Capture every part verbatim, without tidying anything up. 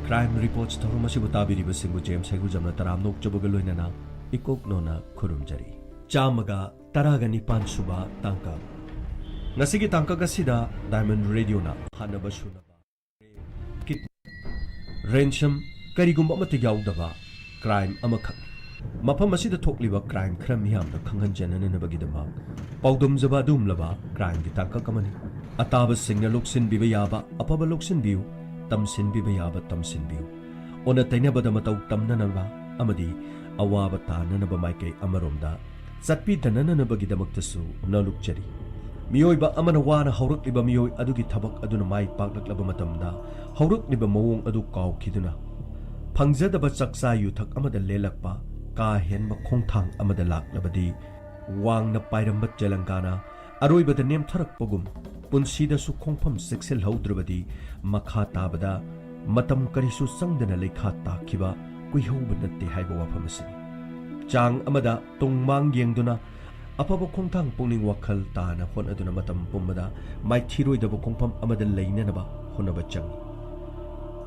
Crime Reports ꯊꯧꯔꯝ ꯑꯁꯤꯕꯨ ꯇꯥꯕꯤꯔꯤꯕꯁꯤꯡꯕꯨ James ꯍꯩꯒꯨꯖꯝꯅ ꯇꯔꯥꯝꯅ ꯑꯣꯛꯆꯕꯒ ꯂꯣꯏꯅꯅ ꯏꯀꯣꯛꯅꯣꯅ ꯈꯨꯔꯨꯝꯖꯔꯤ꯫ ꯆꯥꯝꯃꯒ ꯇꯔꯥꯒ ꯅꯤꯄꯥꯟ ꯁꯨꯕ ꯇꯥꯡꯀꯛ꯫ ꯉꯁꯤꯒꯤ ꯇꯥꯡꯀꯛ ꯑꯁꯤꯗ Diamond Radio ꯅ ꯍꯥꯠꯅꯕ ꯁꯨꯅꯕ, kidnap, ransom, ꯀꯔꯤꯒꯨꯝꯕ ꯑꯃꯠꯇ ꯌꯥꯎꯗꯕ crime ꯑꯃꯈꯛ꯫ ꯃꯐꯝ ꯑꯁꯤꯗ ꯊꯣꯛꯂꯤꯕ crime ꯈꯔ ꯃꯤꯌꯥꯝꯗ ꯈꯪꯍꯟꯖꯅꯅꯕꯒꯤꯗꯃꯛ ꯄꯥꯎꯗꯝꯖꯕ ꯑꯗꯨꯒꯨꯝꯂꯕ crime ꯒꯤ ꯇꯥꯡꯀꯛ ꯑꯃꯅꯤ꯫ ꯑꯇꯥꯕꯁꯤꯡꯅ ꯂꯧꯁꯤꯟꯕꯤꯕ ꯌꯥꯕ ꯑꯐꯕ ꯂꯧꯁꯤꯟꯕꯤꯌꯨ, ꯇꯝꯁꯤꯟꯕꯤꯕ ꯌꯥꯕ ꯇꯝꯁꯤꯟꯕꯤꯌꯨ꯫ ꯑꯣꯟꯅ ꯇꯩꯅꯕꯗ ꯃꯇꯧ ꯇꯝꯅꯅꯕ ꯑꯃꯗꯤ ꯑꯋꯥꯕ ꯇꯥꯅꯅꯕ ꯃꯥꯏꯀꯩ ꯑꯃꯔꯣꯝꯗ ꯆꯠꯄꯤꯗꯅꯅꯕꯒꯤꯗꯃꯛꯇꯁꯨ ꯅꯣꯂꯨꯛꯆꯔꯤ꯫ ꯃꯤꯑꯣꯏꯕ ꯑꯃꯅ ꯋꯥꯅ ꯍꯧꯔꯛꯂꯤꯕ ꯃꯤꯑꯣꯏ ꯑꯗꯨꯒꯤ ꯊꯕꯛ ꯑꯗꯨꯅ ꯃꯥꯏ ꯄꯥꯛꯂꯛꯂꯕ ꯃꯇꯝꯗ ꯍꯧꯔꯛꯂꯤꯕ ꯃꯑꯣꯡ ꯑꯗꯨ ꯀꯥꯎꯈꯤꯗꯨꯅ ꯐꯪꯖꯗꯕ ꯆꯥꯛꯆꯥ ꯌꯨꯊꯛ ꯑꯃꯗ ꯂꯦꯜꯂꯛꯄ ꯀꯥ ꯍꯦꯟꯕ ꯈꯣꯡꯊꯥꯡ ꯑꯃꯗ ꯂꯥꯛꯂꯕꯗꯤ ꯋꯥꯡꯅ ꯄꯥꯏꯔꯝꯕ ꯇꯦꯂꯪꯒꯥꯅ ꯑꯔꯣꯏꯕꯗ ꯅꯦꯝꯊꯔꯛꯄꯒꯨꯝ ꯄꯨꯟꯁꯤꯗꯁꯨ ꯈꯣꯡꯐꯝ ꯆꯦꯛꯁꯤꯜꯍꯧꯗ꯭ꯔꯕꯗꯤ ꯃꯈꯥ ꯇꯥꯕꯗ ꯃꯇꯝ ꯀꯔꯤꯁꯨ ꯆꯪꯗꯅ ꯂꯩꯈꯥ ꯇꯥꯈꯤꯕ ꯀꯨꯏꯍꯧꯕ ꯅꯠꯇꯦ ꯍꯥꯏꯕ ꯋꯥꯐꯝ ꯑꯁꯤꯅꯤ꯫ ꯆꯥꯡ ꯑꯃꯗ ꯇꯨꯡ ꯃꯥꯡ ꯌꯦꯡꯗꯨꯅ ꯑꯐꯕ ꯈꯣꯡꯊꯥꯡ ꯄꯨꯛꯅꯤꯡ ꯋꯥꯈꯜ ꯇꯥꯅ ꯍꯣꯠꯅꯗꯨꯅ ꯃꯇꯝ ꯄꯨꯝꯕꯗ ꯃꯥꯏꯊꯤꯔꯣꯏꯗꯕ ꯈꯣꯡꯐꯝ ꯑꯃꯗ ꯂꯩꯅꯅꯕ ꯍꯣꯠꯅꯕ ꯆꯪꯏ꯫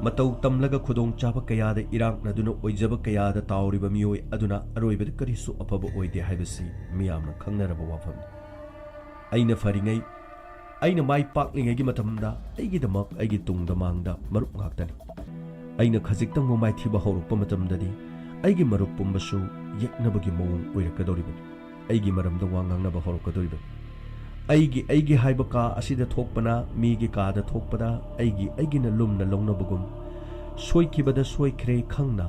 ꯃꯇꯧ ꯇꯝꯂꯒ ꯈꯨꯗꯣꯡꯆꯥꯕ ꯀꯌꯥꯗ ꯏꯔꯥꯛꯅꯗꯨꯅ ꯑꯣꯏꯖꯕ ꯀꯌꯥꯗ ꯇꯥꯎꯔꯤꯕ ꯃꯤꯑꯣꯏ ꯑꯗꯨꯅ ꯑꯔꯣꯏꯕꯗ ꯀꯔꯤꯁꯨ ꯑꯐꯕ ꯑꯣꯏꯗꯦ ꯍꯥꯏꯕꯁꯤ ꯃꯤꯌꯥꯝꯅ ꯈꯪꯅꯔꯕ ꯋꯥꯐꯝꯅꯤ꯫ ꯑꯩꯅ ꯐꯔꯤꯉꯩ, ꯑꯩꯅ ꯃꯥꯏ ꯄꯥꯛꯂꯤꯉꯩꯒꯤ ꯃꯇꯝꯗ ꯑꯩꯒꯤꯗꯃꯛ ꯑꯩꯒꯤ ꯇꯨꯡꯗ ꯃꯥꯡꯗ ꯃꯔꯨꯞ ꯉꯥꯛꯇꯅꯤ꯫ ꯑꯩꯅ ꯈꯖꯤꯛꯇꯪ ꯃꯃꯥꯏꯊꯤꯕ ꯍꯧꯔꯛꯄ ꯃꯇꯝꯗꯗꯤ ꯑꯩꯒꯤ ꯃꯔꯨꯞ ꯄꯨꯝꯕꯁꯨ ꯌꯦꯛꯅꯕꯒꯤ ꯃꯑꯣꯡ ꯑꯣꯏꯔꯛꯀꯗꯧꯔꯤꯕꯅꯤ꯫ ꯑꯩꯒꯤ ꯃꯔꯝꯗ ꯋꯥ ꯉꯥꯡꯅꯕ ꯍꯧꯔꯛꯀꯗꯧꯔꯤꯕꯅꯤ꯫ ꯑꯩꯒꯤ, ꯑꯩꯒꯤ ꯍꯥꯏꯕ ꯀꯥ ꯑꯁꯤꯗ ꯊꯣꯛꯄꯅ ꯃꯤꯒꯤ ꯀꯥꯗ ꯊꯣꯛꯄꯗ ꯑꯩꯒꯤ, ꯑꯩꯒꯤꯅ ꯂꯨꯝꯅ ꯂꯧꯅꯕꯒꯨꯝ, ꯁꯣꯏꯈꯤꯕꯗ ꯁꯣꯏꯈ꯭ꯔꯦ ꯈꯪꯅ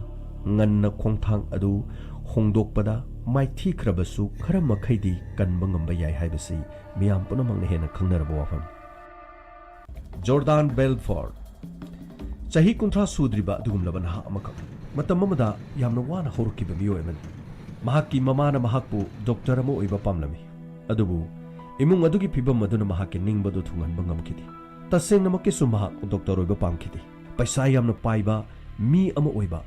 ꯉꯟꯅ ꯈꯣꯡꯊꯥꯡ ꯑꯗꯨ ꯍꯣꯡꯗꯣꯛꯄꯗ ꯃꯥꯏꯊꯤꯈ꯭ꯔꯕꯁꯨ ꯈꯔ ꯃꯈꯩꯗꯤ ꯀꯟꯕ ꯉꯝꯕ ꯌꯥꯏ ꯍꯥꯏꯕꯁꯤ ꯃꯤꯌꯥꯝ ꯄꯨꯝꯅꯃꯛꯅ ꯍꯦꯟꯅ ꯈꯪꯅꯔꯕ ꯋꯥꯐꯝꯅꯤ꯫ Jordan Balfour. ꯆꯍꯤ ꯀꯨꯟꯊ꯭ꯔꯥ ꯁꯨꯗ꯭ꯔꯤꯕ ꯑꯗꯨꯒꯨꯝꯂꯕ ꯅꯍꯥ ꯑꯃꯈꯛ, ꯃꯇꯝ ꯑꯃꯗ ꯌꯥꯝꯅ ꯋꯥꯅ ꯍꯧꯔꯛꯈꯤꯕ ꯃꯤꯑꯣꯏ ꯑꯃꯅꯤ꯫ ꯃꯍꯥꯛꯀꯤ ꯃꯃꯥꯅ ꯃꯍꯥꯛꯄꯨ ꯗꯣꯛꯇꯔ ꯑꯃ ꯑꯣꯏꯕ ꯄꯥꯝꯂꯝꯃꯤ, ꯑꯗꯨꯕꯨ ꯏꯃꯨꯡ ꯑꯗꯨꯒꯤ ꯐꯤꯚꯝ ꯑꯗꯨꯅ ꯃꯍꯥꯛꯀꯤ ꯅꯤꯡꯕꯗꯨ ꯊꯨꯡꯍꯟꯕ ꯉꯝꯈꯤꯗꯦ꯫ ꯇꯁꯦꯡꯅꯃꯛꯀꯤꯁꯨ ꯃꯍꯥꯛ ꯗꯣꯛꯇꯔ ꯑꯣꯏꯕ ꯄꯥꯝꯈꯤꯗꯦ꯫ ꯄꯩꯁꯥ ꯌꯥꯝꯅ ꯄꯥꯏꯕ ꯃꯤ ꯑꯃ ꯑꯣꯏꯕ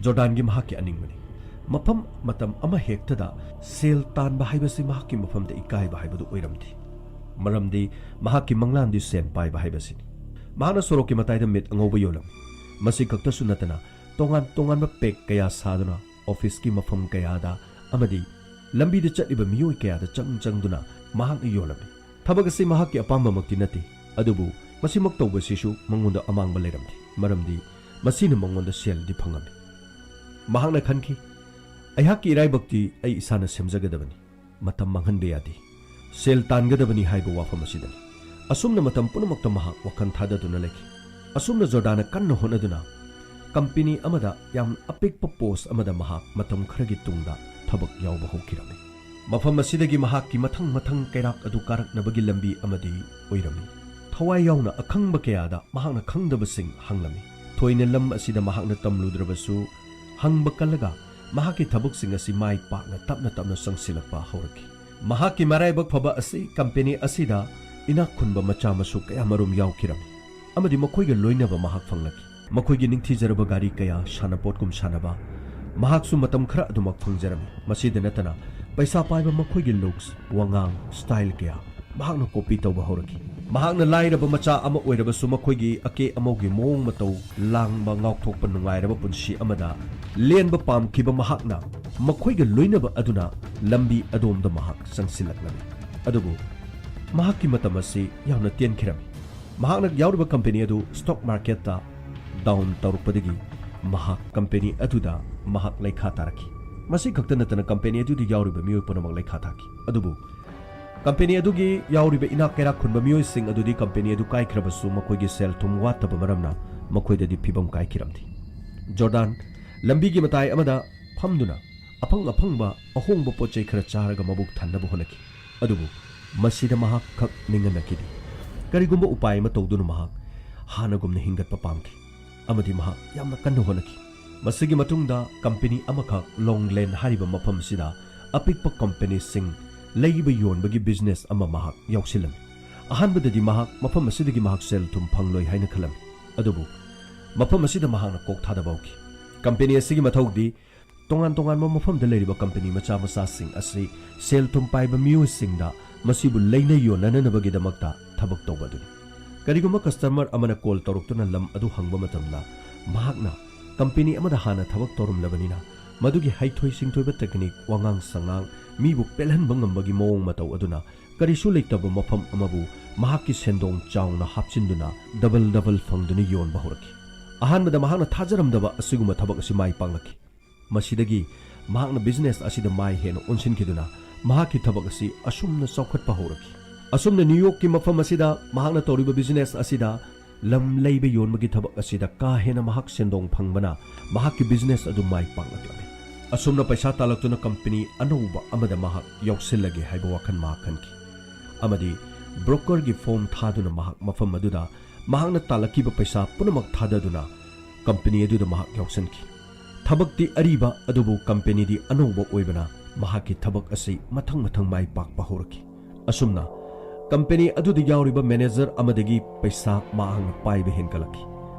ꯖꯣꯔꯗꯥꯟꯒꯤ ꯃꯍꯥꯛꯀꯤ ꯑꯅꯤꯡꯕꯅꯤ꯫ ꯃꯐꯝ ꯃꯇꯝ ꯑꯃ ꯍꯦꯛꯇꯗ ꯁꯦꯜ ꯇꯥꯟꯕ ꯍꯥꯏꯕꯁꯤ ꯃꯍꯥꯛꯀꯤ ꯃꯐꯝꯗ ꯏꯀꯥꯏꯕ ꯍꯥꯏꯕꯗꯨ ꯑꯣꯏꯔꯝꯗꯦ, ꯃꯔꯝꯗꯤ ꯃꯍꯥꯛꯀꯤ ꯃꯪꯂꯥꯟꯗꯤ ꯁꯦꯟ ꯄꯥꯏꯕ ꯍꯥꯏꯕꯁꯤꯅꯤ꯫ ꯃꯍꯥꯛꯅ ꯁꯣꯔꯣꯛꯀꯤ ꯃꯇꯥꯏꯗ ꯃꯤꯠ ꯑꯉꯧꯕ ꯌꯣꯜꯂꯝꯃꯤ꯫ ꯃꯁꯤ ꯈꯛꯇꯁꯨ ꯅꯠꯇꯅ, ꯇꯣꯉꯥꯟ ꯇꯣꯉꯥꯟꯕ ꯄꯦꯛ ꯀꯌꯥ ꯁꯥꯗꯨꯅ ꯑꯣꯐꯤꯁꯀꯤ ꯃꯐꯝ ꯀꯌꯥꯗ ꯑꯃꯗꯤ ꯂꯝꯕꯤꯗ ꯆꯠꯂꯤꯕ ꯃꯤꯑꯣꯏ ꯀꯌꯥꯗ ꯆꯪ ꯆꯪꯗꯨꯅ ꯃꯍꯥꯛꯅ ꯌꯣꯜꯂꯝꯃꯤ꯫ ꯊꯕꯛ ꯑꯁꯤ ꯃꯍꯥꯛꯀꯤ ꯑꯄꯥꯝꯕꯃꯛꯇꯤ ꯅꯠꯇꯦ, ꯑꯗꯨꯕꯨ ꯃꯁꯤꯃꯛ ꯇꯧꯕ ꯑꯁꯤꯁꯨ ꯃꯉꯣꯟꯗ ꯑꯃꯥꯡꯕ ꯂꯩꯔꯝꯗꯦ, ꯃꯔꯝꯗꯤ ꯃꯁꯤꯅ ꯃꯉꯣꯟꯗ ꯁꯦꯜꯗꯤ ꯐꯪꯉꯝꯃꯤ꯫ ꯃꯍꯥꯛꯅ ꯈꯟꯈꯤ, "ꯑꯩꯍꯥꯛꯀꯤ ꯏꯔꯥꯏꯕꯛꯇꯤ ꯑꯩ ꯏꯁꯥꯅ ꯁꯦꯝꯖꯒꯗꯕꯅꯤ, ꯃꯇꯝ ꯃꯥꯡꯍꯟꯕ ꯌꯥꯗꯦ, ꯁꯦꯜ ꯇꯥꯟꯒꯗꯕꯅꯤ" ꯍꯥꯏꯕ ꯋꯥꯐꯝ ꯑꯁꯤꯗꯅꯤ꯫ ꯑꯁꯨꯝꯅ ꯃꯇꯝ ꯄꯨꯝꯅꯃꯛꯇ ꯃꯍꯥꯛ ꯋꯥꯈꯜ ꯊꯥꯗꯗꯨꯅ ꯂꯩꯈꯤ꯫ ꯑꯁꯨꯝꯅ ꯖꯣꯔꯗꯥꯟꯅ ꯀꯟꯅ ꯍꯣꯠꯅꯗꯨꯅ ꯀꯝꯄꯦꯅꯤ ꯑꯃꯗ ꯌꯥꯝ ꯑꯄꯤꯛꯄ ꯄꯣꯁ ꯑꯃꯗ ꯃꯍꯥꯛ ꯃꯇꯝ ꯈꯔꯒꯤ ꯇꯨꯡꯗ ꯊꯕꯛ ꯌꯥꯎꯕ ꯍꯧꯈꯤꯔꯝꯃꯤ꯫ ꯃꯐꯝ ꯑꯁꯤꯗꯒꯤ ꯃꯍꯥꯛꯀꯤ ꯃꯊꯪ ꯃꯊꯪ ꯀꯩꯔꯥꯛ ꯑꯗꯨ ꯀꯥꯔꯛꯅꯕꯒꯤ ꯂꯝꯕꯤ ꯑꯃꯗꯤ ꯑꯣꯏꯔꯝꯃꯤ꯫ ꯊꯋꯥꯏ ꯌꯥꯎꯅ ꯑꯈꯪꯕ ꯀꯌꯥꯗ ꯃꯍꯥꯛꯅ ꯈꯪꯗꯕꯁꯤꯡ ꯍꯪꯂꯝꯃꯤ꯫ ꯊꯣꯏꯅ ꯂꯝ ꯑꯁꯤꯗ ꯃꯍꯥꯛꯅ ꯇꯝꯂꯨꯗ꯭ꯔꯕꯁꯨ, ꯍꯪꯕ ꯀꯜꯂꯒ ꯃꯍꯥꯛꯀꯤ ꯊꯕꯛꯁꯤꯡ ꯑꯁꯤ ꯃꯥꯏ ꯄꯥꯛꯅ ꯇꯞꯅ ꯇꯞꯅ ꯆꯪꯁꯤꯜꯂꯛꯄ ꯍꯧꯔꯛꯈꯤ꯫ ꯃꯍꯥꯛꯀꯤ ꯃꯔꯥꯏꯕꯛ ꯐꯕ ꯑꯁꯤ ꯀꯝꯄꯦꯅꯤ ꯑꯁꯤꯗ ꯏꯅꯥꯛ ꯈꯨꯟꯕ ꯃꯆꯥ ꯃꯁꯨ ꯀꯌꯥꯃꯔꯨꯝ ꯌꯥꯎꯈꯤꯔꯝꯃꯤ ꯑꯃꯗꯤ ꯃꯈꯣꯏꯒ ꯂꯣꯏꯅꯕ ꯃꯍꯥꯛ ꯐꯪꯂꯛꯈꯤ꯫ ꯃꯈꯣꯏꯒꯤ ꯅꯤꯡꯊꯤꯖꯔꯕ ꯒꯥꯔꯤ ꯀꯌꯥ, ꯁꯥꯟꯅꯄꯣꯠꯀꯨꯝ ꯁꯥꯟꯅꯕ, ꯃꯍꯥꯛꯁꯨ ꯃꯇꯝ ꯈꯔ ꯑꯗꯨꯃꯛ ꯐꯪꯖꯔꯝꯃꯤ꯫ ꯃꯁꯤꯗ ꯅꯠꯇꯅ ꯄꯩꯁꯥ ꯄꯥꯏꯕ ꯃꯈꯣꯏꯒꯤ ꯂꯨꯛꯁ, ꯋꯥꯉꯥꯡ, ꯁ꯭ꯇꯥꯏꯜ ꯀꯌꯥ ꯃꯍꯥꯛꯅ ꯀꯣꯄꯤ ꯇꯧꯕ ꯍꯧꯔꯛꯈꯤ꯫ ꯃꯍꯥꯛꯅ ꯂꯥꯏꯔꯕ ꯃꯆꯥ ꯑꯃ ꯑꯣꯏꯔꯕꯁꯨ ꯃꯈꯣꯏꯒꯤ ꯑꯀꯦ ꯑꯃꯧꯒꯤ ꯃꯑꯣꯡ ꯃꯇꯧ, ꯂꯥꯡꯕ, ꯉꯥꯎꯊꯣꯛꯄ, ꯅꯨꯡꯉꯥꯏꯔꯕ ꯄꯨꯟꯁꯤ ꯑꯃꯗ ꯂꯦꯟꯕ ꯄꯥꯝꯈꯤꯕ ꯃꯍꯥꯛꯅ ꯃꯈꯣꯏꯒ ꯂꯣꯏꯅꯕ ꯑꯗꯨꯅ ꯂꯝꯕꯤ ꯑꯗꯣꯝꯗ ꯃꯍꯥꯛ ꯆꯪꯁꯤꯜꯂꯛꯂꯝꯃꯤ꯫ ꯑꯗꯨꯕꯨ ꯃꯍꯥꯛꯀꯤ ꯃꯇꯝ ꯑꯁꯤ ꯌꯥꯝꯅ ꯇꯦꯟꯈꯤꯔꯝꯃꯤ꯫ ꯃꯍꯥꯛꯅ ꯌꯥꯎꯔꯤꯕ ꯀꯝꯄꯦꯅꯤ ꯑꯗꯨ ꯁ꯭ꯇꯣꯛ ꯃꯥꯔꯀꯦꯠꯇ ꯗꯥꯎꯟ ꯇꯧꯔꯛꯄꯗꯒꯤ ꯃꯍꯥꯛ ꯀꯝꯄꯦꯅꯤ ꯑꯗꯨꯗ ꯃꯍꯥꯛ ꯂꯩꯈꯥ ꯇꯥꯔꯛꯈꯤ꯫ ꯃꯁꯤ ꯈꯛꯇ ꯅꯠꯇꯅ ꯀꯝꯄꯦꯅꯤ ꯑꯗꯨꯗ ꯌꯥꯎꯔꯤꯕ ꯃꯤꯑꯣꯏ ꯄꯨꯝꯅꯃꯛ ꯂꯩꯈꯥ ꯇꯥꯈꯤ꯫ ꯑꯗꯨꯕꯨ ꯀꯝꯄꯦꯅꯤ ꯑꯗꯨꯒꯤ ꯌꯥꯎꯔꯤꯕ ꯏꯅꯥꯛ ꯀꯩꯔꯥꯛ ꯈꯨꯟꯕ ꯃꯤꯑꯣꯏꯁꯤꯡ ꯑꯗꯨꯗꯤ ꯀꯝꯄꯦꯅꯤ ꯑꯗꯨ ꯀꯥꯏꯈ꯭ꯔꯕꯁꯨ ꯃꯈꯣꯏꯒꯤ ꯁꯦꯜ ꯊꯨꯝ ꯋꯥꯠꯇꯕ ꯃꯔꯝꯅ ꯃꯈꯣꯏꯗꯗꯤ ꯐꯤꯕꯝ ꯀꯥꯏꯈꯤꯔꯝꯗꯦ꯫ ꯖꯣꯔꯗꯥꯟ ꯂꯝꯕꯤꯒꯤ ꯃꯇꯥꯏ ꯑꯃꯗ ꯐꯝꯗꯨꯅ ꯑꯐꯪ ꯑꯐꯪꯕ ꯑꯍꯣꯡꯕ ꯄꯣꯠ ꯆꯩ ꯈꯔ ꯆꯥꯔꯒ ꯃꯕꯨꯛ ꯊꯟꯅꯕ ꯍꯣꯠꯅꯈꯤ꯫ ꯑꯗꯨꯕꯨ ꯃꯁꯤꯗ ꯃꯍꯥꯛ ꯈꯛ ꯅꯤꯡꯍꯟꯅꯈꯤꯗꯦ꯫ ꯀꯔꯤꯒꯨꯝꯕ ꯎꯄꯥꯏ ꯑꯃ ꯇꯧꯗꯨꯅ ꯃꯍꯥꯛ ꯍꯥꯟꯅꯒꯨꯝꯅ ꯍꯤꯡꯒꯠꯄ ꯄꯥꯝꯈꯤ꯫ ꯑꯃꯗꯤ ꯃꯍꯥꯛ ꯌꯥꯝꯅ ꯀꯟꯅ ꯍꯣꯠꯅꯈꯤ꯫ ꯃꯁꯤꯒꯤ ꯃꯇꯨꯡꯗ ꯀꯝꯄꯦꯅꯤ ꯑꯃꯈꯛ ꯂꯣꯡꯂꯦꯟ ꯍꯥꯏꯔꯤꯕ ꯃꯐꯝ ꯑꯁꯤꯗ ꯑꯄꯤꯛꯄ ꯀꯝꯄꯦꯅꯤꯁꯤꯡ ꯂꯩꯕ ꯌꯣꯟꯕꯒꯤ ꯕꯤꯖꯤꯅꯦꯁ ꯑꯃ ꯃꯍꯥꯛ ꯌꯥꯎꯁꯤꯜꯂꯝꯃꯤ꯫ ꯑꯍꯥꯟꯕꯗꯗꯤ ꯃꯍꯥꯛ ꯃꯐꯝ ꯑꯁꯤꯗꯒꯤ ꯃꯍꯥꯛ ꯁꯦꯜ ꯊꯨꯝ ꯐꯪꯂꯣꯏ ꯍꯥꯏꯅ ꯈꯜꯂꯝꯃꯤ꯫ ꯑꯗꯨꯕꯨ ꯃꯐꯝ ꯑꯁꯤꯗ ꯃꯍꯥꯛꯅ ꯀꯣꯛ ꯊꯥꯗꯕ ꯍꯧꯈꯤ꯫ ꯀꯝꯄꯦꯅꯤ ꯑꯁꯤꯒꯤ ꯃꯊꯧꯗꯤ ꯇꯣꯉꯥꯟ ꯇꯣꯉꯥꯟꯕ ꯃꯐꯝꯗ ꯂꯩꯔꯤꯕ ꯀꯝꯄꯦꯅꯤ ꯃꯆꯥ ꯃꯆꯥꯁꯤꯡ ꯑꯁꯤ ꯁꯦꯜ ꯊꯨꯝ ꯄꯥꯏꯕ ꯃꯤꯑꯣꯏꯁꯤꯡꯗ ꯃꯁꯤꯕꯨ ꯂꯩꯅ ꯌꯣꯟꯅꯅꯕꯒꯤꯗꯃꯛꯇ ꯊꯕꯛ ꯇꯧꯕ ꯑꯗꯨꯅꯤ꯫ ꯀꯔꯤꯒꯨꯝꯕ ꯀꯁꯇꯃꯔ ꯑꯃꯅ ꯀꯣꯜ ꯇꯧꯔꯛꯇꯨꯅ ꯂꯝ ꯑꯗꯨ ꯍꯪꯕ ꯃꯇꯝꯗ ꯃꯍꯥꯛꯅ ꯀꯝꯄꯦꯅꯤ ꯑꯃꯗ ꯍꯥꯟꯅ ꯊꯕꯛ ꯇꯧꯔꯝꯂꯕꯅꯤꯅ, ꯃꯗꯨꯒꯤ ꯍꯩꯊꯣꯏ ꯁꯤꯡꯊꯣꯏꯕ ꯇꯦꯛꯅꯤꯛ, ꯋꯥꯉꯥꯡ ꯁꯉꯥꯡ, ꯃꯤꯕꯨ ꯄꯦꯜꯍꯟꯕ ꯉꯝꯕꯒꯤ ꯃꯑꯣꯡ ꯃꯇꯧ ꯑꯗꯨꯅ ꯀꯔꯤꯁꯨ ꯂꯩꯇꯕ ꯃꯐꯝ ꯑꯃꯕꯨ ꯃꯍꯥꯛꯀꯤ ꯁꯦꯟꯗꯣꯡ ꯆꯥꯎꯅ ꯍꯥꯞꯆꯤꯟꯗꯨꯅ ꯗꯕꯜ ꯗꯕꯜ ꯐꯪꯗꯨꯅ ꯌꯣꯟꯕ ꯍꯧꯔꯛꯈꯤ꯫ ꯑꯍꯥꯟꯕꯗ ꯃꯍꯥꯛꯅ ꯊꯥꯖꯔꯝꯗꯕ ꯑꯁꯤꯒꯨꯝꯕ ꯊꯕꯛ ꯑꯁꯤ ꯃꯥꯏ ꯄꯥꯛꯂꯛꯈꯤ꯫ ꯃꯁꯤꯗꯒꯤ ꯃꯍꯥꯛꯅ ꯕꯤꯖꯤꯅꯦꯁ ꯑꯁꯤꯗ ꯃꯥꯏ ꯍꯦꯟꯅ ꯑꯣꯟꯁꯤꯟꯈꯤꯗꯨꯅ ꯃꯍꯥꯛꯀꯤ ꯊꯕꯛ ꯑꯁꯤ ꯑꯁꯨꯝꯅ ꯆꯥꯎꯈꯠꯄ ꯍꯧꯔꯛꯈꯤ꯫ ꯑꯁꯨꯝꯅ ꯅ꯭ꯌꯨ ꯌꯣꯔꯛꯀꯤ ꯃꯐꯝ ꯑꯁꯤꯗ ꯃꯍꯥꯛꯅ ꯇꯧꯔꯤꯕ ꯕꯤꯖꯤꯅꯦꯁ ꯑꯁꯤꯗ ꯂꯝ ꯂꯩꯕ ꯌꯣꯟꯕꯒꯤ ꯊꯕꯛ ꯑꯁꯤꯗ ꯀꯥ ꯍꯦꯟꯅ ꯃꯍꯥꯛ ꯁꯦꯟꯗꯣꯡ ꯐꯪꯕꯅ ꯃꯍꯥꯛꯀꯤ ꯕꯤꯖꯤꯅꯦꯁ ꯑꯗꯨ ꯃꯥꯏ ꯄꯥꯛꯂꯛꯂꯝꯃꯤ꯫ ꯑꯁꯨꯝꯅ ꯄꯩꯁꯥ ꯇꯥꯜꯂꯛꯇꯨꯅ ꯀꯝꯄꯦꯅꯤ ꯑꯅꯧꯕ ꯑꯃꯗ ꯃꯍꯥꯛ ꯌꯥꯎꯁꯤꯜꯂꯒꯦ ꯍꯥꯏꯕ ꯋꯥꯈꯜ ꯃꯍꯥꯛ ꯈꯟꯈꯤ ꯑꯃꯗꯤ ꯕ꯭ꯔꯣꯀꯔꯒꯤ ꯐꯣꯝ ꯊꯥꯗꯨꯅ ꯃꯍꯥꯛ ꯃꯐꯝ ꯑꯗꯨꯗ ꯃꯍꯥꯛꯅ ꯇꯥꯜꯂꯛꯈꯤꯕ ꯄꯩꯁꯥ ꯄꯨꯝꯅꯃꯛ ꯊꯥꯗꯗꯨꯅ ꯀꯝꯄꯦꯅꯤ ꯑꯗꯨꯗ ꯃꯍꯥꯛ ꯌꯥꯎꯁꯤꯟꯈꯤ꯫ ꯊꯕꯛꯇꯤ ꯑꯔꯤꯕ ꯑꯗꯨꯕꯨ ꯀꯝꯄꯦꯅꯤꯗꯤ ꯑꯅꯧꯕ ꯑꯣꯏꯕꯅ ꯃꯍꯥꯛꯀꯤ ꯊꯕꯛ ꯑꯁꯤ ꯃꯊꯪ ꯃꯊꯪ ꯃꯥꯏ ꯄꯥꯛꯄ ꯍꯧꯔꯛꯈꯤ꯫ ꯑꯁꯨꯝꯅ ꯀꯝꯄꯦꯅꯤ ꯑꯗꯨꯗ ꯌꯥꯎꯔꯤꯕ ꯃꯦꯅꯦꯖꯔ ꯑꯃꯗꯒꯤ ꯄꯩꯁꯥ ꯃꯍꯥꯛꯅ ꯄꯥꯏꯕ ꯍꯦꯟꯒꯠꯂꯛꯈꯤ꯫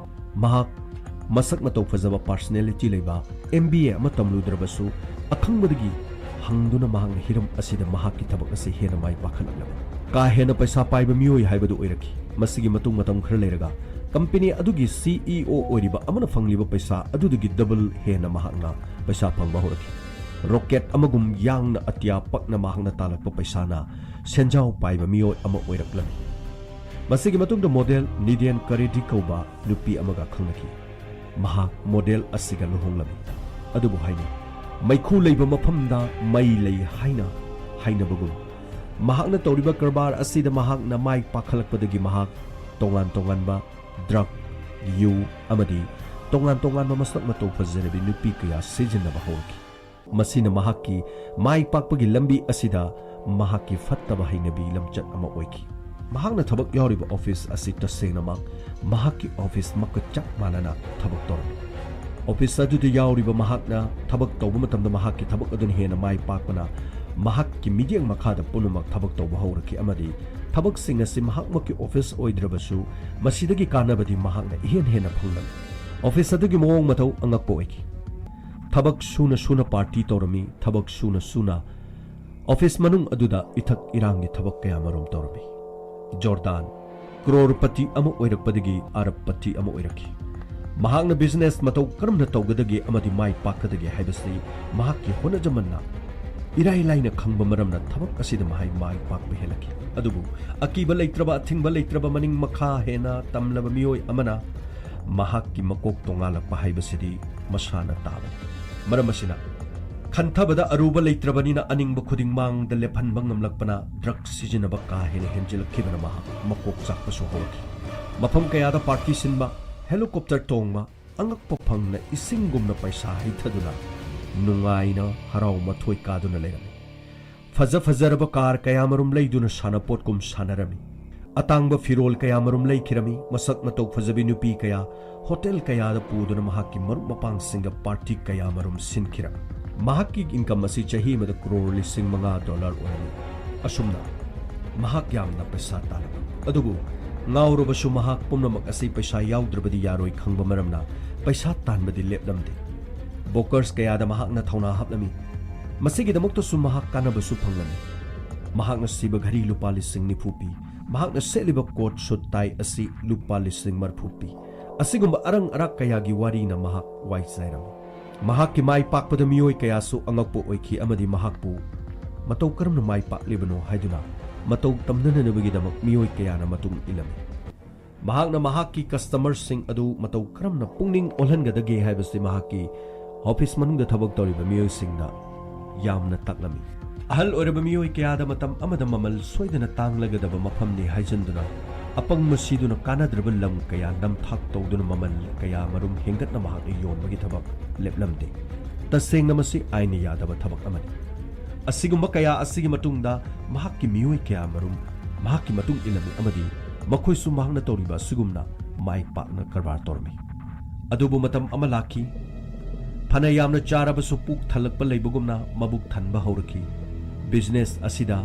ꯃꯍꯥꯛ ꯃꯁꯛ ꯃꯇꯧ ꯐꯖꯕ, ꯄꯥꯔꯁꯅꯦꯂꯤꯇꯤ ꯂꯩꯕ, ꯑꯦꯝ ꯕꯤ ꯑꯦ ꯑꯃ ꯇꯝꯂꯨꯗ꯭ꯔꯕꯁꯨ ꯑꯈꯪꯕꯗꯒꯤ ꯍꯪꯗꯨꯅ ꯃꯍꯥꯛꯅ ꯍꯤꯔꯝ ꯑꯁꯤꯗ ꯃꯍꯥꯛꯀꯤ ꯊꯕꯛ ꯑꯁꯤ ꯍꯦꯟꯅ ꯃꯥꯏ ꯄꯥꯛꯍꯜꯂꯛꯂꯕꯅꯤ꯫ ꯀꯥ ꯍꯦꯟꯅ ꯄꯩꯁꯥ ꯄꯥꯏꯕ ꯃꯤꯑꯣꯏ ꯍꯥꯏꯕꯗꯨ ꯑꯣꯏꯔꯛꯈꯤ꯫ ꯃꯁꯤꯒꯤ ꯃꯇꯨꯡ ꯃꯇꯝ ꯈꯔ ꯂꯩꯔꯒ ꯀꯝꯄꯦꯅꯤ ꯑꯗꯨꯒꯤ ꯁꯤ ꯏ ꯑꯣ ꯑꯣꯏꯔꯤꯕ ꯑꯃꯅ ꯐꯪꯂꯤꯕ ꯄꯩꯁꯥ ꯑꯗꯨꯗꯒꯤ ꯗꯕꯜ ꯍꯦꯟꯅ ꯃꯍꯥꯛꯅ ꯄꯩꯁꯥ ꯐꯪꯕ ꯍꯧꯔꯛꯈꯤ꯫ ꯔꯣꯀꯦꯠ ꯑꯃꯒꯨꯝ ꯌꯥꯡꯅ ꯑꯇꯤꯌꯥ ꯄꯛꯅ ꯃꯍꯥꯛꯅ ꯇꯥꯜꯂꯛꯄ ꯄꯩꯁꯥꯅ ꯁꯦꯟꯖꯥꯎ ꯄꯥꯏꯕ ꯃꯤꯑꯣꯏ ꯑꯃ ꯑꯣꯏꯔꯛꯂꯝꯃꯤ꯫ ꯃꯁꯤꯒꯤ ꯃꯇꯨꯡꯗ ꯃꯣꯗꯦꯜ ꯅꯤꯗꯦꯟ ꯀꯔꯦꯗꯤ ꯀꯧꯕ ꯅꯨꯄꯤ ꯑꯃꯒ ꯈꯪꯅꯈꯤ꯫ ꯃꯍꯥꯛ ꯃꯣꯗꯦꯜ ꯑꯁꯤꯒ ꯂꯨꯍꯣꯡꯂꯝꯃꯤ꯫ ꯑꯗꯨꯕꯨ ꯍꯥꯏꯅꯩ, "ꯃꯩꯈꯨ ꯂꯩꯕ ꯃꯐꯝꯗ ꯃꯩ ꯂꯩ" ꯍꯥꯏꯅ ꯍꯥꯏꯅꯕꯒꯨꯝ, ꯃꯍꯥꯛꯅ ꯇꯧꯔꯤꯕ ꯀꯔꯕꯥꯔ ꯑꯁꯤꯗ ꯃꯍꯥꯛꯅ ꯃꯥꯏ ꯄꯥꯛꯈꯠꯂꯛꯄꯗꯒꯤ ꯃꯍꯥꯛ ꯇꯣꯉꯥꯟ ꯇꯣꯉꯥꯟꯕ ꯗ꯭ꯔꯒ, ꯌꯨ ꯑꯃꯗꯤ ꯇꯣꯉꯥꯟ ꯇꯣꯉꯥꯟꯕ ꯃꯁꯛ ꯃꯇꯧ ꯐꯖꯔꯕꯤ ꯅꯨꯄꯤ ꯀꯌꯥ ꯁꯤꯖꯤꯟꯅꯕ ꯍꯧꯔꯛꯈꯤ꯫ ꯃꯁꯤꯅ ꯃꯍꯥꯛꯀꯤ ꯃꯥꯏ ꯄꯥꯛꯄꯒꯤ ꯂꯝꯕꯤ ꯑꯁꯤꯗ ꯃꯍꯥꯛꯀꯤ ꯐꯠꯇꯕ ꯍꯩꯅꯕꯤ ꯂꯝꯆꯠ ꯑꯃ ꯑꯣꯏꯈꯤ꯫ ꯃꯍꯥꯛꯅ ꯊꯕꯛ ꯌꯥꯎꯔꯤꯕ ꯑꯣꯐꯤꯁ ꯑꯁꯤ ꯇꯁꯦꯡꯅꯃꯛ ꯃꯍꯥꯛꯀꯤ ꯑꯣꯐꯤꯁꯃꯛꯀ ꯆꯞ ꯃꯥꯟꯅꯅ ꯊꯕꯛ ꯇꯧꯔꯝꯃꯤ꯫ ꯑꯣꯐꯤꯁ ꯑꯗꯨꯗ ꯌꯥꯎꯔꯤꯕ ꯃꯍꯥꯛꯅ ꯊꯕꯛ ꯇꯧꯕ ꯃꯇꯝꯗ ꯃꯍꯥꯛꯀꯤ ꯊꯕꯛ ꯑꯗꯨꯅ ꯍꯦꯟꯅ ꯃꯥꯏ ꯄꯥꯛꯄꯅ ꯃꯍꯥꯛꯀꯤ ꯃꯤꯠꯌꯦꯡ ꯃꯈꯥꯗ ꯄꯨꯝꯅꯃꯛ ꯊꯕꯛ ꯇꯧꯕ ꯍꯧꯔꯛꯈꯤ ꯑꯃꯗꯤ ꯊꯕꯛꯁꯤꯡ ꯑꯁꯤ ꯃꯍꯥꯛꯃꯛꯀꯤ ꯑꯣꯐꯤꯁ ꯑꯣꯏꯗ꯭ꯔꯕꯁꯨ ꯃꯁꯤꯗꯒꯤ ꯀꯥꯟꯅꯕꯗꯤ ꯃꯍꯥꯛꯅ ꯏꯍꯦꯟ ꯍꯦꯟꯅ ꯐꯪꯂꯝꯃꯤ꯫ ꯑꯣꯐꯤꯁ ꯑꯗꯨꯒꯤ ꯃꯑꯣꯡ ꯃꯇꯧ ꯑꯉꯛꯄ ꯑꯣꯏꯈꯤ꯫ ꯊꯕꯛ ꯁꯨꯅ ꯁꯨꯅ ꯄꯥꯔꯇꯤ ꯇꯧꯔꯝꯃꯤ, ꯊꯕꯛ ꯁꯨꯅ ꯁꯨꯅ ꯑꯣꯐꯤꯁ ꯃꯅꯨꯡ ꯑꯗꯨꯗ ꯏꯊꯛ ꯏꯔꯥꯡꯒꯤ ꯊꯕꯛ ꯀꯌꯥ ꯃꯔꯨꯝ ꯇꯧꯔꯝꯃꯤ꯫ ꯖꯣꯔꯗꯥꯟ ꯀ꯭ꯔꯣꯔꯄꯇꯤ ꯑꯃ ꯑꯣꯏꯔꯛꯄꯗꯒꯤ ꯑꯔꯕꯄꯇꯤ ꯑꯃ ꯑꯣꯏꯔꯛꯈꯤ꯫ ꯃꯍꯥꯛꯅ ꯕꯤꯖꯤꯅꯦꯁ ꯃꯇꯧ ꯀꯔꯝꯅ ꯇꯧꯒꯗꯒꯦ ꯑꯃꯗꯤ ꯃꯥꯏ ꯄꯥꯛꯀꯗꯒꯦ ꯍꯥꯏꯕꯁꯤ ꯃꯍꯥꯛꯀꯤ ꯍꯣꯠꯅꯖꯃꯟꯅ ꯏꯔꯥꯏ ꯂꯥꯏꯅ ꯈꯪꯕ ꯃꯔꯝꯅ ꯊꯕꯛ ꯑꯁꯤꯗ ꯃꯍꯥꯛ ꯃꯥꯏ ꯄꯥꯛꯄ ꯍꯦꯜꯂꯛꯈꯤ꯫ ꯑꯗꯨꯕꯨ ꯑꯀꯤꯕ ꯂꯩꯇ꯭ꯔꯕ, ꯑꯊꯤꯡꯕ ꯂꯩꯇ꯭ꯔꯕ, ꯃꯅꯤꯡ ꯃꯈꯥ ꯍꯦꯟꯅ ꯇꯝꯂꯕ ꯃꯤꯑꯣꯏ ꯑꯃꯅ ꯃꯍꯥꯛꯀꯤ ꯃꯀꯣꯛ ꯇꯣꯉꯥꯜꯂꯛꯄ ꯍꯥꯏꯕꯁꯤꯗꯤ ꯃꯁꯥꯅ ꯇꯥꯕꯅꯤ꯫ ꯃꯔꯝ ꯑꯁꯤꯅ, ꯈꯟꯊꯕꯗ ꯑꯔꯨꯕ ꯂꯩꯇ꯭ꯔꯕꯅꯤꯅ ꯑꯅꯤꯡꯕ ꯈꯨꯗꯤꯡ ꯃꯥꯡꯗ ꯂꯦꯞꯍꯟꯕ ꯉꯝꯂꯛꯄꯅ ꯗ꯭ꯔꯒ ꯁꯤꯖꯤꯟꯅꯕ ꯀꯥ ꯍꯦꯟꯅ ꯍꯦꯟꯖꯤꯜꯂꯛꯈꯤꯕꯅ ꯃꯍꯥꯛ ꯃꯀꯣꯛ ꯆꯥꯛꯄꯁꯨ ꯍꯧꯔꯛꯈꯤ꯫ ꯃꯐꯝ ꯀꯌꯥꯗ ꯄꯥꯔꯇꯤ ꯁꯤꯟꯕ, ꯍꯦꯂꯤꯀꯣꯞꯇꯔ ꯇꯣꯡꯕ, ꯑꯉꯛꯄ ꯐꯪꯅ ꯏꯁꯤꯡꯒꯨꯝꯅ ꯄꯩꯁꯥ ꯍꯩꯊꯗꯨꯅ ꯅꯨꯡꯉꯥꯏꯅ ꯍꯔꯥꯎ ꯃꯊꯣꯏ ꯀꯥꯗꯨꯅ ꯂꯩꯔꯝꯃꯤ꯫ ꯐꯖ ꯐꯖꯔꯕ ꯀꯥꯔ ꯀꯌꯥꯃꯔꯨꯝ ꯂꯩꯗꯨꯅ ꯁꯥꯟꯅꯄꯣꯠꯀꯨꯝ ꯁꯥꯟꯅꯔꯝꯃꯤ꯫ ꯑꯇꯥꯡꯕ ꯐꯤꯔꯣꯜ ꯀꯌꯥꯃꯔꯨꯝ ꯂꯩꯈꯤꯔꯝꯃꯤ꯫ ꯃꯁꯛ ꯃꯇꯧ ꯐꯖꯕꯤ ꯅꯨꯄꯤ ꯀꯌꯥ ꯍꯣꯇꯦꯜ ꯀꯌꯥꯗ ꯄꯨꯗꯨꯅ ꯃꯍꯥꯛꯀꯤ ꯃꯔꯨꯞ ꯃꯄꯥꯡꯁꯤꯡꯒ ꯄꯥꯔꯇꯤ ꯀꯌꯥꯃꯔꯨꯝ ꯁꯤꯟꯈꯤꯔꯝꯃꯤ꯫ ꯃꯍꯥꯛꯀꯤ ꯏꯟꯀꯝ ꯑꯁꯤ ꯆꯍꯤ ꯑꯃꯗ ꯀ꯭ꯔꯣꯔ ꯂꯤꯁꯤꯡ ꯃꯉꯥ ꯗꯣꯂꯔ ꯑꯣꯏꯔꯝꯃꯤ꯫ ꯑꯁꯨꯝꯅ ꯃꯍꯥꯛ ꯌꯥꯝꯅ ꯄꯩꯁꯥ ꯇꯥꯜꯂꯝꯃꯤ꯫ ꯑꯗꯨꯕꯨ ꯉꯥꯎꯔꯕꯁꯨ ꯃꯍꯥꯛ ꯄꯨꯝꯅꯃꯛ ꯑꯁꯤ ꯄꯩꯁꯥ ꯌꯥꯎꯗ꯭ꯔꯕꯗꯤ ꯌꯥꯔꯣꯏ ꯈꯪꯕ ꯃꯔꯝꯅ ꯄꯩꯁꯥ ꯇꯥꯟꯕꯗꯤ ꯂꯦꯞꯂꯝꯗꯦ꯫ ꯕ꯭ꯔꯣꯀꯔꯁ ꯀꯌꯥꯗ ꯃꯍꯥꯛꯅ ꯊꯧꯅꯥ ꯍꯥꯞꯂꯝꯃꯤ꯫ ꯃꯁꯤꯒꯤꯗꯃꯛꯇꯁꯨ ꯃꯍꯥꯛ ꯀꯥꯟꯅꯕꯁꯨ ꯐꯪꯂꯝꯃꯤ꯫ ꯃꯍꯥꯛꯅ ꯁꯤꯕ ꯘꯔꯤ ꯂꯨꯄꯥ ꯂꯤꯁꯤꯡ ꯅꯤꯐꯨ ꯄꯤ꯫ ꯃꯍꯥꯛꯅ ꯁꯦꯠꯂꯤꯕ ꯀꯣꯠ ꯁꯨꯠ ꯇꯥꯏ ꯑꯁꯤ ꯂꯨꯄꯥ ꯂꯤꯁꯤꯡ ꯃꯔꯤꯐꯨ ꯄꯤ꯫ ꯑꯁꯤꯒꯨꯝꯕ ꯑꯔꯪ ꯑꯔꯥꯛ ꯀꯌꯥꯒꯤ ꯋꯥꯔꯤꯅ ꯃꯍꯥꯛ ꯋꯥꯏ ꯆꯥꯏꯔꯝꯃꯤ꯫ ꯃꯍꯥꯛꯀꯤ ꯃꯥꯏ ꯄꯥꯛꯄꯗ ꯃꯤꯑꯣꯏ ꯀꯌꯥꯁꯨ ꯑꯉꯛꯄ ꯑꯣꯏꯈꯤ ꯑꯃꯗꯤ ꯃꯍꯥꯛꯄꯨ ꯃꯇꯧ ꯀꯔꯝꯅ ꯃꯥꯏ ꯄꯥꯛꯂꯤꯕꯅꯣ ꯍꯥꯏꯗꯨꯅ ꯃꯇꯧ ꯇꯝꯅꯅꯕꯒꯤꯗꯃꯛ ꯃꯤꯑꯣꯏ ꯀꯌꯥꯅ ꯃꯇꯨꯡ ꯏꯜꯂꯝꯃꯤ꯫ ꯃꯍꯥꯛꯅ ꯃꯍꯥꯛꯀꯤ ꯀꯁꯇꯃꯔꯁꯤꯡ ꯑꯗꯨ ꯃꯇꯧ ꯀꯔꯝꯅ ꯄꯨꯛꯅꯤꯡ ꯑꯣꯜꯍꯟꯒꯗꯒꯦ ꯍꯥꯏꯕꯁꯤ ꯃꯍꯥꯛꯀꯤ ꯑꯣꯐꯤꯁ ꯃꯅꯨꯡꯗ ꯊꯕꯛ ꯇꯧꯔꯤꯕ ꯃꯤꯑꯣꯏꯁꯤꯡꯗ ꯌꯥꯝꯅ ꯇꯥꯛꯂꯝꯃꯤ꯫ ꯑꯍꯜ ꯑꯣꯏꯔꯕ ꯃꯤꯑꯣꯏ ꯀꯌꯥꯗ ꯃꯇꯝ ꯑꯃꯗ ꯃꯃꯜ ꯁꯣꯏꯗꯅ ꯇꯥꯡꯂꯒꯗꯕ ꯃꯐꯝꯅꯤ ꯍꯥꯏꯖꯟꯗꯨꯅ, ꯑꯄꯪꯕ ꯁꯤꯗꯨꯅ ꯀꯥꯟꯅꯗ꯭ꯔꯕ ꯂꯝ ꯀꯌꯥ ꯅꯝꯊꯥꯛ ꯇꯧꯗꯨꯅ ꯃꯃꯜ ꯀꯌꯥ ꯃꯔꯨꯝ ꯍꯦꯟꯒꯠꯅ ꯃꯍꯥꯛꯅ ꯌꯣꯟꯕꯒꯤ ꯊꯕꯛ ꯂꯦꯞꯂꯝꯗꯦ꯫ ꯇꯁꯦꯡꯅ ꯃꯁꯤ ꯑꯥꯏꯟꯅ ꯌꯥꯗꯕ ꯊꯕꯛ ꯑꯃꯅꯤ꯫ ꯑꯁꯤꯒꯨꯝꯕ ꯀꯌꯥ ꯑꯁꯤꯒꯤ ꯃꯇꯨꯡꯗ ꯃꯍꯥꯛꯀꯤ ꯃꯤꯑꯣꯏ ꯀꯌꯥ ꯃꯔꯨꯝ ꯃꯍꯥꯛꯀꯤ ꯃꯇꯨꯡ ꯏꯜꯂꯝꯃꯤ ꯑꯃꯗꯤ ꯃꯈꯣꯏꯁꯨ ꯃꯍꯥꯛꯅ ꯇꯧꯔꯤꯕ ꯑꯁꯤꯒꯨꯝꯅ ꯃꯥꯏ ꯄꯥꯛꯅ ꯀꯔꯕꯥꯔ ꯇꯧꯔꯝꯃꯤ꯫ ꯑꯗꯨꯕꯨ ꯃꯇꯝ ꯑꯃ ꯂꯥꯛꯈꯤ, ꯐꯅ ꯌꯥꯝꯅ ꯆꯥꯔꯕꯁꯨ ꯄꯨꯛ ꯊꯜꯂꯛꯄ ꯂꯩꯕꯒꯨꯝꯅ ꯃꯕꯨꯛ ꯊꯟꯕ ꯍꯧꯔꯛꯈꯤ꯫ ꯕꯤꯖꯤꯅꯦꯁ ꯑꯁꯤꯗ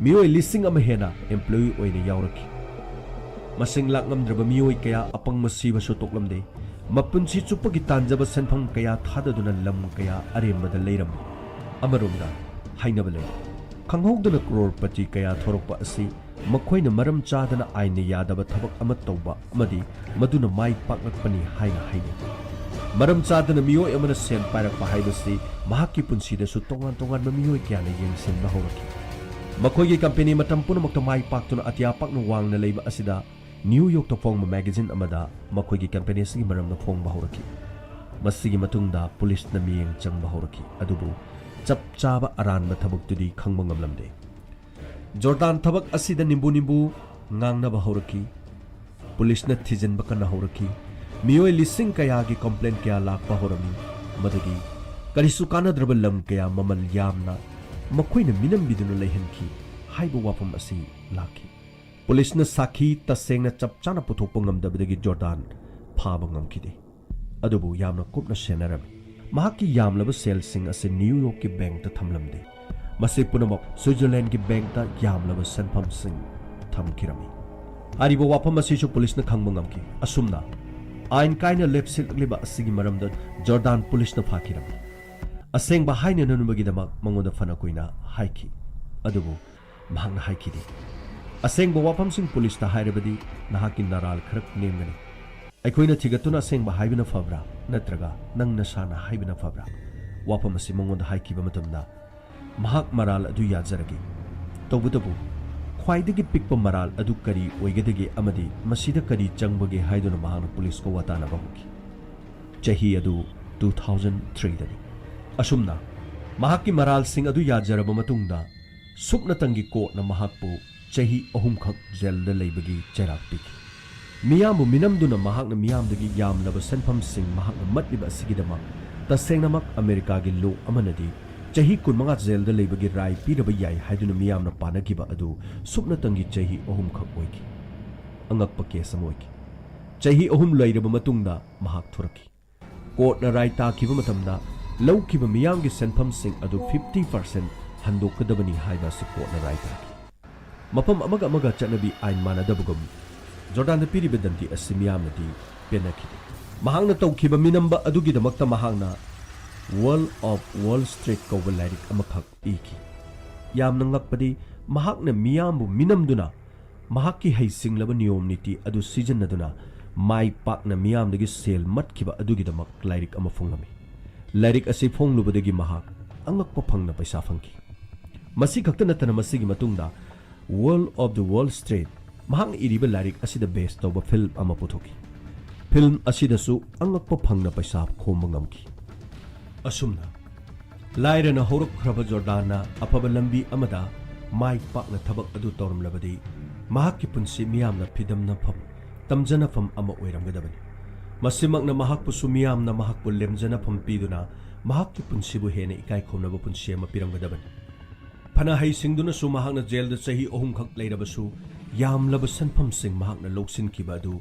ꯃꯤꯑꯣꯏ ꯂꯤꯁꯤꯡ ꯑꯃ ꯍꯦꯟꯅ ꯑꯦꯝꯄ꯭ꯂꯣꯌꯤ ꯑꯣꯏꯅ ꯌꯥꯎꯔꯛꯈꯤ꯫ ꯃꯁꯤꯡ ꯂꯥꯛꯉꯝꯗ꯭ꯔꯕ ꯃꯤꯑꯣꯏ ꯀꯌꯥ ꯑꯄꯪꯕ ꯁꯤꯕꯁꯨ ꯇꯣꯛꯂꯝꯗꯦ꯫ ꯃꯄꯨꯟꯁꯤ ꯆꯨꯞꯄꯒꯤ ꯇꯥꯟꯖꯕ ꯁꯦꯟꯐꯝ ꯀꯌꯥ ꯊꯥꯗꯗꯨꯅ ꯂꯝ ꯀꯌꯥ ꯑꯔꯦꯝꯕꯗ ꯂꯩꯔꯝꯃꯤ꯫ ꯑꯃꯔꯣꯝꯗ ꯍꯥꯏꯅꯕ ꯂꯩ, ꯈꯪꯍꯧꯗꯅ ꯀ꯭ꯔꯣꯔꯄꯇꯤ ꯀꯌꯥ ꯊꯣꯔꯛꯄ ꯑꯁꯤ ꯃꯈꯣꯏꯅ ꯃꯔꯝ ꯆꯥꯗꯅ ꯑꯥꯏꯟꯅ ꯌꯥꯗꯕ ꯊꯕꯛ ꯑꯃ ꯇꯧꯕ ꯑꯃꯗꯤ ꯃꯗꯨꯅ ꯃꯥꯏ ꯄꯥꯛꯂꯛꯄꯅꯤ ꯍꯥꯏꯅ ꯍꯥꯏꯅꯩ꯫ ꯃꯔꯝ ꯆꯥꯗꯅ ꯃꯤꯑꯣꯏ ꯑꯃꯅ ꯁꯦꯟ ꯄꯥꯏꯔꯛꯄ ꯍꯥꯏꯕꯁꯤ ꯃꯍꯥꯛꯀꯤ ꯄꯨꯟꯁꯤꯗꯁꯨ ꯇꯣꯉꯥꯟ ꯇꯣꯉꯥꯟꯕ ꯃꯤꯑꯣꯏ ꯀꯌꯥꯅ ꯌꯦꯡꯁꯤꯟꯕ ꯍꯧꯔꯛꯈꯤ꯫ ꯃꯈꯣꯏꯒꯤ ꯀꯝꯄꯦꯅꯤ ꯃꯇꯝ ꯄꯨꯝꯅꯃꯛꯇ ꯃꯥꯏ ꯄꯥꯛꯇꯨꯅ ꯑꯇꯤꯌꯥ ꯄꯥꯛꯅ ꯋꯥꯡꯅ ꯂꯩꯕ ꯑꯁꯤꯗ ꯅ꯭ꯌꯨ ꯌꯣꯔꯛꯇ ꯐꯣꯡꯕ ꯃꯦꯒꯥꯖꯤꯟ ꯑꯃꯗ ꯃꯈꯣꯏꯒꯤ ꯀꯝꯄꯦꯅꯤ ꯑꯁꯤꯒꯤ ꯃꯔꯝꯗ ꯐꯣꯡꯕ ꯍꯧꯔꯛꯈꯤ꯫ ꯃꯁꯤꯒꯤ ꯃꯇꯨꯡꯗ ꯄꯨꯂꯤꯁꯅ ꯃꯤꯠꯌꯦꯡ ꯆꯪꯕ ꯍꯧꯔꯛꯈꯤ, ꯑꯗꯨꯕꯨ ꯆꯞ ꯆꯥꯕ ꯑꯔꯥꯟꯕ ꯊꯕꯛꯇꯨꯗꯤ ꯈꯪꯕ ꯉꯝꯂꯝꯗꯦ꯫ ꯖꯣꯔꯗꯥꯟ ꯊꯕꯛ ꯑꯁꯤꯗ ꯅꯤꯝꯕꯨ ꯅꯤꯝꯕꯨ ꯉꯥꯡꯅꯕ ꯍꯧꯔꯛꯈꯤ꯫ ꯄꯨꯂꯤꯁꯅ ꯊꯤꯖꯤꯟꯕ ꯀꯟꯅ ꯍꯧꯔꯛꯈꯤ꯫ ꯃꯤꯑꯣꯏ ꯂꯤꯁꯤꯡ ꯀꯌꯥꯒꯤ ꯀꯝꯄ꯭ꯂꯦꯟ ꯀꯌꯥ ꯂꯥꯛꯄ ꯍꯧꯔꯝꯃꯤ, ꯃꯗꯨꯗꯤ ꯀꯔꯤꯁꯨ ꯀꯥꯟꯅꯗ꯭ꯔꯕ ꯂꯝ ꯀꯌꯥ ꯃꯃꯜ ꯌꯥꯝꯅ ꯃꯈꯣꯏꯅ ꯃꯤꯅꯝꯕꯤꯗꯨꯅ ꯂꯩꯍꯟꯈꯤ ꯍꯥꯏꯕ ꯋꯥꯐꯝ ꯑꯁꯤ ꯂꯥꯛꯈꯤ꯫ ꯄꯨꯂꯤꯁꯅ ꯁꯥꯈꯤ ꯇꯁꯦꯡꯅ ꯆꯞ ꯆꯥꯅ ꯄꯨꯊꯣꯛꯄ ꯉꯝꯗꯕꯗꯒꯤ ꯖꯣꯔꯗꯥꯟ ꯐꯥꯕ ꯉꯝꯈꯤꯗꯦ꯫ ꯑꯗꯨꯕꯨ ꯌꯥꯝꯅ ꯀꯨꯞꯅ ꯁꯦꯟꯅꯔꯝꯃꯤ꯫ ꯃꯍꯥꯛꯀꯤ ꯌꯥꯝꯂꯕ ꯁꯦꯜꯁꯤꯡ ꯑꯁꯤ ꯅ꯭ꯌꯨ ꯌꯣꯔꯛꯀꯤ ꯕꯦꯡꯛꯇ ꯊꯝꯂꯝꯗꯦ꯫ ꯃꯁꯤ ꯄꯨꯝꯅꯃꯛ ꯁ꯭ꯋꯤꯖꯔꯂꯦꯟꯒꯤ ꯕꯦꯡꯛꯇ ꯌꯥꯝꯂꯕ ꯁꯦꯟꯐꯝꯁꯤꯡ ꯊꯝꯈꯤꯔꯝꯃꯤ꯫ ꯍꯥꯏꯔꯤꯕ ꯋꯥꯐꯝ ꯑꯁꯤꯁꯨ ꯄꯨꯂꯤꯁꯅ ꯈꯪꯕ ꯉꯝꯈꯤ꯫ ꯑꯁꯨꯝꯅ ꯑꯥꯏꯟ ꯀꯥꯏꯅ ꯂꯦꯞꯁꯤꯜꯂꯛꯂꯤꯕ ꯑꯁꯤꯒꯤ ꯃꯔꯝꯗ ꯖꯣꯔꯗꯥꯟ ꯄꯨꯂꯤꯁꯅ ꯐꯥꯈꯤꯔꯝꯃꯤ꯫ ꯑꯁꯦꯡꯕ ꯍꯥꯏꯅꯅꯕꯒꯤꯗꯃꯛ ꯃꯉꯣꯟꯗ ꯐꯅ ꯀꯨꯏꯅ ꯍꯥꯏꯈꯤ, ꯑꯗꯨꯕꯨ ꯃꯍꯥꯛꯅ ꯍꯥꯏꯈꯤꯗꯦ꯫ ꯑꯁꯦꯡꯕ ꯋꯥꯐꯝꯁꯤꯡ ꯄꯨꯂꯤꯁꯇ ꯍꯥꯏꯔꯕꯗꯤ ꯅꯍꯥꯛꯀꯤ ꯅꯔꯥꯜ ꯈꯔ ꯅꯦꯝꯒꯅꯤ꯫ ꯑꯩꯈꯣꯏꯅ ꯊꯤꯒꯠꯇꯨꯅ ꯑꯁꯦꯡꯕ ꯍꯥꯏꯕꯅ ꯐꯕ꯭ꯔꯥ, ꯅꯠꯇ꯭ꯔꯒ ꯅꯪ ꯅꯁꯥꯅ ꯍꯥꯏꯕꯅ ꯐꯕ꯭ꯔꯥ? ꯋꯥꯐꯝ ꯑꯁꯤ ꯃꯉꯣꯟꯗ ꯍꯥꯏꯈꯤꯕ ꯃꯇꯝꯗ, ꯃꯍꯥꯛ ꯃꯔꯥꯜ ꯑꯗꯨ ꯌꯥꯖꯔꯒꯦ꯫ ꯇꯧꯕꯇꯕꯨ, ꯈ꯭ꯋꯥꯏꯗꯒꯤ ꯄꯤꯛꯄ ꯃꯔꯥꯜ ꯑꯗꯨ ꯀꯔꯤ ꯑꯣꯏꯒꯗꯒꯦ ꯑꯃꯗꯤ ꯃꯁꯤꯗ ꯀꯔꯤ ꯆꯪꯕꯒꯦ ꯍꯥꯏꯗꯨꯅ ꯃꯍꯥꯛꯅ ꯄꯨꯂꯤꯁꯀ ꯋꯥꯇꯥꯅꯕ ꯍꯧꯈꯤ꯫ ꯆꯍꯤ ꯑꯗꯨ two thousand three ꯗꯅꯤ꯫ ꯑꯁꯨꯝꯅ, ꯃꯍꯥꯛꯀꯤ ꯃꯔꯥꯜꯁꯤꯡ ꯑꯗꯨ ꯌꯥꯖꯔꯕ ꯃꯇꯨꯡꯗ, ꯁꯨꯞꯅꯇꯪꯒꯤ ꯀꯣꯔꯠꯅ ꯃꯍꯥꯛꯄꯨ ꯆꯍꯤ ꯑꯍꯨꯝꯈꯛ ꯖꯦꯜꯗ ꯂꯩꯕꯒꯤ ꯆꯩꯔꯥꯛ ꯄꯤꯈꯤ꯫ ꯃꯤꯌꯥꯝꯕꯨ ꯃꯤꯅꯝꯗꯨꯅ ꯃꯍꯥꯛꯅ ꯃꯤꯌꯥꯝꯗꯒꯤ ꯌꯥꯝꯂꯕ ꯁꯦꯟꯐꯝꯁꯤꯡ ꯃꯍꯥꯛꯅ ꯃꯠꯂꯤꯕ ꯑꯁꯤꯒꯤꯗꯃꯛ ꯇꯁꯦꯡꯅꯃꯛ ꯑꯃꯦꯔꯤꯀꯥꯒꯤ ꯂꯣ ꯑꯃꯅꯗꯤ ꯆꯍꯤ ꯀꯨꯟꯃꯉꯥ ꯖꯦꯜꯗ ꯂꯩꯕꯒꯤ ꯔꯥꯏ ꯄꯤꯔꯕ ꯌꯥꯏ ꯍꯥꯏꯗꯨꯅ ꯃꯤꯌꯥꯝꯅ ꯄꯥꯅꯈꯤꯕ ꯑꯗꯨ ꯁꯨꯞꯅꯇꯪꯒꯤ ꯆꯍꯤ ꯑꯍꯨꯝꯈꯛ ꯑꯣꯏꯈꯤ꯫ ꯑꯉꯛꯄ ꯀꯦꯁ ꯑꯃ ꯑꯣꯏꯈꯤ꯫ ꯆꯍꯤ ꯑꯍꯨꯝ ꯂꯩꯔꯕ ꯃꯇꯨꯡꯗ ꯃꯍꯥꯛ ꯊꯣꯔꯛꯈꯤ꯫ ꯀꯣꯔꯠꯅ ꯔꯥꯏ ꯇꯥꯈꯤꯕ ꯃꯇꯝꯗ ꯂꯧꯈꯤꯕ ꯃꯤꯌꯥꯝꯒꯤ ꯁꯦꯟꯐꯝꯁꯤꯡ ꯑꯗꯨ fifty percent ꯍꯟꯗꯣꯛꯀꯗꯕꯅꯤ ꯍꯥꯏꯕ ꯑꯁꯤ ꯀꯣꯔꯠꯅ ꯔꯥꯏ ꯇꯥꯈꯤ꯫ ꯃꯐꯝ ꯑꯃꯒ ꯑꯃꯒ ꯆꯠꯅꯕꯤ ꯑꯥꯏꯟ ꯃꯥꯟꯅꯗꯕꯒꯨꯝ, ꯖꯣꯔꯗꯥꯟꯗ ꯄꯤꯔꯤꯕ ꯗꯟꯗꯤ ꯑꯁꯤ ꯃꯤꯌꯥꯝꯅꯗꯤ ꯄꯦꯟꯅꯈꯤꯗꯦ꯫ ꯃꯍꯥꯛꯅ ꯇꯧꯈꯤꯕ ꯃꯤꯅꯝꯕ ꯑꯗꯨꯒꯤꯗꯃꯛꯇ ꯃꯍꯥꯛꯅ Wolf of Wall Street ꯀꯧꯕ ꯂꯥꯏꯔꯤꯛ ꯑꯃꯈꯛ ꯄꯤꯈꯤ꯫ ꯌꯥꯝꯅ ꯉꯛꯄꯗꯤ, ꯃꯍꯥꯛꯅ ꯃꯤꯌꯥꯝꯕꯨ ꯃꯤꯅꯝꯗꯨꯅ ꯃꯍꯥꯛꯀꯤ ꯍꯩꯁꯤꯡꯂꯕ ꯅꯤꯌꯣꯝ ꯅꯤꯇꯤ ꯑꯗꯨ ꯁꯤꯖꯤꯟꯅꯗꯨꯅ ꯃꯥꯏ ꯄꯥꯛꯅ ꯃꯤꯌꯥꯝꯗꯒꯤ ꯁꯦꯜ ꯃꯠꯈꯤꯕ ꯑꯗꯨꯒꯤꯗꯃꯛ ꯂꯥꯏꯔꯤꯛ ꯑꯃ ꯐꯣꯡꯂꯝꯃꯤ꯫ ꯂꯥꯏꯔꯤꯛ ꯑꯁꯤ ꯐꯣꯡꯂꯨꯕꯗꯒꯤ ꯃꯍꯥꯛ ꯑꯉꯛꯄ ꯐꯪꯅ ꯄꯩꯁꯥ ꯐꯪꯈꯤ꯫ ꯃꯁꯤ ꯈꯛꯇ ꯅꯠꯇꯅ ꯃꯁꯤꯒꯤ ꯃꯇꯨꯡꯗ Wolf of the Wall Street, ꯃꯍꯥꯛꯅ ꯏꯔꯤꯕ ꯂꯥꯏꯔꯤꯛ ꯑꯁꯤꯗ base ꯇꯧꯕ film ꯑꯃ ꯄꯨꯊꯣꯛꯈꯤ꯫ Film ꯑꯁꯤꯗꯁꯨ ꯑꯉꯛꯄ ꯐꯪꯅ ꯄꯩꯁꯥ ꯈꯣꯝꯕ ꯉꯝꯈꯤ꯫ ꯑꯁꯨꯝꯅ ꯂꯥꯏꯔꯅ ꯍꯧꯔꯛꯈ꯭ꯔꯕ ꯖꯣꯔꯗꯥꯟꯅ ꯑꯐꯕ ꯂꯝꯕꯤ ꯑꯃꯗ ꯃꯥꯏ ꯄꯥꯛꯅ ꯊꯕꯛ ꯑꯗꯨ ꯇꯧꯔꯝꯂꯕꯗꯤ ꯃꯍꯥꯛꯀꯤ ꯄꯨꯟꯁꯤ ꯃꯤꯌꯥꯝꯅ ꯐꯤꯗꯝꯅꯐꯝ, ꯇꯝꯖꯅꯐꯝ ꯑꯃ ꯑꯣꯏꯔꯝꯒꯗꯕꯅꯤ꯫ ꯃꯁꯤꯃꯛꯅ ꯃꯍꯥꯛꯄꯨꯁꯨ ꯃꯤꯌꯥꯝꯅ ꯃꯍꯥꯛꯄꯨ ꯂꯦꯝꯖꯅꯐꯝ ꯄꯤꯗꯨꯅ ꯃꯍꯥꯛꯀꯤ ꯄꯨꯟꯁꯤꯕꯨ ꯍꯦꯟꯅ ꯏꯀꯥꯏ ꯈꯨꯝꯅꯕ ꯄꯨꯟꯁꯤ ꯑꯃ ꯄꯤꯔꯝꯒꯗꯕꯅꯤ꯫ ꯐꯅ ꯍꯩꯁꯤꯡꯗꯨꯅꯁꯨ ꯃꯍꯥꯛꯅ ꯖꯦꯜꯗ ꯆꯍꯤ ꯑꯍꯨꯝꯈꯛ ꯂꯩꯔꯕꯁꯨ ꯌꯥꯝꯂꯕ ꯁꯦꯟꯐꯝꯁꯤꯡ ꯃꯍꯥꯛꯅ ꯂꯧꯁꯤꯟꯈꯤꯕ ꯑꯗꯨ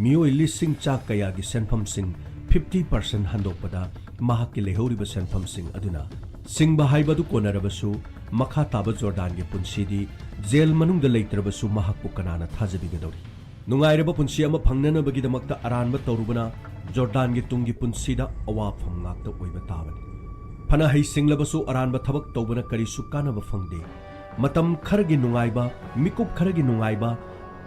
ꯃꯤꯑꯣꯏ ꯂꯤꯁꯤꯡ ꯆꯥ ꯀꯌꯥꯒꯤ ꯁꯦꯟꯐꯝꯁꯤꯡ fifty percent ꯍꯟꯗꯣꯛꯄꯗ ꯃꯍꯥꯛꯀꯤ ꯂꯩꯍꯧꯔꯤꯕ ꯁꯦꯟꯐꯝꯁꯤꯡ ꯑꯗꯨꯅ ꯁꯤꯡꯕ ꯍꯥꯏꯕ ꯑꯗꯨ ꯀꯣꯟꯅꯔꯕꯁꯨ ꯃꯈꯥ ꯇꯥꯕ ꯖꯣꯔꯗꯥꯟꯒꯤ ꯄꯨꯟꯁꯤꯗꯤ ꯖꯦꯜ ꯃꯅꯨꯡꯗ ꯂꯩꯇ꯭ꯔꯕꯁꯨ ꯃꯍꯥꯛꯄꯨ ꯀꯅꯥꯅ ꯊꯥꯖꯕꯤꯒꯗꯧꯔꯤ? ꯅꯨꯡꯉꯥꯏꯔꯕ ꯄꯨꯟꯁꯤ ꯑꯃ ꯐꯪꯅꯅꯕꯒꯤꯗꯃꯛꯇ ꯑꯔꯥꯟꯕ ꯇꯧꯔꯨꯕꯅ ꯖꯣꯔꯗꯥꯟꯒꯤ ꯇꯨꯡꯒꯤ ꯄꯨꯟꯁꯤꯗ ꯑꯋꯥꯐꯝ ꯉꯥꯛꯇ ꯑꯣꯏꯕ ꯇꯥꯕꯅꯤ꯫ ꯐꯅ ꯍꯩꯁꯤꯡꯂꯕꯁꯨ ꯑꯔꯥꯟꯕ ꯊꯕꯛ ꯇꯧꯕꯅ ꯀꯔꯤꯁꯨ ꯀꯥꯟꯅꯕ ꯐꯪꯗꯦ꯫ ꯃꯇꯝ ꯈꯔꯒꯤ ꯅꯨꯡꯉꯥꯏꯕ, ꯃꯤꯀꯨꯞ ꯈꯔꯒꯤ ꯅꯨꯡꯉꯥꯏꯕ,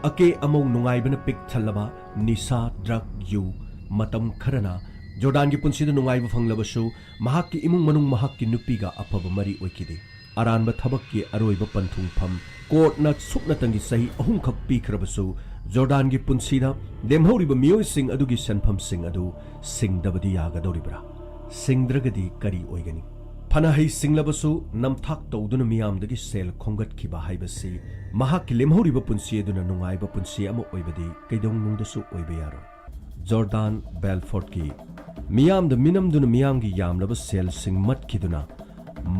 ꯑꯀꯦ ꯑꯃꯧ ꯅꯨꯡꯉꯥꯏꯕꯅ ꯄꯤꯛ ꯊꯜꯂꯕ ꯅꯤꯁꯥ, drug, ꯌꯨ, ꯃꯇꯝ ꯈꯔꯅ ꯖꯣꯔꯗꯥꯟꯒꯤ ꯄꯨꯟꯁꯤꯗ ꯅꯨꯡꯉꯥꯏꯕ ꯐꯪꯂꯕꯁꯨ ꯃꯍꯥꯛꯀꯤ ꯏꯃꯨꯡ ꯃꯅꯨꯡ, ꯃꯍꯥꯛꯀꯤ ꯅꯨꯄꯤꯒ ꯑꯐꯕ ꯃꯔꯤ ꯑꯣꯏꯈꯤꯗꯦ꯫ ꯑꯔꯥꯟꯕ ꯊꯕꯛꯀꯤ ꯑꯔꯣꯏꯕ ꯄꯟꯊꯨꯡꯐꯝ ꯀꯣꯔꯠꯅ ꯁꯨꯞꯅꯇꯪꯒꯤ ꯆꯍꯤ ꯑꯍꯨꯝꯈꯛ ꯄꯤꯈ꯭ꯔꯕꯁꯨ, ꯖꯣꯔꯗꯥꯟꯒꯤ ꯄꯨꯟꯁꯤꯗ ꯂꯦꯝꯍꯧꯔꯤꯕ ꯃꯤꯑꯣꯏꯁꯤꯡ ꯑꯗꯨꯒꯤ ꯁꯦꯟꯐꯝꯁꯤꯡ ꯑꯗꯨ ꯁꯤꯡꯗꯕꯗꯤ ꯌꯥꯒꯗꯧꯔꯤꯕ꯭ꯔꯥ? ꯁꯤꯡꯗ꯭ꯔꯒꯗꯤ ꯀꯔꯤ ꯑꯣꯏꯒꯅꯤ? ꯐꯅ ꯍꯩ ꯁꯤꯡꯂꯕꯁꯨ, ꯅꯝꯊꯥꯛ ꯇꯧꯗꯨꯅ ꯃꯤꯌꯥꯝꯗꯒꯤ ꯁꯦꯜ ꯈꯣꯝꯒꯠꯈꯤꯕ ꯍꯥꯏꯕꯁꯤ ꯃꯍꯥꯛꯀꯤ ꯂꯦꯝꯍꯧꯔꯤꯕ ꯄꯨꯟꯁꯤ ꯑꯗꯨꯅ ꯅꯨꯡꯉꯥꯏꯕ ꯄꯨꯟꯁꯤ ꯑꯃ ꯑꯣꯏꯕꯗꯤ ꯀꯩꯗꯧꯅꯨꯡꯗꯁꯨ ꯑꯣꯏꯕ ꯌꯥꯔꯣꯏ꯫ ꯖꯣꯔꯗꯥꯟ ꯕꯦꯜꯐꯣꯔꯠꯀꯤ ꯃꯤꯌꯥꯝꯗ ꯃꯤꯅꯝꯗꯨꯅ ꯃꯤꯌꯥꯝꯒꯤ ꯌꯥꯝꯂꯕ ꯁꯦꯜꯁꯤꯡ ꯃꯠꯈꯤꯗꯨꯅ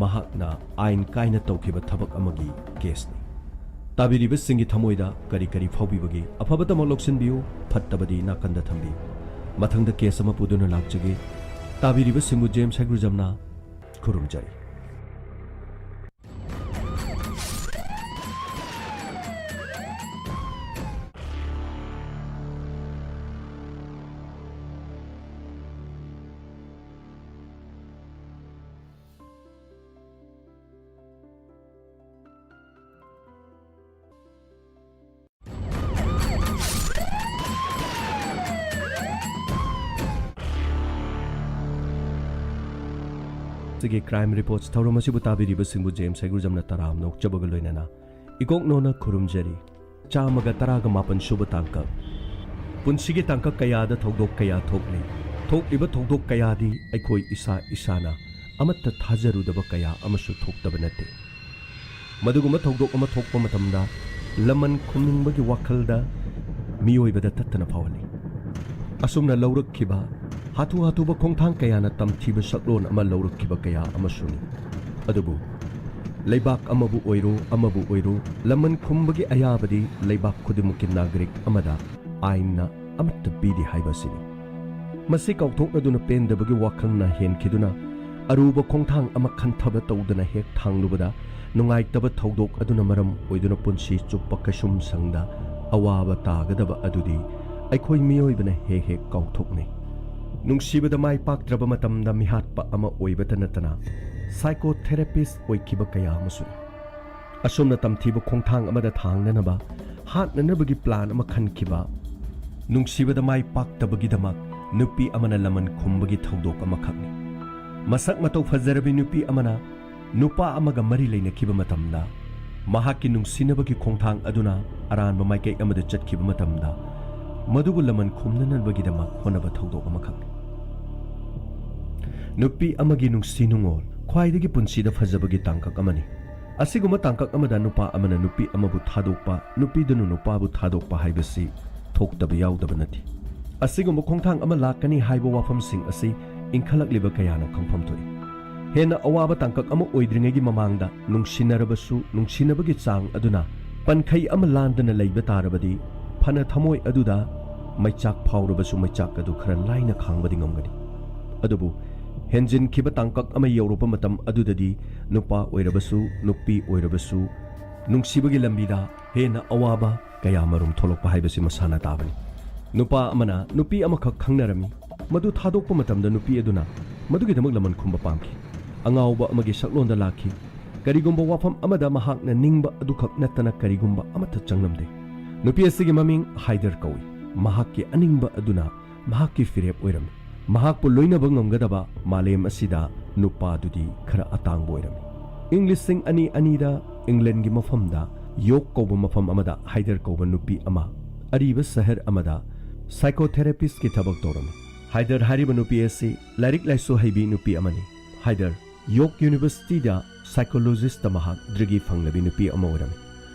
ꯃꯍꯥꯛꯅ ꯑꯥꯏꯟ ꯀꯥꯏꯅ ꯇꯧꯈꯤꯕ ꯊꯕꯛ ꯑꯃꯒꯤ ꯀꯦꯁꯅꯤ꯫ ꯇꯥꯕꯤꯔꯤꯕꯁꯤꯡꯒꯤ ꯊꯃꯣꯏꯗ ꯀꯔꯤ ꯀꯔꯤ ꯐꯥꯎꯕꯤꯕꯒꯦ? ꯑꯐꯕꯇꯃꯛ ꯂꯧꯁꯤꯟꯕꯤꯌꯨ, ꯐꯠꯇꯕꯗꯤ ꯅꯥꯀꯟꯗ ꯊꯝꯕꯤꯌꯨ꯫ ꯃꯊꯪꯗ ꯀꯦꯁ ꯑꯃ ꯄꯨꯗꯨꯅ ꯂꯥꯛꯆꯒꯦ꯫ ꯇꯥꯕꯤꯔꯤꯕꯁꯤꯡꯕꯨ ꯖꯦꯝꯁ ꯍꯩꯒ꯭ꯔꯨꯖꯝꯅ ꯈꯨꯔꯨꯝꯖꯔꯤ꯫ ꯁꯤꯒꯤ Crime Reports ꯊꯧꯔꯝ ꯑꯁꯤꯕꯨ ꯇꯥꯕꯤꯔꯤꯕꯁꯤꯡꯕꯨ ꯖꯦꯝꯁ ꯍꯩꯒ꯭ꯔꯨꯖꯝꯅ ꯇꯔꯥꯝꯅ ꯑꯣꯛꯆꯕꯒ ꯂꯣꯏꯅꯅ ꯏꯀꯣꯛꯅꯣꯅ ꯈꯨꯔꯨꯝꯖꯔꯤ꯫ ꯆꯥꯝꯃꯒ ꯇꯔꯥꯒ ꯃꯥꯄꯟ ꯁꯨꯕ ꯇꯥꯡꯀꯛ꯫ ꯄꯨꯟꯁꯤꯒꯤ ꯇꯥꯡꯀꯛ ꯀꯌꯥꯗ ꯊꯧꯗꯣꯛ ꯀꯌꯥ ꯊꯣꯛꯂꯤ꯫ ꯊꯣꯛꯂꯤꯕ ꯊꯧꯗꯣꯛ ꯀꯌꯥꯗꯤ ꯑꯩꯈꯣꯏ ꯏꯁꯥ ꯏꯁꯥꯅ ꯑꯃꯠꯇ ꯊꯥꯖꯔꯨꯗꯕ ꯀꯌꯥ ꯑꯃꯁꯨ ꯊꯣꯛꯇꯕ ꯅꯠꯇꯦ꯫ ꯃꯗꯨꯒꯨꯝꯕ ꯊꯧꯗꯣꯛ ꯑꯃ ꯊꯣꯛꯄ ꯃꯇꯝꯗ ꯂꯃꯟ ꯈꯨꯝꯅꯤꯡꯕꯒꯤ ꯋꯥꯈꯜꯗ ꯃꯤꯑꯣꯏꯕꯗ ꯇꯠꯇꯅ ꯐꯥꯎꯍꯜꯂꯤ꯫ ꯑꯁꯨꯝꯅ ꯂꯧꯔꯛꯈꯤꯕ ꯍꯥꯊꯨ ꯍꯥꯊꯨꯕ ꯈꯣꯡꯊꯥꯡ ꯀꯌꯥꯅ ꯇꯝꯊꯤꯕ ꯁꯛꯂꯣꯟ ꯑꯃ ꯂꯧꯔꯛꯈꯤꯕ ꯀꯌꯥ ꯑꯃꯁꯨꯅꯤ꯫ ꯑꯗꯨꯕꯨ ꯂꯩꯕꯥꯛ ꯑꯃꯕꯨ ꯑꯣꯏꯔꯣ, ꯑꯃꯕꯨ ꯑꯣꯏꯔꯣ, ꯂꯃꯟ ꯈꯨꯝꯕꯒꯤ ꯑꯌꯥꯕꯗꯤ ꯂꯩꯕꯥꯛ ꯈꯨꯗꯤꯡꯃꯛꯀꯤ ꯅꯥꯒꯔꯤꯛ ꯑꯃꯗ ꯑꯥꯏꯟꯅ ꯑꯃꯠꯇ ꯄꯤꯔꯤ ꯍꯥꯏꯕ ꯑꯁꯤꯅꯤ꯫ ꯃꯁꯤ ꯀꯥꯎꯊꯣꯛꯅꯗꯨꯅ ꯄꯦꯟꯗꯕꯒꯤ ꯋꯥꯈꯜꯅ ꯍꯦꯟꯈꯤꯗꯨꯅ ꯑꯔꯨꯕ ꯈꯣꯡꯊꯥꯡ ꯑꯃ ꯈꯟꯊꯕ ꯇꯧꯗꯅ ꯍꯦꯛ ꯊꯥꯡꯂꯨꯕꯗ ꯅꯨꯡꯉꯥꯏꯇꯕ ꯊꯧꯗꯣꯛ ꯑꯗꯨꯅ ꯃꯔꯝ ꯑꯣꯏꯗꯨꯅ ꯄꯨꯟꯁꯤ ꯆꯨꯞꯄ ꯀꯩꯁꯨꯝ ꯁꯪꯗ ꯑꯋꯥꯕ ꯇꯥꯒꯗꯕ ꯑꯗꯨꯗꯤ ꯑꯩꯈꯣꯏ ꯃꯤꯑꯣꯏꯕꯅ ꯍꯦꯛ ꯍꯦꯛ ꯀꯥꯎꯊꯣꯛꯅꯩ꯫ ꯅꯨꯡꯁꯤꯕꯗ ꯃꯥꯏ ꯄꯥꯛꯇ꯭ꯔꯕ ꯃꯇꯝꯗ ꯃꯤꯍꯥꯠꯄ ꯑꯃ ꯑꯣꯏꯕꯇ ꯅꯠꯇꯅ psychotherapist ꯑꯣꯏꯈꯤꯕ ꯀꯌꯥ ꯑꯃꯁꯨ ꯂꯩ꯫ ꯑꯁꯨꯝꯅ ꯇꯝꯊꯤꯕ ꯈꯣꯡꯊꯥꯡ ꯑꯃꯗ ꯊꯥꯡꯅꯅꯕ ꯍꯥꯠꯅꯅꯕꯒꯤ plan ꯑꯃ ꯈꯟꯈꯤꯕ, ꯅꯨꯡꯁꯤꯕꯗ ꯃꯥꯏ ꯄꯥꯛꯇꯕꯒꯤꯗꯃꯛ ꯅꯨꯄꯤ ꯑꯃꯅ ꯂꯃꯟ ꯈꯨꯝꯕꯒꯤ ꯊꯧꯗꯣꯛ ꯑꯃꯈꯛꯅꯤ꯫ ꯃꯁꯛ ꯃꯇꯧ ꯐꯖꯔꯕꯤ ꯅꯨꯄꯤ ꯑꯃꯅ ꯅꯨꯄꯥ ꯑꯃꯒ ꯃꯔꯤ ꯂꯩꯅꯈꯤꯕ ꯃꯇꯝꯗ ꯃꯍꯥꯛꯀꯤ ꯅꯨꯡꯁꯤꯅꯕꯒꯤ ꯈꯣꯡꯊꯥꯡ ꯑꯗꯨꯅ ꯑꯔꯥꯟꯕ ꯃꯥꯏꯀꯩ ꯑꯃꯗ ꯆꯠꯈꯤꯕ ꯃꯇꯝꯗ ꯃꯗꯨꯕꯨ ꯂꯃꯟ ꯈꯨꯝꯅꯅꯕꯒꯤꯗꯃꯛ ꯍꯣꯠꯅꯕ ꯊꯧꯗꯣꯛ ꯑꯃꯈꯛꯅꯤ꯫ ꯅꯨꯄꯤ ꯑꯃꯒꯤ ꯅꯨꯡꯁꯤ ꯅꯨꯡꯉꯣꯜ ꯈ꯭ꯋꯥꯏꯗꯒꯤ ꯄꯨꯟꯁꯤꯗ ꯐꯖꯕꯒꯤ ꯇꯥꯡꯀꯛ ꯑꯃꯅꯤ꯫ ꯑꯁꯤꯒꯨꯝꯕ ꯇꯥꯡꯀꯛ ꯑꯃꯗ ꯅꯨꯄꯥ ꯑꯃꯅ ꯅꯨꯄꯤ ꯑꯃꯕꯨ ꯊꯥꯗꯣꯛꯄ, ꯅꯨꯄꯤꯗꯨꯅ ꯅꯨꯄꯥꯕꯨ ꯊꯥꯗꯣꯛꯄ ꯍꯥꯏꯕꯁꯤ ꯊꯣꯛꯇꯕ ꯌꯥꯎꯗꯕ ꯅꯠꯇꯦ꯫ ꯑꯁꯤꯒꯨꯝꯕ ꯈꯣꯡꯊꯥꯡ ꯑꯃ ꯂꯥꯛꯀꯅꯤ ꯍꯥꯏꯕ ꯋꯥꯐꯝꯁꯤꯡ ꯑꯁꯤ ꯏꯟꯈꯠꯂꯛꯂꯤꯕ ꯀꯌꯥꯅ ꯈꯪꯐꯝ ꯊꯣꯛꯏ꯫ ꯍꯦꯟꯅ ꯑꯋꯥꯕ ꯇꯥꯡꯀꯛ ꯑꯃ ꯑꯣꯏꯗ꯭ꯔꯤꯉꯩꯒꯤ ꯃꯃꯥꯡꯗ ꯅꯨꯡꯁꯤꯅꯔꯕꯁꯨ ꯅꯨꯡꯁꯤꯅꯕꯒꯤ ꯆꯥꯡ ꯑꯗꯨꯅ ꯄꯟꯈꯩ ꯑꯃ ꯂꯥꯟꯗꯅ ꯂꯩꯕ ꯇꯥꯔꯕꯗꯤ ꯐꯅ ꯊꯃꯣꯏ ꯑꯗꯨꯗ ꯃꯩꯆꯥꯛ ꯐꯥꯎꯔꯕꯁꯨ ꯃꯩꯆꯥꯛ ꯑꯗꯨ ꯈꯔ ꯂꯥꯏꯅ ꯈꯥꯡꯕꯗꯤ ꯉꯝꯒꯅꯤ꯫ ꯑꯗꯨꯕꯨ ꯍꯦꯟꯖꯤꯟꯈꯤꯕ ꯇꯥꯡꯀꯛ ꯑꯃ ꯌꯧꯔꯛꯄ ꯃꯇꯝ ꯑꯗꯨꯗꯗꯤ ꯅꯨꯄꯥ ꯑꯣꯏꯔꯕꯁꯨ ꯅꯨꯄꯤ ꯑꯣꯏꯔꯕꯁꯨ ꯅꯨꯡꯁꯤꯕꯒꯤ ꯂꯝꯕꯤꯗ ꯍꯦꯟꯅ ꯑꯋꯥꯕ ꯀꯌꯥ ꯃꯔꯨꯝ ꯊꯣꯛꯂꯛꯄ ꯍꯥꯏꯕꯁꯤ ꯃꯁꯥꯅ ꯇꯥꯕꯅꯤ꯫ ꯅꯨꯄꯥ ꯑꯃꯅ ꯅꯨꯄꯤ ꯑꯃꯈꯛ ꯈꯪꯅꯔꯝꯃꯤ꯫ ꯃꯗꯨ ꯊꯥꯗꯣꯛꯄ ꯃꯇꯝꯗ ꯅꯨꯄꯤ ꯑꯗꯨꯅ ꯃꯗꯨꯒꯤꯗꯃꯛ ꯂꯃꯟ ꯈꯨꯝꯕ ꯄꯥꯝꯈꯤ꯫ ꯑꯉꯥꯎꯕ ꯑꯃꯒꯤ ꯁꯛꯂꯣꯟꯗ ꯂꯥꯛꯈꯤ꯫ ꯀꯔꯤꯒꯨꯝꯕ ꯋꯥꯐꯝ ꯑꯃꯗ ꯃꯍꯥꯛꯅ ꯅꯤꯡꯕ ꯑꯗꯨꯈꯛ ꯅꯠꯇꯅ ꯀꯔꯤꯒꯨꯝꯕ ꯑꯃꯠꯇ ꯆꯪꯂꯝꯗꯦ꯫ ꯅꯨꯄꯤ ꯑꯁꯤꯒꯤ ꯃꯃꯤꯡ ꯍꯥꯏꯗꯔ ꯀꯧꯏ꯫ ꯃꯍꯥꯛꯀꯤ ꯑꯅꯤꯡꯕ ꯑꯗꯨꯅ ꯃꯍꯥꯛꯀꯤ ꯐꯤꯔꯦꯞ ꯑꯣꯏꯔꯝꯃꯤ꯫ ꯃꯍꯥꯛꯄꯨ ꯂꯣꯏꯅꯕ ꯉꯝꯒꯗꯕ ꯃꯥꯂꯦꯝ ꯑꯁꯤꯗ ꯅꯨꯄꯥꯗꯨꯗꯤ ꯈꯔ ꯑꯇꯥꯡꯕ ꯑꯣꯏꯔꯝꯃꯤ꯫ ꯏꯪ ꯂꯤꯁꯤꯡ ꯑꯅꯤ ꯑꯅꯤꯗ ꯏꯪꯂꯦꯟꯒꯤ ꯃꯐꯝꯗ ꯌꯣꯛ ꯀꯧꯕ ꯃꯐꯝ ꯑꯃꯗ ꯍꯥꯏꯗꯔ ꯀꯧꯕ ꯅꯨꯄꯤ ꯑꯃ ꯑꯔꯤꯕ ꯁꯍꯔ ꯑꯃꯗ ꯁꯥꯏꯀꯣꯊꯦꯔꯥꯄꯤꯁꯀꯤ ꯊꯕꯛ ꯇꯧꯔꯝꯃꯤ꯫ ꯍꯥꯏꯗꯔ ꯍꯥꯏꯔꯤꯕ ꯅꯨꯄꯤ ꯑꯁꯤ ꯂꯥꯏꯔꯤꯛ ꯂꯥꯏꯁꯨ ꯍꯩꯕꯤ ꯅꯨꯄꯤ ꯑꯃꯅꯤ꯫ ꯍꯥꯏꯗꯔ ꯌꯣꯛ ꯌꯨꯅꯤꯚꯔꯁꯤꯇꯤꯗ ꯁꯥꯏꯀꯣꯂꯣꯖꯤꯁꯇ ꯃꯍꯥꯛ ꯗꯤꯒ꯭ꯔꯤ ꯐꯪꯂꯕꯤ ꯅꯨꯄꯤ ꯑꯃ ꯑꯣꯏꯔꯝꯃꯤ꯫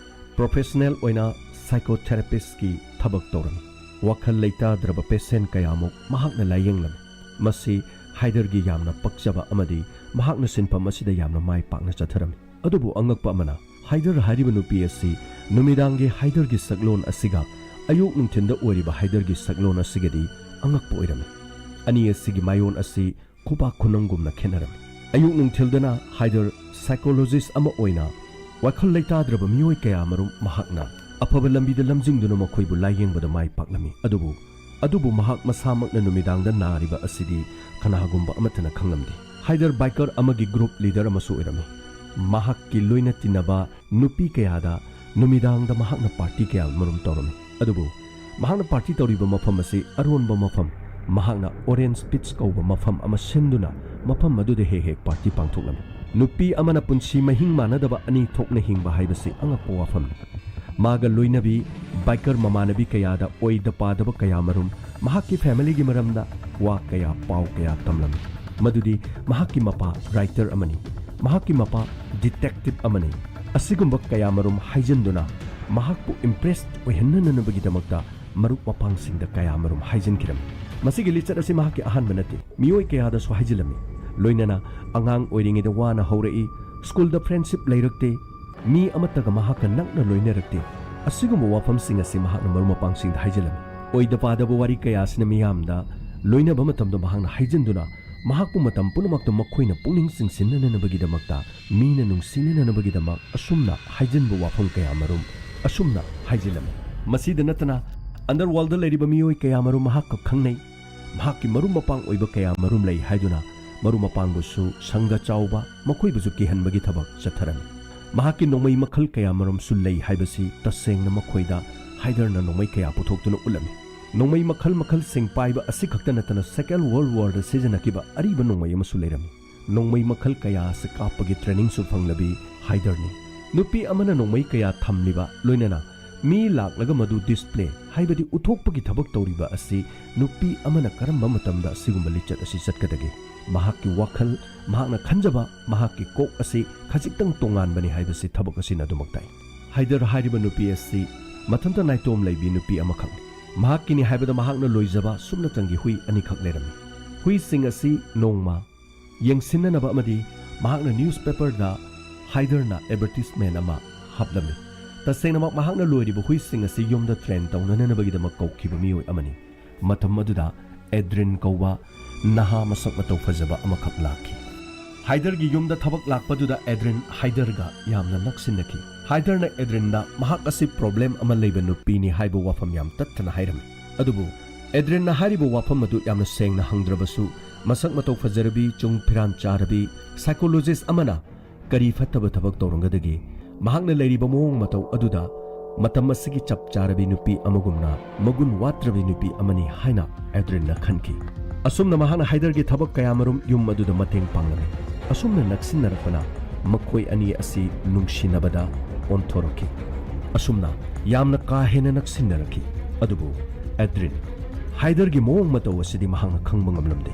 ꯄ꯭ꯔꯣꯐꯦꯁꯅꯦꯜ ꯑꯣꯏꯅ ꯁꯥꯏꯀꯣꯊꯦꯔꯥꯄꯤꯁꯀꯤ ꯊꯕꯛ ꯇꯧꯔꯝꯃꯤ꯫ ꯋꯥꯈꯜ ꯂꯩꯇꯥꯗ꯭ꯔꯕ ꯄꯦꯁꯦꯟ ꯀꯌꯥꯃꯨꯛ ꯃꯍꯥꯛꯅ ꯂꯥꯌꯦꯡꯂꯝꯃꯤ꯫ ꯃꯁꯤ ꯍꯥꯏꯗꯔꯒꯤ ꯌꯥꯝꯅ ꯄꯛꯆꯕ ꯑꯃꯗꯤ ꯃꯍꯥꯛꯅ ꯁꯤꯟꯐꯝ ꯑꯁꯤꯗ ꯌꯥꯝꯅ ꯃꯥꯏ ꯄꯥꯛꯅ ꯆꯠꯊꯔꯝꯃꯤ꯫ ꯑꯗꯨꯕꯨ ꯑꯉꯛꯄ ꯑꯃꯅ, ꯍꯥꯏꯗꯔ ꯍꯥꯏꯔꯤꯕ ꯅꯨꯄꯤ ꯑꯁꯤ ꯅꯨꯃꯤꯗꯥꯡꯒꯤ ꯍꯥꯏꯗꯔꯒꯤ ꯁꯛꯂꯣꯟ ꯑꯁꯤꯒ ꯑꯌꯨꯛ ꯅꯨꯡꯊꯤꯟꯗ ꯑꯣꯏꯔꯤꯕ ꯍꯥꯏꯗꯔꯒꯤ ꯁꯛꯂꯣꯟ ꯑꯁꯤꯒꯗꯤ ꯑꯉꯛꯄ ꯑꯣꯏꯔꯝꯃꯤ꯫ ꯑꯅꯤ ꯑꯁꯤꯒꯤ ꯃꯥꯏꯑꯣꯟ ꯑꯁꯤ ꯈꯨꯕꯥꯛ ꯈꯨꯅꯝꯒꯨꯝꯅ ꯈꯦꯠꯅꯔꯝꯃꯤ꯫ ꯑꯌꯨꯛ ꯅꯨꯡꯊꯤꯜꯗꯅ ꯍꯥꯏꯗꯔ ꯁꯥꯏꯀꯣꯂꯣꯖꯤꯁ ꯑꯃ ꯑꯣꯏꯅ ꯋꯥꯈꯜ ꯂꯩꯇꯥꯗ꯭ꯔꯕ ꯃꯤꯑꯣꯏ ꯀꯌꯥꯃꯔꯨꯝ ꯃꯍꯥꯛꯅ ꯑꯐꯕ ꯂꯝꯕꯤꯗ ꯂꯝꯖꯤꯡꯗꯨꯅ ꯃꯈꯣꯏꯕꯨ ꯂꯥꯌꯦꯡꯕꯗ ꯃꯥꯏ ꯄꯥꯛꯂꯝꯃꯤ꯫ ꯑꯗꯨꯕꯨ, ꯑꯗꯨꯕꯨ ꯃꯍꯥꯛ ꯃꯁꯥꯃꯛꯅ ꯅꯨꯃꯤꯗꯥꯡꯗ ꯅꯥꯔꯤꯕ ꯑꯁꯤꯗꯤ ꯀꯅꯥꯒꯨꯝꯕ ꯑꯃꯠꯇꯅ ꯈꯪꯂꯝꯗꯦ꯫ ꯍꯥꯏꯗꯔ ꯕꯥꯏꯀꯔ ꯑꯃꯒꯤ ꯒ꯭ꯔꯨꯞ ꯂꯤꯗꯔ ꯑꯃꯁꯨ ꯑꯣꯏꯔꯝꯃꯤ꯫ ꯃꯍꯥꯛꯀꯤ ꯂꯣꯏꯅ ꯇꯤꯟꯅꯕ ꯅꯨꯄꯤ ꯀꯌꯥꯗ ꯅꯨꯃꯤꯗꯥꯡꯗ ꯃꯍꯥꯛꯅ ꯄꯥꯔꯇꯤ ꯀꯌꯥ ꯃꯔꯨꯝ ꯇꯧꯔꯝꯃꯤ꯫ ꯑꯗꯨꯕꯨ ꯃꯍꯥꯛꯅ ꯄꯥꯔꯇꯤ ꯇꯧꯔꯤꯕ ꯃꯐꯝ ꯑꯁꯤ ꯑꯔꯣꯟꯕ ꯃꯐꯝ, ꯃꯍꯥꯛꯅ ꯑꯣꯔꯦꯟꯖ ꯕꯤꯆ ꯀꯧꯕ ꯃꯐꯝ ꯑꯃ ꯁꯤꯟꯗꯨꯅ ꯃꯐꯝ ꯑꯗꯨꯗ ꯍꯦꯛ ꯍꯦꯛ ꯄꯥꯔꯇꯤ ꯄꯥꯡꯊꯣꯛꯂꯝꯃꯤ꯫ ꯅꯨꯄꯤ ꯑꯃꯅ ꯄꯨꯟꯁꯤ ꯃꯍꯤꯡ ꯃꯥꯟꯅꯗꯕ ꯑꯅꯤ ꯊꯣꯛꯅ ꯍꯤꯡꯕ ꯍꯥꯏꯕꯁꯤ ꯑꯉꯛꯄ ꯋꯥꯐꯝꯅꯤ꯫ ꯃꯥꯒ ꯂꯣꯏꯅꯕꯤ ꯕꯥꯏꯀꯔ ꯃꯃꯥꯟꯅꯕꯤ ꯀꯌꯥꯗ ꯑꯣꯏꯗ ꯄꯥꯗꯕ ꯀꯌꯥ ꯃꯔꯨꯝ, ꯃꯍꯥꯛꯀꯤ ꯐꯦꯃꯤꯂꯤꯒꯤ ꯃꯔꯝꯗ ꯋꯥ ꯀꯌꯥ, ꯄꯥꯎ ꯀꯌꯥ ꯇꯝꯂꯝꯃꯤ꯫ ꯃꯗꯨꯗꯤ ꯃꯍꯥꯛꯀꯤ ꯃꯄꯥ ꯔꯥꯏꯇꯔ ꯑꯃꯅꯤ, ꯃꯍꯥꯛꯀꯤ ꯃꯄꯥ ꯗꯤꯇꯦꯛꯇꯤꯚ ꯑꯃꯅꯤ꯫ ꯑꯁꯤꯒꯨꯝꯕ ꯀꯌꯥ ꯃꯔꯨꯝ ꯍꯥꯏꯖꯤꯟꯗꯨꯅ ꯃꯍꯥꯛꯄꯨ ꯏꯝꯄ꯭ꯔꯦꯁ ꯑꯣꯏꯍꯟꯅꯅꯕꯒꯤꯗꯃꯛꯇ ꯃꯔꯨꯞ ꯃꯄꯥꯡꯁꯤꯡꯗ ꯀꯌꯥ ꯃꯔꯨꯝ ꯍꯥꯏꯖꯤꯟꯈꯤꯔꯝꯃꯤ꯫ ꯃꯁꯤꯒꯤ ꯂꯤꯆꯠ ꯑꯁꯤ ꯃꯍꯥꯛꯀꯤ ꯑꯍꯥꯟꯕ ꯅꯠꯇꯦ, ꯃꯤꯑꯣꯏ ꯀꯌꯥꯗꯁꯨ ꯍꯥꯏꯖꯤꯜꯂꯝꯃꯤ꯫ ꯂꯣꯏꯅꯅ ꯑꯉꯥꯡ ꯑꯣꯏꯔꯤꯉꯩꯗ ꯋꯥꯅ ꯍꯧꯔꯛꯏ, ꯁ꯭ꯀꯨꯜꯗ ꯐ꯭ꯔꯦꯟꯁꯤꯞ ꯂꯩꯔꯛꯇꯦ, ꯃꯤ ꯑꯃꯠꯇꯒ ꯃꯍꯥꯛꯀ ꯅꯛꯅ ꯂꯣꯏꯅꯔꯛꯇꯦ꯫ ꯑꯁꯤꯒꯨꯝꯕ ꯋꯥꯐꯝꯁꯤꯡ ꯑꯁꯤ ꯃꯍꯥꯛꯅ ꯃꯔꯨꯞ ꯃꯄꯥꯡꯁꯤꯡꯗ ꯍꯥꯏꯖꯤꯜꯂꯝꯃꯤ꯫ ꯑꯣꯏꯗ ꯄꯥꯗꯕ ꯋꯥꯔꯤ ꯀꯌꯥ ꯑꯁꯤꯅ ꯃꯤꯌꯥꯝꯗ ꯂꯣꯏꯅꯕ ꯃꯇꯝꯗ ꯃꯍꯥꯛꯅ ꯍꯥꯏꯖꯤꯟꯗꯨꯅ ꯃꯍꯥꯛꯄꯨ ꯃꯇꯝ ꯄꯨꯝꯅꯃꯛꯇ ꯃꯈꯣꯏꯅ ꯄꯨꯛꯅꯤꯡ ꯆꯤꯡꯁꯤꯟꯅꯅꯕꯒꯤꯗꯃꯛꯇ, ꯃꯤꯅ ꯅꯨꯡꯁꯤꯅꯅꯕꯒꯤꯗꯃꯛ ꯑꯁꯨꯝꯅ ꯍꯥꯏꯖꯤꯟꯕ ꯋꯥꯐꯝ ꯀꯌꯥ ꯃꯔꯨꯝ ꯑꯁꯨꯝꯅ ꯍꯥꯏꯖꯤꯜꯂꯝꯃꯤ꯫ ꯃꯁꯤꯗ ꯅꯠꯇꯅ ꯑꯟꯗꯔꯋꯥꯔꯜꯗ ꯂꯩꯔꯤꯕ ꯃꯤꯑꯣꯏ ꯀꯌꯥ ꯃꯔꯨꯝ ꯃꯍꯥꯛꯀ ꯈꯪꯅꯩ꯫ ꯃꯍꯥꯛꯀꯤ ꯃꯔꯨꯞ ꯃꯄꯥꯡ ꯑꯣꯏꯕ ꯀꯌꯥ ꯃꯔꯨꯝ ꯂꯩ ꯍꯥꯏꯗꯨꯅ ꯃꯔꯨꯞ ꯃꯄꯥꯡꯕꯨꯁꯨ ꯁꯪꯒ ꯆꯥꯎꯕ, ꯃꯈꯣꯏꯕꯨꯁꯨ ꯀꯤꯍꯟꯕꯒꯤ ꯊꯕꯛ ꯆꯠꯊꯔꯝꯃꯤ꯫ ꯃꯍꯥꯛꯀꯤ ꯅꯣꯡꯃꯩ ꯃꯈꯜ ꯀꯌꯥ ꯃꯔꯨꯝꯁꯨ ꯂꯩ ꯍꯥꯏꯕꯁꯤ ꯇꯁꯦꯡꯅ ꯃꯈꯣꯏꯗ ꯍꯥꯏꯗꯔꯅ ꯅꯣꯡꯃꯩ ꯀꯌꯥ ꯄꯨꯊꯣꯛꯇꯨꯅ ꯎꯠꯂꯝꯃꯤ꯫ ꯅꯣꯡꯃꯩ ꯃꯈꯜ ꯃꯈꯜꯁꯤꯡ ꯄꯥꯏꯕ ꯑꯁꯤ ꯈꯛꯇ ꯅꯠꯇꯅ Second World Warꯗ ꯁꯤꯖꯤꯟꯅꯈꯤꯕ ꯑꯔꯤꯕ ꯅꯣꯡꯃꯩ ꯑꯃꯁꯨ ꯂꯩꯔꯝꯃꯤ꯫ ꯅꯣꯡꯃꯩ ꯃꯈꯜ ꯀꯌꯥ ꯑꯁꯤ ꯀꯥꯞꯄꯒꯤ trainingꯁꯨ ꯐꯪꯂꯕꯤ ꯍꯥꯏꯗꯔꯅꯤ꯫ ꯅꯨꯄꯤ ꯑꯃꯅ ꯅꯣꯡꯃꯩ ꯀꯌꯥ ꯊꯝꯂꯤꯕ, ꯂꯣꯏꯅꯅ ꯃꯤ ꯂꯥꯛꯂꯒ ꯃꯗꯨ display, ꯍꯥꯏꯕꯗꯤ ꯎꯠꯊꯣꯛꯄꯒꯤ ꯊꯕꯛ ꯇꯧꯔꯤꯕ ꯑꯁꯤ ꯅꯨꯄꯤ ꯑꯃꯅ ꯀꯔꯝꯕ ꯃꯇꯝꯗ ꯑꯁꯤꯒꯨꯝꯕ ꯂꯤꯆꯠ ꯑꯁꯤ ꯆꯠꯀꯗꯒꯦ? ꯃꯍꯥꯛꯀꯤ ꯋꯥꯈꯜ, ꯃꯍꯥꯛꯅ ꯈꯟꯖꯕ, ꯃꯍꯥꯛꯀꯤ ꯀꯣꯛ ꯑꯁꯤ ꯈꯖꯤꯛꯇꯪ ꯇꯣꯉꯥꯟꯕꯅꯤ ꯍꯥꯏꯕꯁꯤ ꯊꯕꯛ ꯑꯁꯤꯅ ꯑꯗꯨꯃꯛ ꯇꯥꯛꯏ꯫ ꯍꯥꯏꯗꯔ ꯍꯥꯏꯔꯤꯕ ꯅꯨꯄꯤ ꯑꯁꯤ ꯃꯊꯟꯇ ꯅꯥꯏꯇꯣꯝ ꯂꯩꯕꯤ ꯅꯨꯄꯤ ꯑꯃꯈꯛꯅꯤ꯫ ꯃꯍꯥꯛꯀꯤꯅꯤ ꯍꯥꯏꯕꯗ ꯃꯍꯥꯛꯅ ꯂꯣꯏꯖꯕ ꯁꯨꯞꯅꯇꯪꯒꯤ ꯍꯨꯏ ꯑꯅꯤꯈꯛ ꯂꯩꯔꯝꯃꯤ꯫ ꯍꯨꯏꯁꯤꯡ ꯑꯁꯤ ꯅꯣꯡꯃ ꯌꯦꯡꯁꯤꯟꯅꯅꯕ ꯑꯃꯗꯤ ꯃꯍꯥꯛꯅ newspaperꯗ ꯍꯥꯏꯗꯔꯅ advertisement ꯑꯃ ꯍꯥꯞꯂꯝꯃꯤ꯫ ꯇꯁꯦꯡꯅꯃꯛ ꯃꯍꯥꯛꯅ ꯂꯣꯏꯔꯤꯕ ꯍꯨꯏꯁꯤꯡ ꯑꯁꯤ ꯌꯨꯝꯗ train ꯇꯧꯅꯅꯕꯒꯤꯗꯃꯛ ꯀꯧꯈꯤꯕ ꯃꯤꯑꯣꯏ ꯑꯃꯅꯤ꯫ ꯃꯇꯝ ꯑꯗꯨꯗ ꯑꯦꯗ꯭ꯔꯤꯟ ꯀꯧꯕ ꯅꯍꯥ ꯃꯁꯛ ꯃꯇꯧ ꯐꯖꯕ ꯑꯃꯈꯛ ꯂꯥꯛꯈꯤ꯫ ꯍꯥꯏꯗꯔꯒꯤ ꯌꯨꯝꯗ ꯊꯕꯛ ꯂꯥꯛꯄꯗꯨꯗ ꯑꯦꯗ꯭ꯔꯤꯟ ꯍꯥꯏꯗꯔꯒ ꯌꯥꯝꯅ ꯅꯛꯁꯤꯟꯅꯈꯤ꯫ ꯍꯥꯏꯗꯔꯅ ꯑꯦꯗ꯭ꯔꯤꯟꯗ ꯃꯍꯥꯛ ꯑꯁꯤ problem ꯑꯃ ꯂꯩꯕ ꯅꯨꯄꯤꯅꯤ ꯍꯥꯏꯕ ꯋꯥꯐꯝ ꯌꯥꯝ ꯇꯠꯇꯅ ꯍꯥꯏꯔꯝꯃꯤ꯫ ꯑꯗꯨꯕꯨ ꯑꯦꯗ꯭ꯔꯤꯟꯅ ꯍꯥꯏꯔꯤꯕ ꯋꯥꯐꯝ ꯑꯗꯨ ꯌꯥꯝꯅ ꯁꯦꯡꯅ ꯍꯪꯗ꯭ꯔꯕꯁꯨ, ꯃꯁꯛ ꯃꯇꯧ ꯐꯖꯔꯕꯤ, ꯆꯨꯡ ꯐꯤꯔꯥꯟ ꯆꯥꯔꯕꯤ psychologist ꯑꯃꯅ ꯀꯔꯤ ꯐꯠꯇꯕ ꯊꯕꯛ ꯇꯧꯔꯝꯒꯗꯒꯦ? ꯃꯍꯥꯛꯅ ꯂꯩꯔꯤꯕ ꯃꯑꯣꯡ ꯃꯇꯧ ꯑꯗꯨꯗ ꯃꯇꯝ ꯑꯁꯤꯒꯤ ꯆꯞ ꯆꯥꯔꯕꯤ ꯅꯨꯄꯤ ꯑꯃꯒꯨꯝꯅ ꯃꯒꯨꯟ ꯋꯥꯠꯇ꯭ꯔꯕꯤ ꯅꯨꯄꯤ ꯑꯃꯅꯤ ꯍꯥꯏꯅ ꯑꯦꯗ꯭ꯔꯤꯟꯅ ꯈꯟꯈꯤ꯫ ꯑꯁꯨꯝꯅ ꯃꯍꯥꯛꯅ ꯍꯥꯏꯗꯔꯒꯤ ꯊꯕꯛ ꯀꯌꯥꯃꯔꯨꯝ ꯌꯨꯝ ꯑꯗꯨꯗ ꯃꯇꯦꯡ ꯄꯥꯡꯂꯝꯃꯤ꯫ ꯑꯁꯨꯝꯅ ꯅꯛꯁꯤꯟꯅꯔꯛꯄꯅ ꯃꯈꯣꯏ ꯑꯅꯤ ꯑꯁꯤ ꯅꯨꯡꯁꯤꯅꯕꯗ ꯑꯣꯟꯊꯣꯔꯛꯈꯤ꯫ ꯑꯁꯨꯝꯅ ꯌꯥꯝꯅ ꯀꯥ ꯍꯦꯟꯅ ꯅꯛꯁꯤꯟꯅꯔꯛꯈꯤ꯫ ꯑꯗꯨꯕꯨ ꯑꯦꯗ꯭ꯔꯤꯟ ꯍꯥꯏꯗꯔꯒꯤ ꯃꯑꯣꯡ ꯃꯇꯧ ꯑꯁꯤꯗꯤ ꯃꯍꯥꯛꯅ ꯈꯪꯕ ꯉꯝꯂꯝꯗꯦ꯫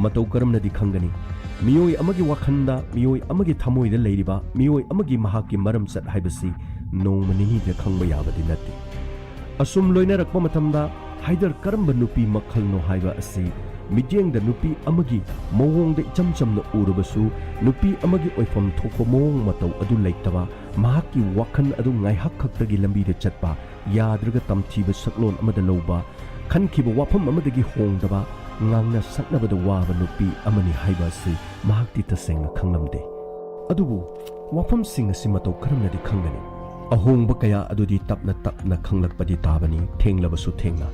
ꯃꯇꯧ ꯀꯔꯝꯅꯗꯤ ꯈꯪꯒꯅꯤ? ꯃꯤꯑꯣꯏ ꯑꯃꯒꯤ ꯋꯥꯈꯜꯗ, ꯃꯤꯑꯣꯏ ꯑꯃꯒꯤ ꯊꯃꯣꯏꯗ ꯂꯩꯔꯤꯕ ꯃꯤꯑꯣꯏ ꯑꯃꯒꯤ ꯃꯍꯥꯛꯀꯤ ꯃꯔꯝꯆꯠ ꯍꯥꯏꯕꯁꯤ ꯅꯣꯡꯃ ꯅꯤꯅꯤꯗ ꯈꯪꯕ ꯌꯥꯕꯗꯤ ꯅꯠꯇꯦ꯫ ꯑꯁꯨꯝ ꯂꯣꯏꯅꯔꯛꯄ ꯃꯇꯝꯗ ꯍꯥꯏꯗꯔ ꯀꯔꯝꯕ ꯅꯨꯄꯤ ꯃꯈꯜꯅꯣ ꯍꯥꯏꯕ ꯑꯁꯤ ꯃꯤꯠꯌꯦꯡꯗ ꯅꯨꯄꯤ ꯑꯃꯒꯤ ꯃꯑꯣꯡꯗ ꯏꯆꯝ ꯆꯝꯅ ꯎꯔꯕꯁꯨ, ꯅꯨꯄꯤ ꯑꯃꯒꯤ ꯑꯣꯏꯐꯝ ꯊꯣꯛꯄ ꯃꯑꯣꯡ ꯃꯇꯧ ꯑꯗꯨ ꯂꯩꯇꯕ, ꯃꯍꯥꯛꯀꯤ ꯋꯥꯈꯜ ꯑꯗꯨ ꯉꯥꯏꯍꯥꯛ ꯈꯛꯇꯒꯤ ꯂꯝꯕꯤꯗ ꯆꯠꯄ, ꯌꯥꯗ꯭ꯔꯒ ꯇꯝꯊꯤꯕ ꯁꯛꯂꯣꯟ ꯑꯃꯗ ꯂꯧꯕ, ꯈꯟꯈꯤꯕ ꯋꯥꯐꯝ ꯑꯃꯗꯒꯤ ꯍꯣꯡꯗꯕ, ꯉꯥꯡꯅ ꯁꯛꯅꯕꯗ ꯋꯥꯕ ꯅꯨꯄꯤ ꯑꯃꯅꯤ ꯍꯥꯏꯕ ꯑꯁꯤ ꯃꯍꯥꯛꯇꯤ ꯇꯁꯦꯡꯅ ꯈꯪꯂꯝꯗꯦ꯫ ꯑꯗꯨꯕꯨ ꯋꯥꯐꯝꯁꯤꯡ ꯑꯁꯤ ꯃꯇꯧ ꯀꯔꯝꯅꯗꯤ ꯈꯪꯒꯅꯤ? ꯑꯍꯣꯡꯕ ꯀꯌꯥ ꯑꯗꯨꯗꯤ ꯇꯞꯅ ꯇꯞꯅ ꯈꯪꯂꯛꯄꯗꯤ ꯇꯥꯕꯅꯤ, ꯊꯦꯡꯂꯕꯁꯨ ꯊꯦꯡꯅ꯫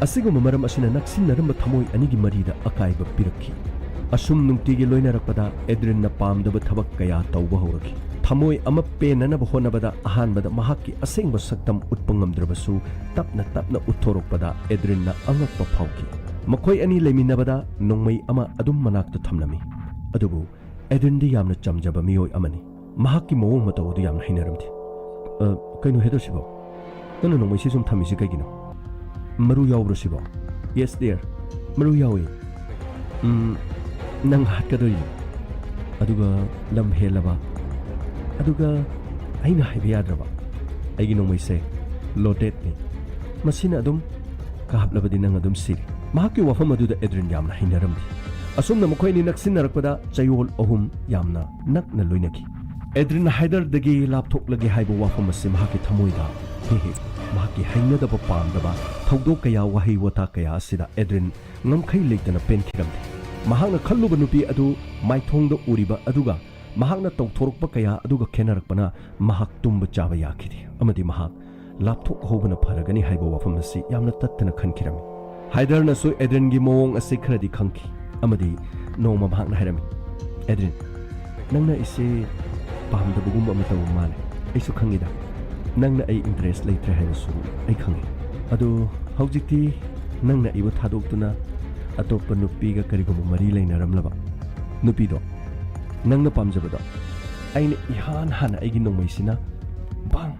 ꯑꯁꯤꯒꯨꯝꯕ ꯃꯔꯝ ꯑꯁꯤꯅ ꯅꯛꯁꯤꯟꯅꯔꯝꯕ ꯊꯃꯣꯏ ꯑꯅꯤꯒꯤ ꯃꯔꯤꯗ ꯑꯀꯥꯏꯕ ꯄꯤꯔꯛꯈꯤ꯫ ꯑꯁꯨꯝ ꯅꯨꯡꯇꯤꯒꯤ ꯂꯣꯏꯅꯔꯛꯄꯗ ꯑꯦꯗ꯭ꯔꯤꯟꯅ ꯄꯥꯝꯗꯕ ꯊꯕꯛ ꯀꯌꯥ ꯇꯧꯕ ꯍꯧꯔꯛꯈꯤ꯫ ꯊꯃꯣꯏ ꯑꯃ ꯄꯦꯟꯅꯅꯕ ꯍꯣꯠꯅꯕꯗ ꯑꯍꯥꯟꯕꯗ ꯃꯍꯥꯛꯀꯤ ꯑꯁꯦꯡꯕ ꯁꯛꯇꯝ ꯎꯠꯄ ꯉꯝꯗ꯭ꯔꯕꯁꯨ, ꯇꯞꯅ ꯇꯞꯅ ꯎꯠꯊꯣꯔꯛꯄꯗ ꯑꯦꯗ꯭ꯔꯤꯟꯅ ꯑꯉꯛꯄ ꯐꯥꯎꯈꯤ꯫ ꯃꯈꯣꯏ ꯑꯅꯤ ꯂꯩꯃꯤꯟꯅꯕꯗ ꯅꯣꯡꯃꯩ ꯑꯃ ꯑꯗꯨꯝ ꯃꯅꯥꯛꯇ ꯊꯝꯂꯝꯃꯤ꯫ ꯑꯗꯨꯕꯨ ꯑꯦꯗ꯭ꯔꯤꯟꯗꯤ ꯌꯥꯝꯅ ꯆꯝꯖꯕ ꯃꯤꯑꯣꯏ ꯑꯃꯅꯤ꯫ ꯃꯍꯥꯛꯀꯤ ꯃꯑꯣꯡ ꯃꯇꯧ ꯑꯗꯨ ꯌꯥꯝꯅ ꯍꯩꯅꯔꯝꯗꯦ꯫ "ꯑ, ꯀꯩꯅꯣ ꯍꯦꯗꯔꯁꯤꯕꯣ? ꯅꯪꯅ ꯅꯣꯡꯃꯩꯁꯤ ꯁꯨꯝ ꯊꯝꯃꯤꯁꯤ ꯀꯩꯒꯤꯅꯣ? ꯃꯔꯨ ꯌꯥꯎꯕ꯭ꯔꯣ ꯁꯤꯕꯣ?" "Yes, dear, ꯃꯔꯨ ꯌꯥꯎꯏ꯫" "ꯎꯝ, ꯅꯪ ꯍꯥꯠꯀꯗꯣꯔꯤ꯫ ꯑꯗꯨꯒ ꯂꯝ ꯍꯦꯜꯂꯕ꯫ ꯑꯗꯨꯒ ꯑꯩꯅ ꯍꯥꯏꯕ ꯌꯥꯗ꯭ꯔꯕ? ꯑꯩꯒꯤ ꯅꯣꯡꯃꯩꯁꯦ ꯂꯣꯗꯦꯠꯅꯤ꯫ ꯃꯁꯤꯅ ꯑꯗꯨꯝ ꯀꯥꯞꯂꯕꯗꯤ ꯅꯪ ꯑꯗꯨꯝ ꯁꯤꯔꯤ꯫" ꯃꯍꯥꯛꯀꯤ ꯋꯥꯐꯝ ꯑꯗꯨꯗ ꯑꯦꯗ꯭ꯔꯤꯟ ꯌꯥꯝꯅ ꯍꯩꯅꯔꯝꯗꯦ꯫ ꯑꯁꯨꯝꯅ ꯃꯈꯣꯏ ꯑꯅꯤ ꯅꯛꯁꯤꯟꯅꯔꯛꯄꯗ ꯆꯌꯣꯜ ꯑꯍꯨꯝ ꯌꯥꯝꯅ ꯅꯛꯅ ꯂꯣꯏꯅꯈꯤ꯫ ꯑꯦꯗ꯭ꯔꯤꯟ ꯍꯥꯏꯗꯔꯗꯒꯤ ꯂꯥꯞꯊꯣꯛꯂꯒꯦ ꯍꯥꯏꯕ ꯋꯥꯐꯝ ꯑꯁꯤ ꯃꯍꯥꯛꯀꯤ ꯊꯃꯣꯏꯗ ꯍꯦꯛ ꯍꯦꯛ ꯃꯍꯥꯛꯀꯤ ꯍꯩꯅꯗꯕ ꯄꯥꯝꯗꯕ ꯊꯧꯗꯣꯛ ꯀꯌꯥ, ꯋꯥꯍꯩ ꯋꯥꯇꯥ ꯀꯌꯥ ꯑꯁꯤꯗ ꯑꯦꯗ꯭ꯔꯤꯟ ꯉꯝꯈꯩ ꯂꯩꯇꯅ ꯄꯦꯟꯈꯤꯔꯝꯗꯦ꯫ ꯃꯍꯥꯛꯅ ꯈꯜꯂꯨꯕ ꯅꯨꯄꯤ ꯑꯗꯨ ꯃꯥꯏꯊꯣꯡꯗ ꯎꯔꯤꯕ ꯑꯗꯨꯒ ꯃꯍꯥꯛꯅ ꯇꯧꯊꯣꯔꯛꯄ ꯀꯌꯥ ꯑꯗꯨꯒ ꯈꯦꯠꯅꯔꯛꯄꯅ ꯃꯍꯥꯛ ꯇꯨꯝꯕ ꯆꯥꯕ ꯌꯥꯈꯤꯗꯦ ꯑꯃꯗꯤ ꯃꯍꯥꯛ ꯂꯥꯞꯊꯣꯛꯍꯧꯕꯅ ꯐꯔꯒꯅꯤ ꯍꯥꯏꯕ ꯋꯥꯐꯝ ꯑꯁꯤ ꯌꯥꯝꯅ ꯇꯠꯇꯅ ꯈꯟꯈꯤꯔꯝꯃꯤ꯫ ꯍꯥꯏꯗꯔꯅꯁꯨ ꯑꯦꯗ꯭ꯔꯤꯟꯒꯤ ꯃꯑꯣꯡ ꯑꯁꯤ ꯈꯔꯗꯤ ꯈꯪꯈꯤ ꯑꯃꯗꯤ ꯅꯣꯡꯃ ꯃꯍꯥꯛꯅ ꯍꯥꯏꯔꯝꯃꯤ, "ꯑꯦꯗ꯭ꯔꯤꯟ, ꯅꯪꯅ ꯑꯩꯁꯦ ꯄꯥꯝꯗꯕꯒꯨꯝꯕ ꯑꯃ ꯇꯧꯕ ꯃꯥꯜꯂꯦ꯫ ꯑꯩꯁꯨ ꯈꯪꯉꯤꯗ, ꯅꯪꯅ ꯑꯩ ꯏꯟꯇꯔꯦꯁ ꯂꯩꯇ꯭ꯔꯦ ꯍꯥꯏꯕꯁꯨ ꯑꯩ ꯈꯪꯉꯤ꯫ ꯑꯗꯣ ꯍꯧꯖꯤꯛꯇꯤ ꯅꯪꯅ ꯑꯩꯕꯨ ꯊꯥꯗꯣꯛꯇꯨꯅ ꯑꯇꯣꯞꯄ ꯅꯨꯄꯤꯒ ꯀꯔꯤꯒꯨꯝꯕ ꯃꯔꯤ ꯂꯩꯅꯔꯝꯂꯕ, ꯅꯨꯄꯤꯗꯣ, ꯅꯪꯅ ꯄꯥꯝꯖꯕꯗꯣ, ꯑꯩꯅ ꯏꯍꯥꯟ ꯍꯥꯟꯅ ꯑꯩꯒꯤ ꯅꯣꯡꯃꯩꯁꯤꯅ ꯕꯥꯡ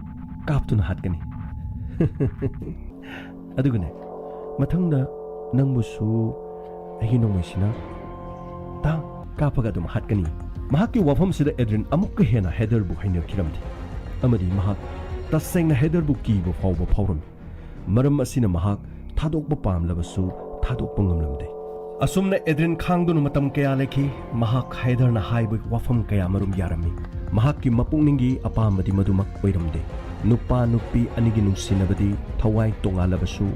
ꯀꯥꯞꯇꯨꯅ ꯍꯥꯠꯀꯅꯤ꯫ ꯑꯗꯨꯒꯅꯦ, ꯃꯊꯪꯗ ꯅꯪꯕꯨꯁꯨ ꯑꯩꯒꯤ ꯅꯣꯡꯃꯩꯁꯤꯅ ꯇꯥꯡ ꯀꯥꯞꯄꯒ ꯑꯗꯨꯝ ꯍꯥꯠꯀꯅꯤ꯫" ꯃꯍꯥꯛꯀꯤ ꯋꯥꯐꯝꯁꯤꯗ ꯑꯦꯗ꯭ꯔꯤꯟ ꯑꯃꯨꯛꯀ ꯍꯦꯟꯅ ꯍꯦꯗꯔꯕꯨ ꯍꯩꯅꯈꯤꯔꯝꯗꯦ ꯑꯃꯗꯤ ꯃꯍꯥꯛ ꯇꯁꯦꯡꯅ ꯍꯦꯗꯔꯕꯨ ꯀꯤꯕ ꯐꯥꯎꯕ ꯐꯥꯎꯔꯝꯃꯤ꯫ ꯃꯔꯝ ꯑꯁꯤꯅ ꯃꯍꯥꯛ ꯊꯥꯗꯣꯛꯄ ꯄꯥꯝꯂꯕꯁꯨ ꯊꯥꯗꯣꯛꯄ ꯉꯝꯂꯝꯗꯦ꯫ ꯑꯁꯨꯝꯅ ꯑꯦꯗ꯭ꯔꯤꯟ ꯈꯥꯡꯗꯨꯅ ꯃꯇꯝ ꯀꯌꯥ ꯂꯩꯈꯤ꯫ ꯃꯍꯥꯛ ꯍꯥꯏꯗꯔꯅ ꯍꯥꯏꯕ ꯋꯥꯐꯝ ꯀꯌꯥ ꯃꯔꯨꯝ ꯌꯥꯔꯝꯃꯤ꯫ ꯃꯍꯥꯛꯀꯤ ꯃꯄꯨꯛꯅꯤꯡꯒꯤ ꯑꯄꯥꯝꯕꯗꯤ ꯃꯗꯨꯃꯛ ꯑꯣꯏꯔꯝꯗꯦ꯫ ꯅꯨꯄꯥ ꯅꯨꯄꯤ ꯑꯅꯤꯒꯤ ꯅꯨꯡꯁꯤꯅꯕꯗꯤ ꯊꯋꯥꯏ ꯇꯣꯉꯥꯜꯂꯕꯁꯨ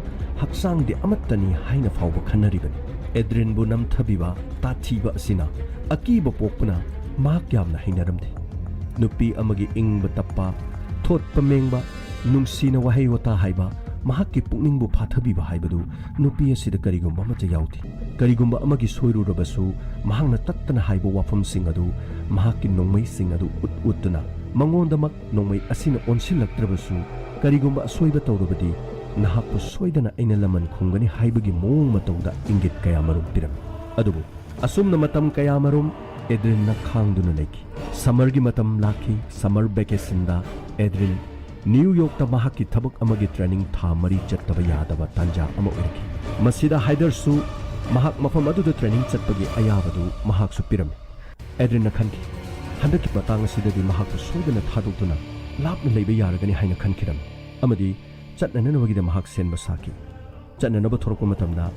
ꯍꯛꯆꯥꯡꯗꯤ ꯑꯃꯠꯇꯅꯤ ꯍꯥꯏꯅ ꯐꯥꯎꯕ ꯈꯟꯅꯔꯤꯕꯅꯤ꯫ ꯑꯦꯗ꯭ꯔꯤꯟꯕꯨ ꯅꯝꯊꯕꯤꯕ, ꯇꯥꯊꯤꯕ ꯑꯁꯤꯅ ꯑꯀꯤꯕ ꯄꯣꯛꯄꯅ ꯃꯍꯥꯛ ꯌꯥꯝꯅ ꯍꯩꯅꯔꯝꯗꯦ꯫ ꯅꯨꯄꯤ ꯑꯃꯒꯤ ꯏꯪꯕ ꯇꯞꯄ, ꯊꯣꯠꯄ ꯃꯦꯡꯕ, ꯅꯨꯡꯁꯤꯅ ꯋꯥꯍꯩ ꯋꯥꯇꯥ ꯍꯥꯏꯕ, ꯃꯍꯥꯛꯀꯤ ꯄꯨꯛꯅꯤꯡꯕꯨ ꯐꯥꯊꯕꯤꯕ ꯍꯥꯏꯕꯗꯨ ꯅꯨꯄꯤ ꯑꯁꯤꯗ ꯀꯔꯤꯒꯨꯝꯕ ꯑꯃꯠꯇ ꯌꯥꯎꯗꯦ꯫ ꯀꯔꯤꯒꯨꯝꯕ ꯑꯃꯒꯤ ꯁꯣꯏꯔꯨꯔꯕꯁꯨ ꯃꯍꯥꯛꯅ ꯇꯠꯇꯅ ꯍꯥꯏꯕ ꯋꯥꯐꯝꯁꯤꯡ ꯑꯗꯨ ꯃꯍꯥꯛꯀꯤ ꯅꯣꯡꯃꯩꯁꯤꯡ ꯑꯗꯨ ꯎꯠ ꯎꯠꯇꯨꯅ ꯃꯉꯣꯟꯗꯃꯛ ꯅꯣꯡꯃꯩ ꯑꯁꯤꯅ ꯑꯣꯟꯁꯤꯜꯂꯛꯇ꯭ꯔꯕꯁꯨ ꯀꯔꯤꯒꯨꯝꯕ ꯑꯁꯣꯏꯕ ꯇꯧꯔꯕꯗꯤ ꯅꯍꯥꯛꯄꯨ ꯁꯣꯏꯗꯅ ꯑꯩꯅ ꯂꯃꯟ ꯈꯨꯝꯒꯅꯤ ꯍꯥꯏꯕꯒꯤ ꯃꯑꯣꯡ ꯃꯇꯧꯗ ꯏꯪꯒꯤꯠ ꯀꯌꯥ ꯃꯔꯨꯝ ꯄꯤꯔꯝꯃꯤ꯫ ꯑꯗꯨꯕꯨ ꯑꯁꯨꯝꯅ ꯃꯇꯝ ꯀꯌꯥꯃꯔꯨꯝ ꯑꯦꯗ꯭ꯔꯤꯟꯅ ꯈꯥꯡꯗꯨꯅ ꯂꯩꯈꯤ꯫ ꯁꯝꯃꯔꯒꯤ ꯃꯇꯝ ꯂꯥꯛꯈꯤ꯫ ꯁꯝꯃꯔ ꯚꯦꯀꯦꯁꯟꯗ ꯑꯦꯗ꯭ꯔꯤꯟ ꯅ꯭ꯌꯨ ꯌꯣꯔꯛꯇ ꯃꯍꯥꯛꯀꯤ ꯊꯕꯛ ꯑꯃꯒꯤ ꯇ꯭ꯔꯦꯅꯤꯡ ꯊꯥ ꯃꯔꯤ ꯆꯠꯇꯕ ꯌꯥꯗꯕ ꯇꯥꯟꯖꯥ ꯑꯃ ꯑꯣꯏꯔꯛꯈꯤ꯫ ꯃꯁꯤꯗ ꯍꯥꯏꯗꯔꯁꯨ ꯃꯍꯥꯛ ꯃꯐꯝ ꯑꯗꯨꯗ ꯇ꯭ꯔꯦꯅꯤꯡ ꯆꯠꯄꯒꯤ ꯑꯌꯥꯕꯗꯨ ꯃꯍꯥꯛꯁꯨ ꯄꯤꯔꯝꯃꯤ꯫ ꯑꯦꯗ꯭ꯔꯤꯟꯅ ꯈꯟꯈꯤ, "ꯍꯟꯗꯛꯀꯤ ꯃꯇꯥꯡ ꯑꯁꯤꯗꯗꯤ ꯃꯍꯥꯛꯄꯨ ꯁꯣꯏꯗꯅ ꯊꯥꯗꯣꯛꯇꯨꯅ ꯂꯥꯞꯅ ꯂꯩꯕ ꯌꯥꯔꯒꯅꯤ" ꯍꯥꯏꯅ ꯈꯟꯈꯤꯔꯝꯃꯤ꯫ ꯑꯃꯗꯤ ꯆꯠꯅꯅꯅꯕꯒꯤꯗꯃꯛ ꯁꯦꯝꯕ ꯁꯥꯈꯤ꯫ ꯆꯠꯅꯅꯕ ꯊꯣꯔꯛꯄ ꯃꯇꯝꯗ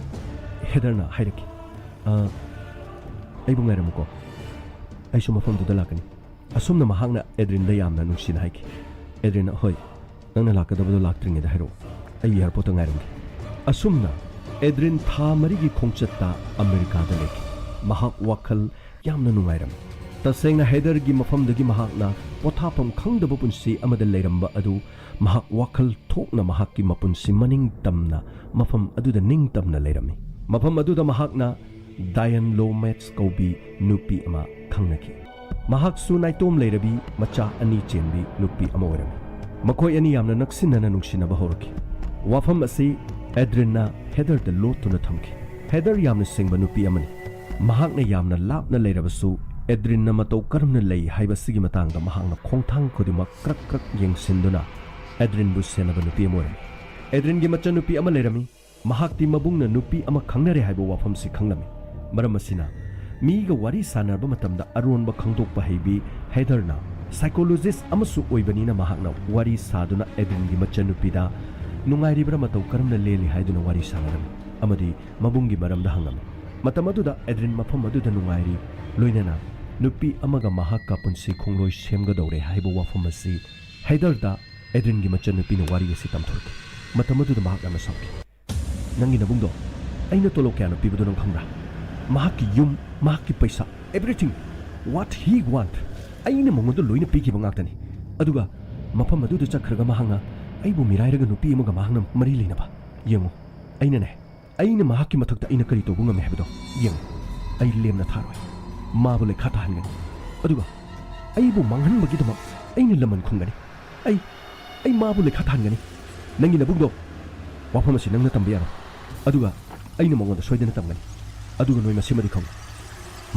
ꯍꯦꯗꯔꯅ ꯍꯥꯏꯔꯛꯈꯤ, "ꯑ, ꯑꯩꯕꯨ ꯉꯥꯏꯔꯝꯃꯨꯀꯣ, ꯑꯩꯁꯨ ꯃꯐꯝꯗꯨꯗ ꯂꯥꯛꯀꯅꯤ"꯫ ꯑꯁꯨꯝꯅ ꯃꯍꯥꯛꯅ ꯑꯦꯗ꯭ꯔꯤꯟꯗ ꯌꯥꯝꯅ ꯅꯨꯡꯁꯤꯅ ꯍꯥꯏꯈꯤ꯫ ꯑꯦꯗ꯭ꯔꯤꯟꯅ, "ꯍꯣꯏ, ꯅꯪꯅ ꯂꯥꯛꯀꯗꯕꯗꯣ ꯂꯥꯛꯇ꯭ꯔꯤꯉꯩꯗ ꯍꯥꯏꯔꯛꯑꯣ, ꯑꯩ ꯑꯦꯌꯥꯔꯄꯣꯔꯠꯇ ꯉꯥꯏꯔꯝꯒꯦ"꯫ ꯑꯁꯨꯝꯅ ꯑꯦꯗ꯭ꯔꯤꯟ ꯊꯥ ꯃꯔꯤꯒꯤ ꯈꯣꯡꯆꯠꯇ ꯑꯃꯦꯔꯤꯀꯥꯗ ꯂꯩꯈꯤ꯫ ꯃꯍꯥꯛ ꯋꯥꯈꯜ ꯌꯥꯝꯅ ꯅꯨꯡꯉꯥꯏꯔꯝꯃꯤ꯫ ꯇꯁꯦꯡꯅ ꯍꯦꯗꯔꯒꯤ ꯃꯐꯝꯗꯒꯤ ꯃꯍꯥꯛꯅ ꯄꯣꯊꯥꯐꯝ ꯈꯪꯗꯕ ꯄꯨꯟꯁꯤ ꯑꯃꯗ ꯂꯩꯔꯝꯕ ꯑꯗꯨ ꯃꯍꯥꯛ ꯋꯥꯈꯜ ꯊꯣꯛꯅ ꯃꯍꯥꯛꯀꯤ ꯃꯄꯨꯟꯁꯤ ꯃꯅꯤꯡ ꯇꯝꯅ ꯃꯐꯝ ꯑꯗꯨꯗ ꯅꯤꯡꯇꯝꯅ ꯂꯩꯔꯝꯃꯤ꯫ ꯃꯐꯝ ꯑꯗꯨꯗ ꯃꯍꯥꯛꯅ ꯗꯥꯌꯟ ꯂꯣꯃꯦꯠꯁ ꯀꯧꯕꯤ ꯅꯨꯄꯤ ꯑꯃ ꯈꯪꯅꯈꯤ꯫ ꯃꯍꯥꯛꯁꯨ ꯅꯥꯏꯇꯣꯝ ꯂꯩꯔꯕꯤ, ꯃꯆꯥ ꯑꯅꯤ ꯆꯦꯟꯕꯤ ꯅꯨꯄꯤ ꯑꯃ ꯑꯣꯏꯔꯝꯃꯤ꯫ ꯃꯈꯣꯏ ꯑꯅꯤ ꯌꯥꯝꯅ ꯅꯛꯁꯤꯟꯅꯅ ꯅꯨꯡꯁꯤꯅꯕ ꯍꯧꯔꯛꯈꯤ꯫ ꯋꯥꯐꯝ ꯑꯁꯤ ꯑꯦꯗ꯭ꯔꯤꯟꯅ ꯍꯦꯗꯔꯗ ꯂꯣꯠꯇꯨꯅ ꯊꯝꯈꯤ꯫ ꯍꯦꯗꯔ ꯌꯥꯝꯅ ꯁꯤꯡꯕ ꯅꯨꯄꯤ ꯑꯃꯅꯤ꯫ ꯃꯍꯥꯛꯅ ꯌꯥꯝꯅ ꯂꯥꯞꯅ ꯂꯩꯔꯕꯁꯨ, ꯑꯦꯗ꯭ꯔꯤꯟꯅ ꯃꯇꯧ ꯀꯔꯝꯅ ꯂꯩ ꯍꯥꯏꯕꯁꯤꯒꯤ ꯃꯇꯥꯡꯗ ꯃꯍꯥꯛꯅ ꯈꯣꯡꯊꯥꯡ ꯈꯨꯗꯤꯡꯃꯛ ꯀ꯭ꯔꯛ ꯀ꯭ꯔꯛ ꯌꯦꯡꯁꯤꯟꯗꯨꯅ ꯑꯦꯗ꯭ꯔꯤꯟꯕꯨ ꯁꯦꯟꯅꯕ ꯅꯨꯄꯤ ꯑꯃ ꯑꯣꯏꯔꯝꯃꯤ꯫ ꯑꯦꯗ꯭ꯔꯤꯟꯒꯤ ꯃꯆꯟꯅꯨꯄꯤ ꯑꯃ ꯂꯩꯔꯝꯃꯤ꯫ ꯃꯍꯥꯛꯇꯤ ꯃꯕꯨꯡꯅ ꯅꯨꯄꯤ ꯑꯃ ꯈꯪꯅꯔꯦ ꯍꯥꯏꯕ ꯋꯥꯐꯝꯁꯤ ꯈꯪꯂꯝꯃꯤ꯫ ꯃꯔꯝ ꯑꯁꯤꯅ, ꯃꯤꯒ ꯋꯥꯔꯤ ꯁꯥꯟꯅꯕ ꯃꯇꯝꯗ ꯑꯔꯣꯟꯕ ꯈꯪꯗꯣꯛꯄ ꯍꯩꯕꯤ ꯍꯦꯗꯔꯅ ꯁꯥꯏꯀꯣꯂꯣꯖꯤꯁ ꯑꯃꯁꯨ ꯑꯣꯏꯕꯅꯤꯅ, ꯃꯍꯥꯛꯅ ꯋꯥꯔꯤ ꯁꯥꯗꯨꯅ ꯑꯦꯗ꯭ꯔꯤꯟꯒꯤ ꯃꯆꯟꯅꯨꯄꯤꯗ ꯅꯨꯡꯉꯥꯏꯔꯤꯕ꯭ꯔꯥ, ꯃꯇꯧ ꯀꯔꯝꯅ ꯂꯦꯜꯂꯤ ꯍꯥꯏꯗꯨꯅ ꯋꯥꯔꯤ ꯁꯥꯟꯅꯔꯝꯃꯤ ꯑꯃꯗꯤ ꯃꯕꯨꯡꯒꯤ ꯃꯔꯝꯗ ꯍꯪꯂꯝꯃꯤ꯫ ꯃꯇꯝ ꯑꯗꯨꯗ ꯑꯦꯗ꯭ꯔꯤꯟ ꯃꯐꯝ ꯑꯗꯨꯗ ꯅꯨꯡꯉꯥꯏꯔꯤ, ꯂꯣꯏꯅꯅ ꯅꯨꯄꯤ ꯑꯃꯒ ꯃꯍꯥꯛꯀ ꯄꯨꯟꯁꯤ ꯈꯣꯡꯂꯣꯏ ꯁꯦꯝꯒꯗꯧꯔꯦ ꯍꯥꯏꯕ ꯋꯥꯐꯝ ꯑꯁꯤ ꯍꯦꯗꯔꯗ ꯑꯦꯗ꯭ꯔꯤꯟꯒꯤ ꯃꯆꯟꯅꯨꯄꯤꯅ ꯋꯥꯔꯤ ꯑꯁꯤ ꯇꯝꯊꯣꯔꯛꯈꯤ꯫ ꯃꯇꯝ ꯑꯗꯨꯗ ꯃꯍꯥꯛ ꯌꯥꯝꯅ ꯁꯥꯎꯈꯤ꯫ "ꯅꯪꯒꯤ ꯅꯕꯨꯡꯗꯣ ꯑꯩꯅ ꯇꯣꯂꯣꯞ ꯀꯌꯥꯅꯣ ꯄꯤꯕꯗꯣ ꯅꯪ ꯈꯪꯕ꯭ꯔꯥ? ꯃꯍꯥꯛꯀꯤ ꯌꯨꯝ, ꯃꯍꯥꯛꯀꯤ ꯄꯩꯁꯥ, everything what he want, ꯑꯩꯅ ꯃꯉꯣꯟꯗ ꯂꯣꯏꯅ ꯄꯤꯈꯤꯕ ꯉꯥꯛꯇꯅꯤ꯫ ꯑꯗꯨꯒ ꯃꯐꯝ ꯑꯗꯨꯗ ꯆꯠꯈ꯭ꯔꯒ ꯃꯍꯥꯛꯅ ꯑꯩꯕꯨ ꯃꯤꯔꯥꯏꯔꯒ ꯅꯨꯄꯤ ꯑꯃꯒ ꯃꯍꯥꯛꯅ ꯃꯔꯤ ꯂꯩꯅꯕ꯫ ꯌꯦꯡꯉꯨ, ꯑꯩꯅꯅꯦ, ꯑꯩꯅ ꯃꯍꯥꯛꯀꯤ ꯃꯊꯛꯇ ꯑꯩꯅ ꯀꯔꯤ ꯇꯧꯕ ꯉꯝꯃꯤ ꯍꯥꯏꯕꯗꯣ ꯌꯦꯡꯉꯨ꯫ ꯑꯩ ꯂꯦꯝꯅ ꯊꯥꯔꯣꯏ꯫ ꯃꯥꯕꯨ ꯂꯩꯈꯥ ꯇꯥꯍꯟꯒꯅꯤ꯫ ꯑꯗꯨꯒ ꯑꯩꯕꯨ ꯃꯥꯡꯍꯟꯕꯒꯤꯗꯃꯛ ꯑꯩꯅ ꯂꯃꯟ ꯈꯨꯝꯒꯅꯤ꯫ ꯑꯩ, ꯑꯩ ꯃꯥꯕꯨ ꯂꯩꯈꯥ ꯇꯥꯍꯟꯒꯅꯤ꯫ ꯅꯪꯒꯤ ꯅꯕꯨꯡꯗꯣ, ꯋꯥꯐꯝ ꯑꯁꯤ ꯅꯪꯅ ꯇꯝꯕ ꯌꯥꯔꯣꯏ꯫ ꯑꯗꯨꯒ ꯑꯩꯅ ꯃꯉꯣꯟꯗ ꯁꯣꯏꯗꯅ ꯇꯝꯒꯅꯤ꯫ ꯑꯗꯨꯒ ꯅꯣꯏ ꯃꯁꯤꯃꯗꯤ ꯈꯪꯉꯨ,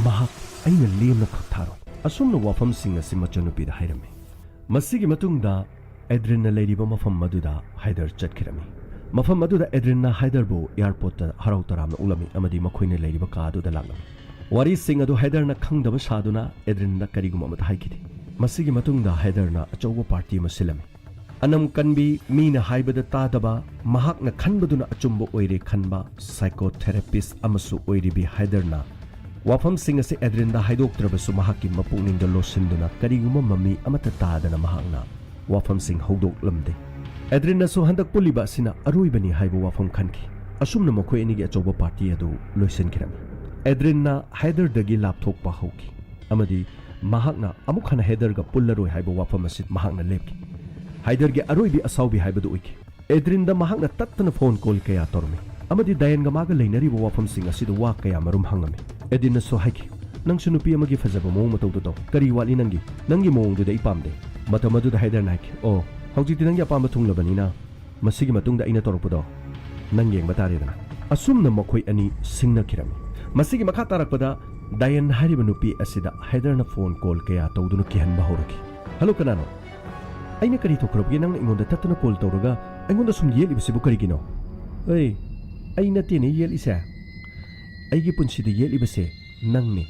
ꯃꯍꯥꯛ ꯑꯩꯅ ꯂꯦꯝꯅ ꯈꯛ ꯊꯥꯔꯣꯏ꯫ ꯑꯁꯨꯝꯅ ꯋꯥꯐꯝꯁꯤꯡ ꯑꯁꯤ ꯃꯆꯟꯅꯨꯄꯤꯗ ꯍꯥꯏꯔꯝꯃꯤ꯫ ꯃꯁꯤꯒꯤ ꯃꯇꯨꯡꯗ ꯑꯦꯗ꯭ꯔꯤꯟꯅ ꯂꯩꯔꯤꯕ ꯃꯐꯝ ꯑꯗꯨꯗ ꯍꯥꯏꯗꯔ ꯆꯠꯈꯤꯔꯝꯃꯤ꯫ ꯃꯐꯝ ꯑꯗꯨꯗ ꯑꯦꯗ꯭ꯔꯤꯟꯅ ꯍꯥꯏꯗꯔꯕꯨ ꯑꯦꯌꯥꯔꯄꯣꯔꯠꯇ ꯍꯔꯥꯎ ꯇꯔꯥꯝꯅ ꯎꯠꯂꯝꯃꯤ ꯑꯃꯗꯤ ꯃꯈꯣꯏꯅ ꯂꯩꯔꯤꯕ ꯀꯥ ꯑꯗꯨꯗ ꯂꯥꯛꯂꯝꯃꯤ꯫ ꯋꯥꯔꯤꯁꯤꯡ ꯑꯗꯨ ꯍꯥꯏꯗꯔꯅ ꯈꯪꯗꯕ ꯁꯥꯗꯨꯅ ꯑꯦꯗ꯭ꯔꯤꯟꯗ ꯀꯔꯤꯒꯨꯝꯕ ꯑꯃꯠꯇ ꯍꯥꯏꯈꯤꯗꯦ꯫ ꯃꯁꯤꯒꯤ ꯃꯇꯨꯡꯗ ꯍꯥꯏꯗꯔꯅ ꯑꯆꯧꯕ ꯄꯥꯔꯇꯤ ꯑꯃ ꯁꯤꯜꯂꯝꯃꯤ꯫ ꯑꯅꯝ ꯀꯟꯕꯤ, ꯃꯤꯅ ꯍꯥꯏꯕꯗ ꯇꯥꯗꯕ, ꯃꯍꯥꯛꯅ ꯈꯟꯕꯗꯨꯅ ꯑꯆꯨꯝꯕ ꯑꯣꯏꯔꯦ ꯈꯟꯕ ꯁꯥꯏꯀꯣꯊꯦꯔꯥꯄꯤꯁ ꯑꯃꯁꯨ ꯑꯣꯏꯔꯤꯕꯤ ꯍꯥꯏꯗꯔꯅ ꯋꯥꯐꯝꯁꯤꯡ ꯑꯁꯤ ꯑꯦꯗ꯭ꯔꯤꯟꯗ ꯍꯥꯏꯗꯣꯛꯇ꯭ꯔꯕꯁꯨ ꯃꯍꯥꯛꯀꯤ ꯃꯄꯨꯛꯅꯤꯡꯗ ꯂꯣꯠꯁꯤꯟꯗꯨꯅ ꯀꯔꯤꯒꯨꯝꯕ ꯃꯃꯤ ꯑꯃꯠꯇ ꯇꯥꯗꯅ ꯃꯍꯥꯛꯅ ꯋꯥꯐꯝꯁꯤꯡ ꯍꯧꯗꯣꯛꯂꯝꯗꯦ꯫ ꯑꯦꯗ꯭ꯔꯤꯟꯅꯁꯨ ꯍꯟꯗꯛ ꯄꯨꯜꯂꯤꯕ ꯑꯁꯤꯅ ꯑꯔꯣꯏꯕꯅꯤ ꯍꯥꯏꯕ ꯋꯥꯐꯝ ꯈꯟꯈꯤ꯫ ꯑꯁꯨꯝꯅ ꯃꯈꯣꯏ ꯑꯅꯤꯒꯤ ꯑꯆꯧꯕ ꯄꯥꯔꯇꯤ ꯑꯗꯨ ꯂꯣꯏꯁꯤꯟꯈꯤꯔꯝꯃꯤ꯫ ꯑꯦꯗ꯭ꯔꯤꯟꯅ ꯍꯥꯏꯗꯔꯗꯒꯤ ꯂꯥꯞꯊꯣꯛꯄ ꯍꯧꯈꯤ ꯑꯃꯗꯤ ꯃꯍꯥꯛꯅ ꯑꯃꯨꯛ ꯍꯟꯅ ꯍꯦꯗꯔꯒ ꯄꯨꯜꯂꯔꯣꯏ ꯍꯥꯏꯕ ꯋꯥꯐꯝ ꯑꯁꯤ ꯃꯍꯥꯛꯅ ꯂꯦꯞꯈꯤ꯫ ꯍꯥꯏꯗꯔꯒꯤ ꯑꯔꯣꯏꯕꯤ ꯑꯁꯥꯎꯕꯤ ꯍꯥꯏꯕꯗꯨ ꯑꯣꯏꯈꯤ꯫ ꯑꯦꯗ꯭ꯔꯤꯟꯗ ꯃꯍꯥꯛꯅ ꯇꯠꯇꯅ ꯐꯣꯟ ꯀꯣꯜ ꯀꯌꯥ ꯇꯧꯔꯝꯃꯤ ꯑꯃꯗꯤ ꯗꯥꯌꯟꯒ ꯃꯥꯒ ꯂꯩꯅꯔꯤꯕ ꯋꯥꯐꯝꯁꯤꯡ ꯑꯁꯤꯗ ꯋꯥ ꯀꯌꯥ ꯃꯔꯨꯝ ꯍꯪꯉꯝꯃꯤ꯫ ꯑꯦꯗ꯭ꯔꯤꯟꯅꯁꯨ ꯍꯥꯏꯈꯤ, "ꯅꯪꯁꯨ ꯅꯨꯄꯤ ꯑꯃꯒꯤ ꯐꯖꯕ ꯃꯑꯣꯡ ꯃꯇꯧꯗꯨ ꯇꯧ꯫ ꯀꯔꯤ ꯋꯥꯠꯂꯤ ꯅꯪꯒꯤ? ꯅꯪꯒꯤ ꯃꯑꯣꯡꯗꯨꯗ ꯑꯩ ꯄꯥꯝꯗꯦ꯫" ꯃꯇꯝ ꯑꯗꯨꯗ ꯍꯥꯏꯗꯔꯅ ꯍꯥꯏꯈꯤ, "ꯑꯣ, ꯍꯧꯖꯤꯛꯇꯤ ꯅꯪꯒꯤ ꯑꯄꯥꯝꯕ ꯊꯨꯡꯂꯕꯅꯤꯅ ꯃꯁꯤꯒꯤ ꯃꯇꯨꯡꯗ ꯑꯩꯅ ꯇꯧꯔꯛꯄꯗꯣ ꯅꯪ ꯌꯦꯡꯕ ꯇꯥꯔꯦꯗꯅ꯫" ꯑꯁꯨꯝꯅ ꯃꯈꯣꯏ ꯑꯅꯤ ꯁꯤꯡꯅꯈꯤꯔꯝꯃꯤ꯫ ꯃꯁꯤꯒꯤ ꯃꯈꯥ ꯇꯥꯔꯛꯄꯗ ꯗꯥꯌꯟ ꯍꯥꯏꯔꯤꯕ ꯅꯨꯄꯤ ꯑꯁꯤꯗ ꯍꯥꯏꯗꯔꯅ ꯐꯣꯟ ꯀꯣꯜ ꯀꯌꯥ ꯇꯧꯗꯨꯅ ꯀꯤꯍꯟꯕ ꯍꯧꯔꯛꯈꯤ꯫ "ꯍꯜꯂꯣ, ꯀꯅꯥꯅꯣ? ꯑꯩꯅ ꯀꯔꯤ ꯇꯧꯈ꯭ꯔꯕꯒꯦ ꯅꯪꯅ ꯑꯩꯉꯣꯟꯗ ꯇꯠꯇꯅ ꯀꯣꯜ ꯇꯧꯔꯒ ꯑꯩꯉꯣꯟꯗ ꯁꯨꯝ ꯌꯦꯠꯂꯤꯕꯁꯤꯕꯨ ꯀꯔꯤꯒꯤꯅꯣ?" "ꯑꯩ, ꯑꯩ ꯅꯠꯇꯦꯅꯦ ꯌꯦꯠꯂꯤꯁꯦ꯫ ꯑꯩꯒꯤ ꯄꯨꯟꯁꯤꯗ ꯌꯦꯠꯂꯤꯕꯁꯦ ꯅꯪꯅꯤ꯫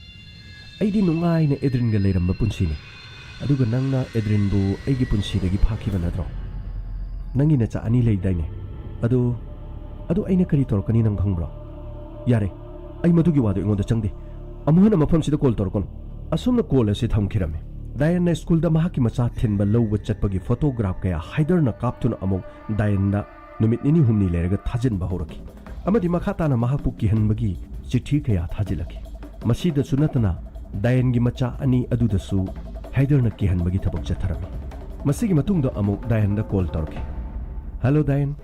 ꯑꯩꯗꯤ ꯅꯨꯡꯉꯥꯏꯅ ꯑꯦꯗ꯭ꯔꯤꯟꯒ ꯂꯩꯔꯝꯕ ꯄꯨꯟꯁꯤꯅꯤ꯫ ꯑꯗꯨꯒ ꯅꯪꯅ ꯑꯦꯗ꯭ꯔꯤꯟꯕꯨ ꯑꯩꯒꯤ ꯄꯨꯟꯁꯤꯗꯒꯤ ꯐꯥꯈꯤꯕ ꯅꯠꯇ꯭ꯔꯣ? ꯅꯪꯒꯤ ꯅꯆꯥ ꯑꯅꯤ ꯂꯩꯗꯥꯏꯅꯦ? ꯑꯗꯨ, ꯑꯗꯨ ꯑꯩꯅ ꯀꯔꯤ ꯇꯧꯔꯛꯀꯅꯤ ꯅꯪ ꯈꯪꯕ꯭ꯔꯣ?" "ꯌꯥꯔꯦ, ꯑꯩ ꯃꯗꯨꯒꯤ ꯋꯥꯗꯨ ꯑꯩꯉꯣꯟꯗ ꯆꯪꯗꯦ꯫ ꯑꯃꯨꯛ ꯍꯟꯅ ꯃꯐꯝꯁꯤꯗ ꯀꯣꯜ ꯇꯧꯔꯛꯀꯅꯨ꯫" ꯑꯁꯨꯝꯅ ꯀꯣꯜ ꯑꯁꯤ ꯊꯝꯈꯤꯔꯝꯃꯤ꯫ ꯗꯥꯌꯟꯅ ꯁ꯭ꯀꯨꯜꯗ ꯃꯍꯥꯛꯀꯤ ꯃꯆꯥ ꯊꯤꯟꯕ ꯂꯧꯕ ꯆꯠꯄꯒꯤ ꯐꯣꯇꯣꯒ꯭ꯔꯥꯐ ꯀꯌꯥ ꯍꯥꯏꯗꯔꯅ ꯀꯥꯞꯇꯨꯅ ꯑꯃꯨꯛ ꯗꯥꯌꯟꯗ ꯅꯨꯃꯤꯠ ꯅꯤꯅꯤ ꯍꯨꯝꯅꯤ ꯂꯩꯔꯒ ꯊꯥꯖꯤꯟꯕ ꯍꯧꯔꯛꯈꯤ ꯑꯃꯗꯤ ꯃꯈꯥ ꯇꯥꯅ ꯃꯍꯥꯛꯄꯨ ꯀꯤꯍꯟꯕꯒꯤ ꯆꯤꯊꯤ ꯀꯌꯥ ꯊꯥꯖꯤꯜꯂꯛꯈꯤ꯫ ꯃꯁꯤꯗꯁꯨ ꯅꯠꯇꯅ ꯗꯥꯌꯟꯒꯤ ꯃꯆꯥ ꯑꯅꯤ ꯑꯗꯨꯗꯁꯨ ꯍꯥꯏꯗꯔꯅ ꯀꯤꯍꯟꯕꯒꯤ ꯊꯕꯛ ꯆꯠꯊꯔꯝꯃꯤ꯫ ꯃꯁꯤꯒꯤ ꯃꯇꯨꯡꯗ ꯑꯃꯨꯛ ꯗꯥꯌꯟꯗ ꯀꯣꯜ ꯇꯧꯔꯛꯈꯤ꯫ "ꯍꯜꯂꯣ ꯗꯥꯌꯟ,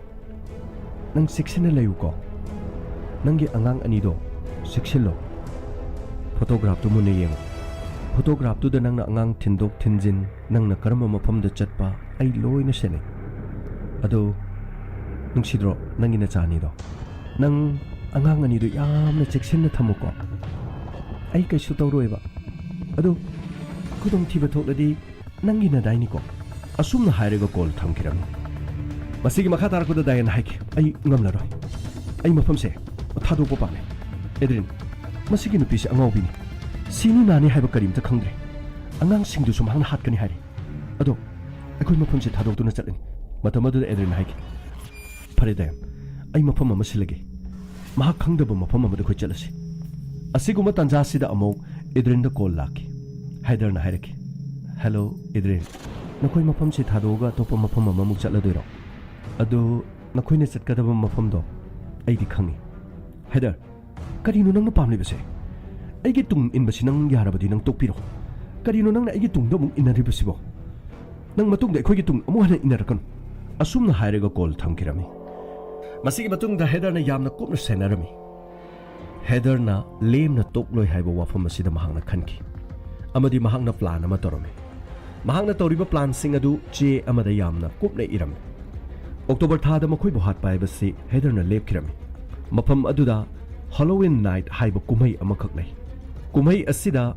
ꯅꯪ ꯆꯦꯛꯁꯤꯟꯅ ꯂꯩꯌꯨꯀꯣ꯫ ꯅꯪꯒꯤ ꯑꯉꯥꯡ ꯑꯅꯤꯗꯣ ꯆꯦꯛꯁꯤꯜꯂꯣ꯫ ꯐꯣꯇꯣꯒ꯭ꯔꯥꯐꯇꯨ ꯃꯨꯟꯅ ꯌꯦꯡꯉꯨ꯫ ꯐꯣꯇꯣꯒ꯭ꯔꯥꯐꯇꯨꯗ ꯅꯪꯅ ꯑꯉꯥꯡ ꯊꯤꯟꯗꯣꯛ ꯊꯤꯟꯖꯤꯟ, ꯅꯪꯅ ꯀꯔꯝꯕ ꯃꯐꯝꯗ ꯆꯠꯄ, ꯑꯩ ꯂꯣꯏꯅ ꯁꯦꯟꯅꯩ꯫ ꯑꯗꯣ ꯅꯨꯡꯁꯤꯗ꯭ꯔꯣ ꯅꯪꯒꯤ ꯅꯆꯥ ꯑꯅꯤꯗꯣ? ꯅꯪ ꯑꯉꯥꯡ ꯑꯅꯤꯗꯣ ꯌꯥꯝꯅ ꯆꯦꯛꯁꯤꯟꯅ ꯊꯝꯃꯨꯀꯣ꯫" ꯑꯩ ꯀꯩꯁꯨ ꯇꯧꯔꯣꯏꯕ꯫ ꯑꯗꯨ ꯈꯨꯗꯣꯡꯊꯤꯕ ꯊꯣꯛꯂꯗꯤ ꯅꯪꯒꯤ ꯅꯗꯥꯏꯅꯤꯀꯣ?" ꯑꯁꯨꯝꯅ ꯍꯥꯏꯔꯒ ꯀꯣꯜ ꯊꯝꯈꯤꯔꯝꯃꯤ꯫ ꯃꯁꯤꯒꯤ ꯃꯈꯥ ꯇꯥꯔꯛꯄꯗ ꯗꯥꯌꯟ ꯍꯥꯏꯈꯤ, "ꯑꯩ ꯉꯝꯂꯔꯣꯏ꯫ ꯑꯩ ꯃꯐꯝꯁꯦ ꯊꯥꯗꯣꯛꯄ ꯄꯥꯝꯃꯦ꯫ ꯑꯦꯗ꯭ꯔꯤꯟ, ꯃꯁꯤꯒꯤ ꯅꯨꯄꯤꯁꯦ ꯑꯉꯥꯎꯕꯤꯅꯤ꯫ ꯁꯤꯅꯤ ꯅꯥꯅꯤ ꯍꯥꯏꯕ ꯀꯔꯤꯝꯇ ꯈꯪꯗ꯭ꯔꯦ꯫ ꯑꯉꯥꯡꯁꯤꯡꯗꯨꯁꯨ ꯃꯍꯥꯛꯅ ꯍꯥꯠꯀꯅꯤ ꯍꯥꯏꯔꯤ꯫ ꯑꯗꯣ ꯑꯩꯈꯣꯏ ꯃꯐꯝꯁꯦ ꯊꯥꯗꯣꯛꯇꯨꯅ ꯆꯠꯂꯅꯤ꯫" ꯃꯇꯝ ꯑꯗꯨꯗ ꯑꯦꯗ꯭ꯔꯤꯟ ꯍꯥꯏꯈꯤ, "ꯐꯔꯦ ꯗꯥꯌꯟ, ꯑꯩ ꯃꯐꯝ ꯑꯃ ꯁꯤꯜꯂꯒꯦ꯫ ꯃꯍꯥꯛ ꯈꯪꯗꯕ ꯃꯐꯝ ꯑꯃꯗ ꯑꯩꯈꯣꯏ ꯆꯠꯂꯁꯤ꯫" ꯑꯁꯤꯒꯨꯝꯕ ꯇꯥꯟꯖꯥꯁꯤꯗ ꯑꯃꯨꯛ ꯏꯗ꯭ꯔꯤꯟꯗ ꯀꯣꯜ ꯂꯥꯛꯈꯤ꯫ ꯍꯥꯏꯗꯔꯅ ꯍꯥꯏꯔꯛꯈꯤ, "ꯍꯦꯂꯣ ꯏꯗ꯭ꯔꯤꯟ, ꯅꯈꯣꯏ ꯃꯐꯝꯁꯤ ꯊꯥꯗꯣꯛꯑꯒ ꯑꯇꯣꯞꯄ ꯃꯐꯝ ꯑꯃꯃꯨꯛ ꯆꯠꯂꯗꯣꯏꯔꯣ? ꯑꯗꯨ ꯅꯈꯣꯏꯅ ꯆꯠꯀꯗꯕ ꯃꯐꯝꯗꯣ ꯑꯩꯗꯤ ꯈꯪꯉꯤ꯫" "ꯍꯥꯏꯗꯔ, ꯀꯔꯤꯅꯣ ꯅꯪꯅ ꯄꯥꯝꯂꯤꯕꯁꯦ? ꯑꯩꯒꯤ ꯇꯨꯡ ꯏꯟꯕꯁꯤ ꯅꯪ ꯌꯥꯔꯕꯗꯤ ꯅꯪ ꯇꯣꯛꯄꯤꯔꯣ꯫ ꯀꯔꯤꯅꯣ ꯅꯪꯅ ꯑꯩꯒꯤ ꯇꯨꯡꯗ ꯑꯃꯨꯛ ꯏꯟꯅꯔꯤꯕꯁꯤꯕꯣ? ꯅꯪ ꯃꯇꯨꯡꯗ ꯑꯩꯈꯣꯏꯒꯤ ꯇꯨꯡ ꯑꯃꯨꯛ ꯍꯟꯅ ꯏꯟꯅꯔꯛꯀꯅꯨ꯫" ꯑꯁꯨꯝꯅ ꯍꯥꯏꯔꯒ ꯀꯣꯜ ꯊꯝꯈꯤꯔꯝꯃꯤ꯫ ꯃꯁꯤꯒꯤ ꯃꯇꯨꯡꯗ ꯍꯦꯗꯔꯅ ꯌꯥꯝꯅ ꯀꯨꯞꯅ ꯁꯦꯟꯅꯔꯝꯃꯤ꯫ ꯍꯦꯗꯔꯅ ꯂꯦꯝꯅ ꯇꯣꯛꯂꯣꯏ ꯍꯥꯏꯕ ꯋꯥꯐꯝ ꯑꯁꯤꯗ ꯃꯍꯥꯛꯅ ꯈꯟꯈꯤ ꯑꯃꯗꯤ ꯃꯍꯥꯛꯅ ꯄ꯭ꯂꯥꯟ ꯑꯃ ꯇꯧꯔꯝꯃꯤ꯫ ꯃꯍꯥꯛꯅ ꯇꯧꯔꯤꯕ ꯄ꯭ꯂꯥꯟꯁꯤꯡ ꯑꯗꯨ ꯆꯦ ꯑꯃꯗ ꯌꯥꯝꯅ ꯀꯨꯞꯅ ꯏꯔꯝꯃꯤ꯫ ꯑꯣꯛꯇꯣꯕꯔ ꯊꯥꯗ ꯃꯈꯣꯏꯕꯨ ꯍꯥꯠꯄ ꯍꯥꯏꯕꯁꯤ ꯍꯦꯗꯔꯅ ꯂꯦꯞꯈꯤꯔꯝꯃꯤ꯫ ꯃꯐꯝ ꯑꯗꯨꯗ ꯍꯣꯂꯣꯋꯤꯟ ꯅꯥꯏꯠ ꯍꯥꯏꯕ ꯀꯨꯝꯍꯩ ꯑꯃꯈꯛ ꯂꯩ꯫ ꯀꯨꯝꯍꯩ ꯑꯁꯤꯗ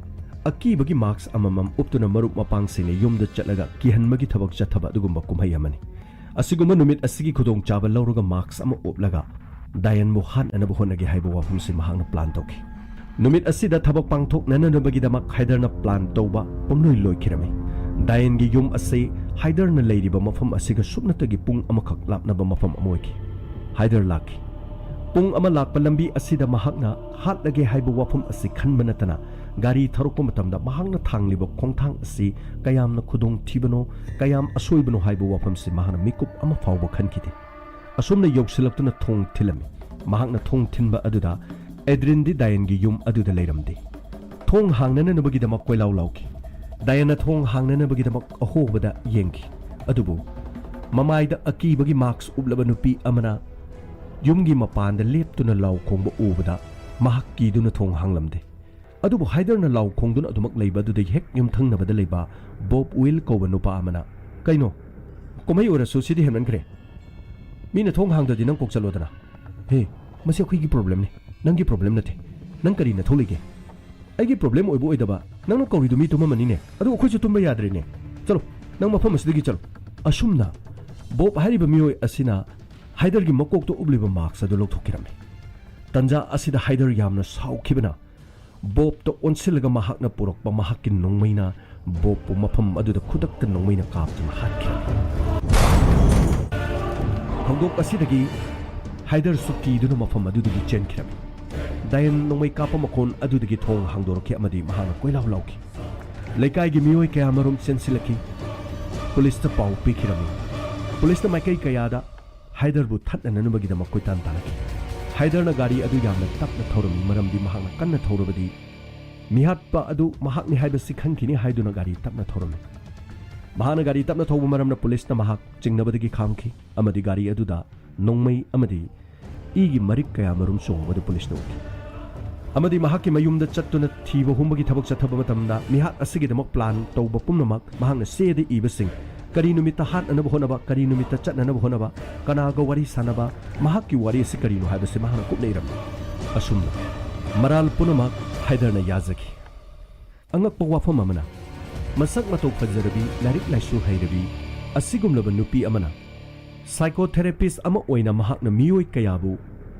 ꯑꯀꯤꯕꯒꯤ ꯃꯥꯛꯁ ꯑꯃꯃꯝ ꯎꯞꯇꯨꯅ ꯃꯔꯨꯞ ꯃꯄꯥꯡꯁꯤꯡꯅ ꯌꯨꯝꯗ ꯆꯠꯂꯒ ꯀꯤꯍꯟꯕꯒꯤ ꯊꯕꯛ ꯆꯠꯊꯕ ꯑꯗꯨꯒꯨꯝꯕ ꯀꯨꯝꯍꯩ ꯑꯃꯅꯤ꯫ ꯑꯁꯤꯒꯨꯝꯕ ꯅꯨꯃꯤꯠ ꯑꯁꯤꯒꯤ ꯈꯨꯗꯣꯡꯆꯥꯕ ꯂꯧꯔꯒ ꯃꯥꯛꯁ ꯑꯃ ꯎꯞꯂꯒ ꯗꯥꯌꯟꯕꯨ ꯍꯥꯠꯅꯅꯕ ꯍꯣꯠꯅꯒꯦ ꯍꯥꯏꯕ ꯋꯥꯐꯝꯁꯤ ꯃꯍꯥꯛꯅ ꯄ꯭ꯂꯥꯟ ꯇꯧꯈꯤ꯫ ꯅꯨꯃꯤꯠ ꯑꯁꯤꯗ ꯊꯕꯛ ꯄꯥꯡꯊꯣꯛꯅꯅꯕꯒꯤꯗꯃꯛ ꯍꯥꯏꯗꯔꯅ ꯄ꯭ꯂꯥꯟ ꯇꯧꯕ ꯄꯨꯝꯂꯣꯏ ꯂꯣꯏꯈꯤꯔꯝꯃꯤ꯫ ꯗꯥꯌꯟꯒꯤ ꯌꯨꯝ ꯑꯁꯤ ꯍꯥꯏꯗꯔꯅ ꯂꯩꯔꯤꯕ ꯃꯐꯝ ꯑꯁꯤꯒ ꯁꯨꯞꯅꯇꯒꯤ ꯄꯨꯡ ꯑꯃꯈꯛ ꯂꯥꯞꯅꯕ ꯃꯐꯝ ꯑꯃ ꯑꯣꯏꯈꯤ꯫ ꯍꯥꯏꯗꯔ ꯂꯥꯛꯈꯤ꯫ ꯄꯨꯡ ꯑꯃ ꯂꯥꯛꯄ ꯂꯝꯕꯤ ꯑꯁꯤꯗ ꯃꯍꯥꯛꯅ ꯍꯥꯠꯂꯒꯦ ꯍꯥꯏꯕ ꯋꯥꯐꯝ ꯑꯁꯤ ꯈꯟꯕ ꯅꯠꯇꯅ ꯒꯥꯔꯤ ꯊꯧꯔꯛꯄ ꯃꯇꯝꯗ ꯃꯍꯥꯛꯅ ꯊꯥꯡꯂꯤꯕ ꯈꯣꯡꯊꯥꯡ ꯑꯁꯤ ꯀꯌꯥꯝꯅ ꯈꯨꯗꯣꯡꯊꯤꯕꯅꯣ, ꯀꯌꯥꯝ ꯑꯁꯣꯏꯕꯅꯣ ꯍꯥꯏꯕ ꯋꯥꯐꯝꯁꯤ ꯃꯍꯥꯛꯅ ꯃꯤꯀꯨꯞ ꯑꯃ ꯐꯥꯎꯕ ꯈꯟꯈꯤꯗꯦ꯫ ꯑꯁꯨꯝꯅ ꯌꯧꯁꯤꯜꯂꯛꯇꯨꯅ ꯊꯣꯡ ꯊꯤꯜꯂꯝꯃꯤ꯫ ꯃꯍꯥꯛꯅ ꯊꯣꯡ ꯊꯤꯟꯕ ꯑꯗꯨꯗ ꯑꯦꯗ꯭ꯔꯤꯟꯗꯤ ꯗꯥꯌꯟꯒꯤ ꯌꯨꯝ ꯑꯗꯨꯗ ꯂꯩꯔꯝꯗꯦ꯫ ꯊꯣꯡ ꯍꯥꯡꯅꯅꯕꯒꯤꯗꯃꯛ ꯀꯣꯏꯂꯥꯎ ꯂꯥꯎꯈꯤ꯫ ꯗꯥꯌꯟꯅ ꯊꯣꯡ ꯍꯥꯡꯅꯅꯕꯒꯤꯗꯃꯛ ꯑꯍꯣꯕꯗ ꯌꯦꯡꯈꯤ꯫ ꯑꯗꯨꯕꯨ ꯃꯃꯥꯏꯗ ꯑꯀꯤꯕꯒꯤ ꯃꯥꯛꯁ ꯎꯞꯂꯕ ꯅꯨꯄꯤ ꯑꯃꯅ ꯌꯨꯝꯒꯤ ꯃꯄꯥꯟꯗ ꯂꯦꯞꯇꯨꯅ ꯂꯥꯎ ꯈꯣꯡꯕ ꯎꯕꯗ ꯃꯍꯥꯛ ꯀꯤꯗꯨꯅ ꯊꯣꯡ ꯍꯥꯡꯂꯝꯗꯦ꯫ ꯑꯗꯨꯕꯨ ꯍꯥꯏꯗꯔꯅ ꯂꯥꯎ ꯈꯣꯡꯗꯨꯅ ꯑꯗꯨꯃꯛ ꯂꯩꯕ ꯑꯗꯨꯗ ꯍꯦꯛ ꯌꯨꯝꯊꯪꯅꯕꯗ ꯂꯩꯕ ꯕꯣꯕ ꯋꯤꯜ ꯀꯧꯕ ꯅꯨꯄꯥ ꯑꯃꯅ, "ꯀꯩꯅꯣ? ꯀꯨꯝꯍꯩ ꯑꯣꯏꯔꯁꯨ ꯁꯤꯗꯤ ꯍꯦꯟꯃꯟꯈ꯭ꯔꯦ꯫ ꯃꯤꯅ ꯊꯣꯡ ꯍꯥꯡꯗ꯭ꯔꯗꯤ ꯅꯪ ꯀꯣꯛ ꯆꯠꯂꯣꯗꯅ꯫" "ꯍꯦ, ꯃꯁꯤ ꯑꯩꯈꯣꯏꯒꯤ ꯄ꯭ꯔꯣꯕ꯭ꯂꯦꯝꯅꯤ, ꯅꯪꯒꯤ ꯄ꯭ꯔꯣꯕ꯭ꯂꯦꯝ ꯅꯠꯇꯦ꯫ ꯅꯪ ꯀꯔꯤ ꯅꯊꯧ ꯂꯩꯒꯦ?" ꯑꯩꯒꯤ ꯄ꯭ꯔꯣꯕ꯭ꯂꯦꯝ ꯑꯣꯏꯕ ꯑꯣꯏꯗꯕ, ꯅꯪꯅ ꯀꯧꯔꯤꯗꯨ ꯃꯤ ꯇꯨꯝꯃꯝꯃꯅꯤꯅꯦ, ꯑꯗꯨ ꯑꯩꯈꯣꯏꯁꯨ ꯇꯨꯝꯕ ꯌꯥꯗ꯭ꯔꯦꯅꯦ꯫ ꯆꯠꯂꯣ, ꯅꯪ ꯃꯐꯝ ꯑꯁꯤꯗꯒꯤ ꯆꯠꯂꯣ꯫ ꯑꯁꯨꯝꯅ ꯕꯣꯕ ꯍꯥꯏꯔꯤꯕ ꯃꯤꯑꯣꯏ ꯑꯁꯤꯅ ꯍꯥꯏꯗꯔꯒꯤ ꯃꯀꯣꯛꯇ ꯎꯞꯂꯤꯕ ꯃꯥꯛꯁ ꯑꯗꯨ ꯂꯧꯊꯣꯛꯈꯤꯔꯝꯃꯤ꯫ ꯇꯟꯖꯥ ꯑꯁꯤꯗ ꯍꯥꯏꯗꯔ ꯌꯥꯝꯅ ꯁꯥꯎꯈꯤꯕꯅ ꯕꯣꯕꯇ ꯑꯣꯟꯁꯤꯜꯂꯒ ꯃꯍꯥꯛꯅ ꯄꯨꯔꯛꯄ ꯃꯍꯥꯛꯀꯤ ꯅꯣꯡꯃꯩꯅ ꯕꯣꯕꯄꯨ ꯃꯐꯝ ꯑꯗꯨꯗ ꯈꯨꯗꯛꯇ ꯅꯣꯡꯃꯩꯅ ꯀꯥꯞꯇꯨꯅ ꯍꯥꯠꯈꯤꯔꯝꯃꯤ꯫ ꯊꯧꯗꯣꯛ ꯑꯁꯤꯗꯒꯤ ꯍꯥꯏꯗꯔꯁꯨ ꯀꯤꯗꯨꯅ ꯃꯐꯝ ꯑꯗꯨꯗꯒꯤ ꯆꯦꯟꯈꯤꯔꯝꯃꯤ꯫ ꯗꯥꯌꯟ ꯅꯣꯡꯃꯩ ꯀꯥꯞꯄ ꯃꯈꯣꯟ ꯑꯗꯨꯗꯒꯤ ꯊꯣꯡ ꯍꯥꯡꯗꯣꯔꯛꯈꯤ ꯑꯃꯗꯤ ꯃꯍꯥꯛꯅ ꯀꯣꯏꯂꯥꯎ ꯂꯥꯎꯈꯤ꯫ ꯂꯩꯀꯥꯏꯒꯤ ꯃꯤꯑꯣꯏ ꯀꯌꯥꯃꯔꯨꯝ ꯆꯦꯟꯁꯤꯜꯂꯛꯈꯤ꯫ ꯄꯨꯂꯤꯁꯇ ꯄꯥꯎ ꯄꯤꯈꯤꯔꯝꯃꯤ꯫ ꯄꯨꯂꯤꯁꯅ ꯃꯥꯏꯀꯩ ꯀꯌꯥꯗ ꯍꯥꯏꯗꯔꯕꯨ ꯊꯠꯅꯅꯅꯕꯒꯤꯗꯃꯛ ꯀꯣꯏꯇꯥꯟ ꯇꯥꯟꯅꯈꯤ꯫ ꯍꯥꯏꯗꯔꯅ ꯒꯥꯔꯤ ꯑꯗꯨ ꯌꯥꯝꯅ ꯇꯞꯅ ꯊꯧꯔꯝꯃꯤ, ꯃꯔꯝꯗꯤ ꯃꯍꯥꯛꯅ ꯀꯟꯅ ꯊꯧꯔꯕꯗꯤ ꯃꯤꯍꯥꯠꯄ ꯑꯗꯨ ꯃꯍꯥꯛꯅꯤ ꯍꯥꯏꯕꯁꯤ ꯈꯟꯈꯤꯅꯤ ꯍꯥꯏꯗꯨꯅ ꯒꯥꯔꯤ ꯇꯞꯅ ꯊꯧꯔꯝꯃꯤ꯫ ꯃꯍꯥꯛꯅ ꯒꯥꯔꯤ ꯇꯞꯅ ꯊꯧꯕ ꯃꯔꯝꯅ ꯄꯨꯂꯤꯁꯅ ꯃꯍꯥꯛ ꯆꯤꯡꯅꯕꯗꯒꯤ ꯈꯥꯝꯈꯤ ꯑꯃꯗꯤ ꯒꯥꯔꯤ ꯑꯗꯨꯗ ꯅꯣꯡꯃꯩ ꯑꯃꯗꯤ ꯏꯒꯤ ꯃꯔꯤꯛ ꯀꯌꯥ ꯃꯔꯨꯝ ꯆꯣꯡꯕꯗꯨ ꯄꯨꯂꯤꯁꯅ ꯎꯈꯤ꯫ ꯑꯃꯗꯤ ꯃꯍꯥꯛꯀꯤ ꯃꯌꯨꯝꯗ ꯆꯠꯇꯨꯅ ꯊꯤꯕ ꯍꯨꯝꯕꯒꯤ ꯊꯕꯛ ꯆꯠꯊꯕ ꯃꯇꯝꯗ ꯃꯤꯍꯥꯠ ꯑꯁꯤꯒꯤꯗꯃꯛ ꯄ꯭ꯂꯥꯟ ꯇꯧꯕ ꯄꯨꯝꯅꯃꯛ ꯃꯍꯥꯛꯅ ꯆꯦꯗ ꯏꯕꯁꯤꯡ, ꯀꯔꯤ ꯅꯨꯃꯤꯠꯇ ꯍꯥꯠꯅꯅꯕ ꯍꯣꯠꯅꯕ, ꯀꯔꯤ ꯅꯨꯃꯤꯠꯇ ꯆꯠꯅꯅꯕ ꯍꯣꯠꯅꯕ, ꯀꯅꯥꯒ ꯋꯥꯔꯤ ꯁꯥꯟꯅꯕ, ꯃꯍꯥꯛꯀꯤ ꯋꯥꯔꯤ ꯑꯁꯤ ꯀꯔꯤꯅꯣ ꯍꯥꯏꯕꯁꯤ ꯃꯍꯥꯛꯅ ꯀꯨꯞꯅ ꯏꯔꯝꯃꯤ꯫ ꯑꯁꯨꯝꯅ ꯃꯔꯥꯜ ꯄꯨꯝꯅꯃꯛ ꯍꯥꯏꯗꯔꯅ ꯌꯥꯖꯈꯤ꯫ ꯑꯉꯛꯄ ꯋꯥꯐꯝ ꯑꯃꯅ, ꯃꯁꯛ ꯃꯇꯧ ꯐꯖꯔꯕꯤ, ꯂꯥꯏꯔꯤꯛ ꯂꯥꯏꯁꯨ ꯍꯩꯔꯕꯤ ꯑꯁꯤꯒꯨꯝꯂꯕ ꯅꯨꯄꯤ ꯑꯃꯅ ꯁꯥꯏꯀꯣꯊꯦꯔꯥꯄꯤꯁ ꯑꯃ ꯑꯣꯏꯅ ꯃꯍꯥꯛꯅ ꯃꯤꯑꯣꯏ ꯀꯌꯥꯕꯨ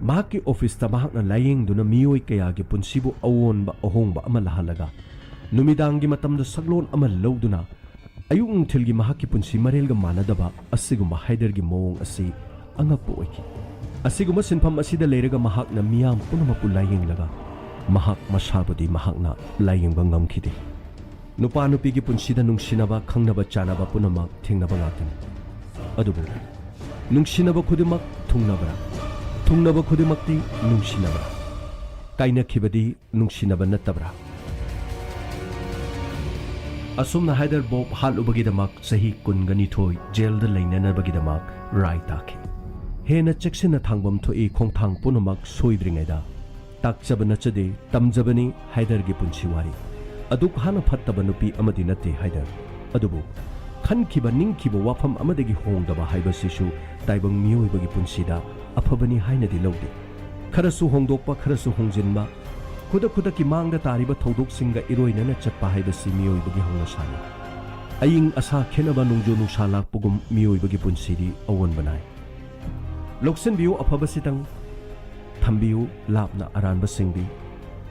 ꯃꯍꯥꯛꯀꯤ ꯑꯣꯐꯤꯁꯇ ꯃꯍꯥꯛꯅ ꯂꯥꯌꯦꯡꯗꯨꯅ ꯃꯤꯑꯣꯏ ꯀꯌꯥꯒꯤ ꯄꯨꯟꯁꯤꯕꯨ ꯑꯑꯣꯟꯕ ꯑꯍꯣꯡꯕ ꯑꯃ ꯂꯥꯍꯜꯂꯒ ꯅꯨꯃꯤꯗꯥꯡꯒꯤ ꯃꯇꯝꯗ ꯁꯛꯂꯣꯟ ꯑꯃ ꯂꯧꯗꯨꯅ ꯑꯌꯨꯛ ꯅꯨꯡꯊꯤꯜꯒꯤ ꯃꯍꯥꯛꯀꯤ ꯄꯨꯟꯁꯤ ꯃꯔꯦꯜꯒ ꯃꯥꯟꯅꯗꯕ ꯑꯁꯤꯒꯨꯝꯕ ꯍꯥꯏꯗꯔꯒꯤ ꯃꯑꯣꯡ ꯑꯁꯤ ꯑꯉꯛꯄ ꯑꯣꯏꯈꯤ꯫ ꯑꯁꯤꯒꯨꯝꯕ ꯁꯤꯟꯐꯝ ꯑꯁꯤꯗ ꯂꯩꯔꯒ ꯃꯍꯥꯛꯅ ꯃꯤꯌꯥꯝ ꯄꯨꯝꯅꯃꯛꯄꯨ ꯂꯥꯌꯦꯡꯂꯒ ꯃꯍꯥꯛ ꯃꯁꯥꯕꯨꯗꯤ ꯃꯍꯥꯛꯅ ꯂꯥꯌꯦꯡꯕ ꯉꯝꯈꯤꯗꯦ꯫ ꯅꯨꯄꯥ ꯅꯨꯄꯤꯒꯤ ꯄꯨꯟꯁꯤꯗ ꯅꯨꯡꯁꯤꯅꯕ, ꯈꯪꯅꯕ ꯆꯥꯅꯕ ꯄꯨꯝꯅꯃꯛ ꯊꯦꯡꯅꯕ ꯉꯥꯛꯇꯅꯤ꯫ ꯑꯗꯨꯕꯨ ꯅꯨꯡꯁꯤꯅꯕ ꯈꯨꯗꯤꯡꯃꯛ ꯊꯨꯡꯅꯕ꯭ꯔꯥ? ꯊꯨꯡꯅꯕ ꯈꯨꯗꯤꯡꯃꯛꯇꯤ ꯅꯨꯡꯁꯤꯅꯕ꯭ꯔꯥ? ꯀꯥꯏꯅꯈꯤꯕꯗꯤ ꯅꯨꯡꯁꯤꯅꯕ ꯅꯠꯇꯕ꯭ꯔꯥ? ꯑꯁꯨꯝꯅ ꯍꯥꯏꯗꯔ ꯕꯣꯕ ꯍꯥꯠꯂꯨꯕꯒꯤꯗꯃꯛ ꯆꯍꯤ ꯀꯨꯟꯒ ꯅꯤꯊꯣꯏ ꯖꯦꯜꯗ ꯂꯩꯅꯅꯕꯒꯤꯗꯃꯛ ꯔꯥꯏ ꯇꯥꯈꯤ꯫ ꯍꯦꯟꯅ ꯆꯦꯛꯁꯤꯟꯅ ꯊꯥꯡꯐꯝ ꯊꯣꯛꯏ ꯈꯣꯡꯊꯥꯡ ꯄꯨꯝꯅꯃꯛ ꯁꯣꯏꯗ꯭ꯔꯤꯉꯩꯗ꯫ ꯇꯥꯛꯆꯕ ꯅꯠꯆꯗꯦ, ꯇꯝꯖꯕꯅꯤ ꯍꯥꯏꯗꯔꯒꯤ ꯄꯨꯟꯁꯤ ꯋꯥꯔꯤ꯫ ꯑꯗꯨꯛ ꯍꯥꯟꯅ ꯐꯠꯇꯕ ꯅꯨꯄꯤ ꯑꯃꯗꯤ ꯅꯠꯇꯦ ꯍꯥꯏꯗꯔ꯫ ꯑꯗꯨꯕꯨ ꯈꯟꯈꯤꯕ ꯅꯤꯡꯈꯤꯕ ꯋꯥꯐꯝ ꯑꯃꯗꯒꯤ ꯍꯣꯡꯗꯕ ꯍꯥꯏꯕꯁꯤꯁꯨ ꯇꯥꯏꯕꯪ ꯃꯤꯑꯣꯏꯕꯒꯤ ꯄꯨꯟꯁꯤꯗ ꯑꯐꯕꯅꯤ ꯍꯥꯏꯅꯗꯤ ꯂꯧꯗꯦ꯫ ꯈꯔꯁꯨ ꯍꯣꯡꯗꯣꯛꯄ, ꯈꯔꯁꯨ ꯍꯣꯡꯖꯤꯟꯕ, ꯈꯨꯗꯛ ꯈꯨꯗꯛꯀꯤ ꯃꯥꯡꯗ ꯇꯥꯔꯤꯕ ꯊꯧꯗꯣꯛꯁꯤꯡꯒ ꯏꯔꯣꯏꯅꯅ ꯆꯠꯄ ꯍꯥꯏꯕꯁꯤ ꯃꯤꯑꯣꯏꯕꯒꯤ ꯍꯧꯅꯁꯥꯅꯤ꯫ ꯑꯌꯤꯡ ꯑꯁꯥ ꯈꯦꯠꯅꯕ, ꯅꯣꯡꯖꯨ ꯅꯨꯡꯁꯥ ꯂꯥꯛꯄꯒꯨꯝ ꯃꯤꯑꯣꯏꯕꯒꯤ ꯄꯨꯟꯁꯤꯗꯤ ꯑꯑꯣꯟꯕ ꯅꯥꯏ꯫ ꯂꯧꯁꯤꯟꯕꯤꯌꯨ ꯑꯐꯕꯁꯤꯇꯪ, ꯊꯝꯕꯤꯌꯨ ꯂꯥꯞꯅ ꯑꯔꯥꯟꯕꯁꯤꯡꯗꯤ꯫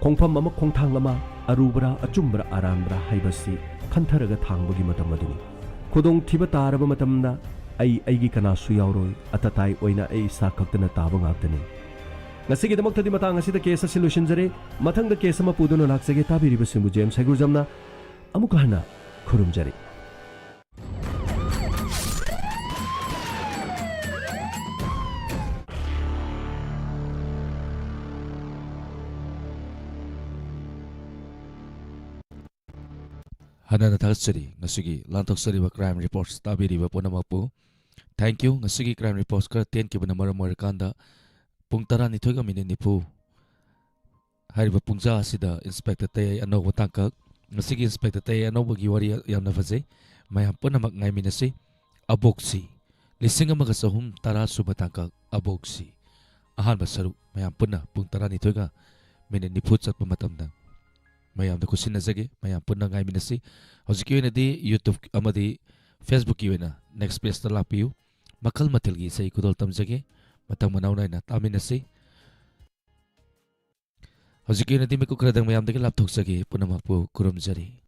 ꯈꯣꯡꯐꯝ ꯑꯃ, ꯈꯣꯡꯊꯥꯡ ꯑꯃ, ꯑꯔꯨꯕꯔꯥ ꯑꯆꯨꯝꯕꯔꯥ ꯑꯔꯥꯟꯕꯔꯥ ꯍꯥꯏꯕꯁꯤ ꯈꯟꯊꯔꯒ ꯊꯥꯡꯕꯒꯤ ꯃꯇꯝ ꯑꯗꯨꯅꯤ꯫ ꯈꯨꯗꯣꯡꯊꯤꯕ ꯇꯥꯔꯕ ꯃꯇꯝꯗ ꯑꯩ ꯑꯩꯒꯤ ꯀꯅꯥꯁꯨ ꯌꯥꯎꯔꯣꯏ, ꯑꯇꯇꯥꯏ ꯑꯣꯏꯅ ꯑꯩ ꯏꯁꯥ ꯈꯛꯇꯅ ꯇꯥꯕ ꯉꯥꯛꯇꯅꯤ꯫ ꯉꯁꯤꯒꯤꯗꯃꯛꯇꯗꯤ ꯃꯇꯥꯡ ꯑꯁꯤꯗ ꯀꯦꯁ ꯑꯁꯤ ꯂꯣꯏꯁꯤꯟꯖꯔꯦ꯫ ꯃꯊꯪꯗ ꯀꯦꯁ ꯑꯃ ꯄꯨꯗꯨꯅ ꯂꯥꯛꯆꯒꯦ꯫ ꯇꯥꯕꯤꯔꯤꯕꯁꯤꯡꯕꯨ ꯖꯦꯝꯁ ꯍꯩꯒ꯭ꯔꯨꯖꯝꯅ ꯑꯃꯨꯛꯀ ꯍꯟꯅ ꯈꯨꯔꯨꯝꯖꯔꯤ꯫ ꯍꯥꯟꯅꯅ ꯊꯥꯒꯠꯆꯔꯤ ꯉꯁꯤꯒꯤ ꯂꯥꯟꯊꯣꯛꯆꯔꯤꯕ crime reports ꯇꯥꯕꯤꯔꯤꯕ ꯄꯨꯝꯅꯃꯛꯄꯨ꯫ Thank you꯫ ꯉꯁꯤꯒꯤ crime reports ꯈꯔ ꯇꯦꯟꯈꯤꯕꯅ ꯃꯔꯝ ꯑꯣꯏꯔꯀꯥꯟꯗ ꯄꯨꯡ ꯇꯔꯥꯅꯤꯊꯣꯏꯒ ꯃꯤꯅꯤꯠ ꯅꯤꯐꯨ ꯍꯥꯏꯔꯤꯕ ꯄꯨꯡꯖꯥ ꯑꯁꯤꯗ ꯏꯟꯁꯄꯦꯛꯇꯔ ꯇꯌꯥꯏ ꯑꯅꯧꯕ ꯇꯥꯡꯀꯛ꯫ ꯉꯁꯤꯒꯤ ꯏꯟꯁꯄꯦꯛꯇꯔ ꯇꯌꯥꯏ ꯑꯅꯧꯕꯒꯤ ꯋꯥꯔꯤ ꯌꯥꯝꯅ ꯐꯖꯩ꯫ ꯃꯌꯥꯝ ꯄꯨꯝꯅꯃꯛ ꯉꯥꯏꯃꯤꯟꯅꯁꯤ꯫ ꯑꯕꯣꯛꯁꯤ, ꯂꯤꯁꯤꯡ ꯑꯃꯒ ꯆꯍꯨꯝ ꯇꯔꯥ ꯁꯨꯕ ꯇꯥꯡꯀꯛ ꯑꯕꯣꯛꯁꯤ꯫ ꯑꯍꯥꯟꯕ ꯁꯔꯨꯛ ꯃꯌꯥꯝ ꯄꯨꯟꯅ ꯄꯨꯡ ꯇꯔꯥꯅꯤꯊꯣꯏꯒ ꯃꯤꯅꯤꯠ ꯅꯤꯐꯨ ꯆꯠꯄ ꯃꯇꯝꯗ ꯃꯌꯥꯝꯗ ꯈꯨꯠꯁꯤꯟꯅꯖꯒꯦ꯫ ꯃꯌꯥꯝ ꯄꯨꯟꯅ ꯉꯥꯏꯃꯤꯟꯅꯁꯤ꯫ ꯍꯧꯖꯤꯛꯀꯤ ꯑꯣꯏꯅꯗꯤ YouTube ꯑꯃꯗꯤ Facebookꯀꯤ ꯑꯣꯏꯅ next pageꯇ ꯂꯥꯛꯄꯤꯌꯨ꯫ ꯃꯈꯜ ꯃꯊꯦꯜꯒꯤ ꯏꯁꯩ ꯈꯨꯗꯣꯜ ꯇꯝꯖꯒꯦ꯫ ꯃꯇꯪ ꯃꯅꯥꯎ ꯅꯥꯏꯅ ꯇꯥꯃꯤꯟꯅꯁꯤ꯫ ꯍꯧꯖꯤꯛꯀꯤ ꯑꯣꯏꯅꯗꯤ ꯃꯤꯀꯨꯞ ꯈꯔꯗꯪ ꯃꯌꯥꯝꯗꯒꯤ ꯂꯥꯞꯊꯣꯛꯆꯒꯦ꯫ ꯄꯨꯝꯅꯃꯛꯄꯨ ꯈꯨꯔꯨꯝꯖꯔꯤ꯫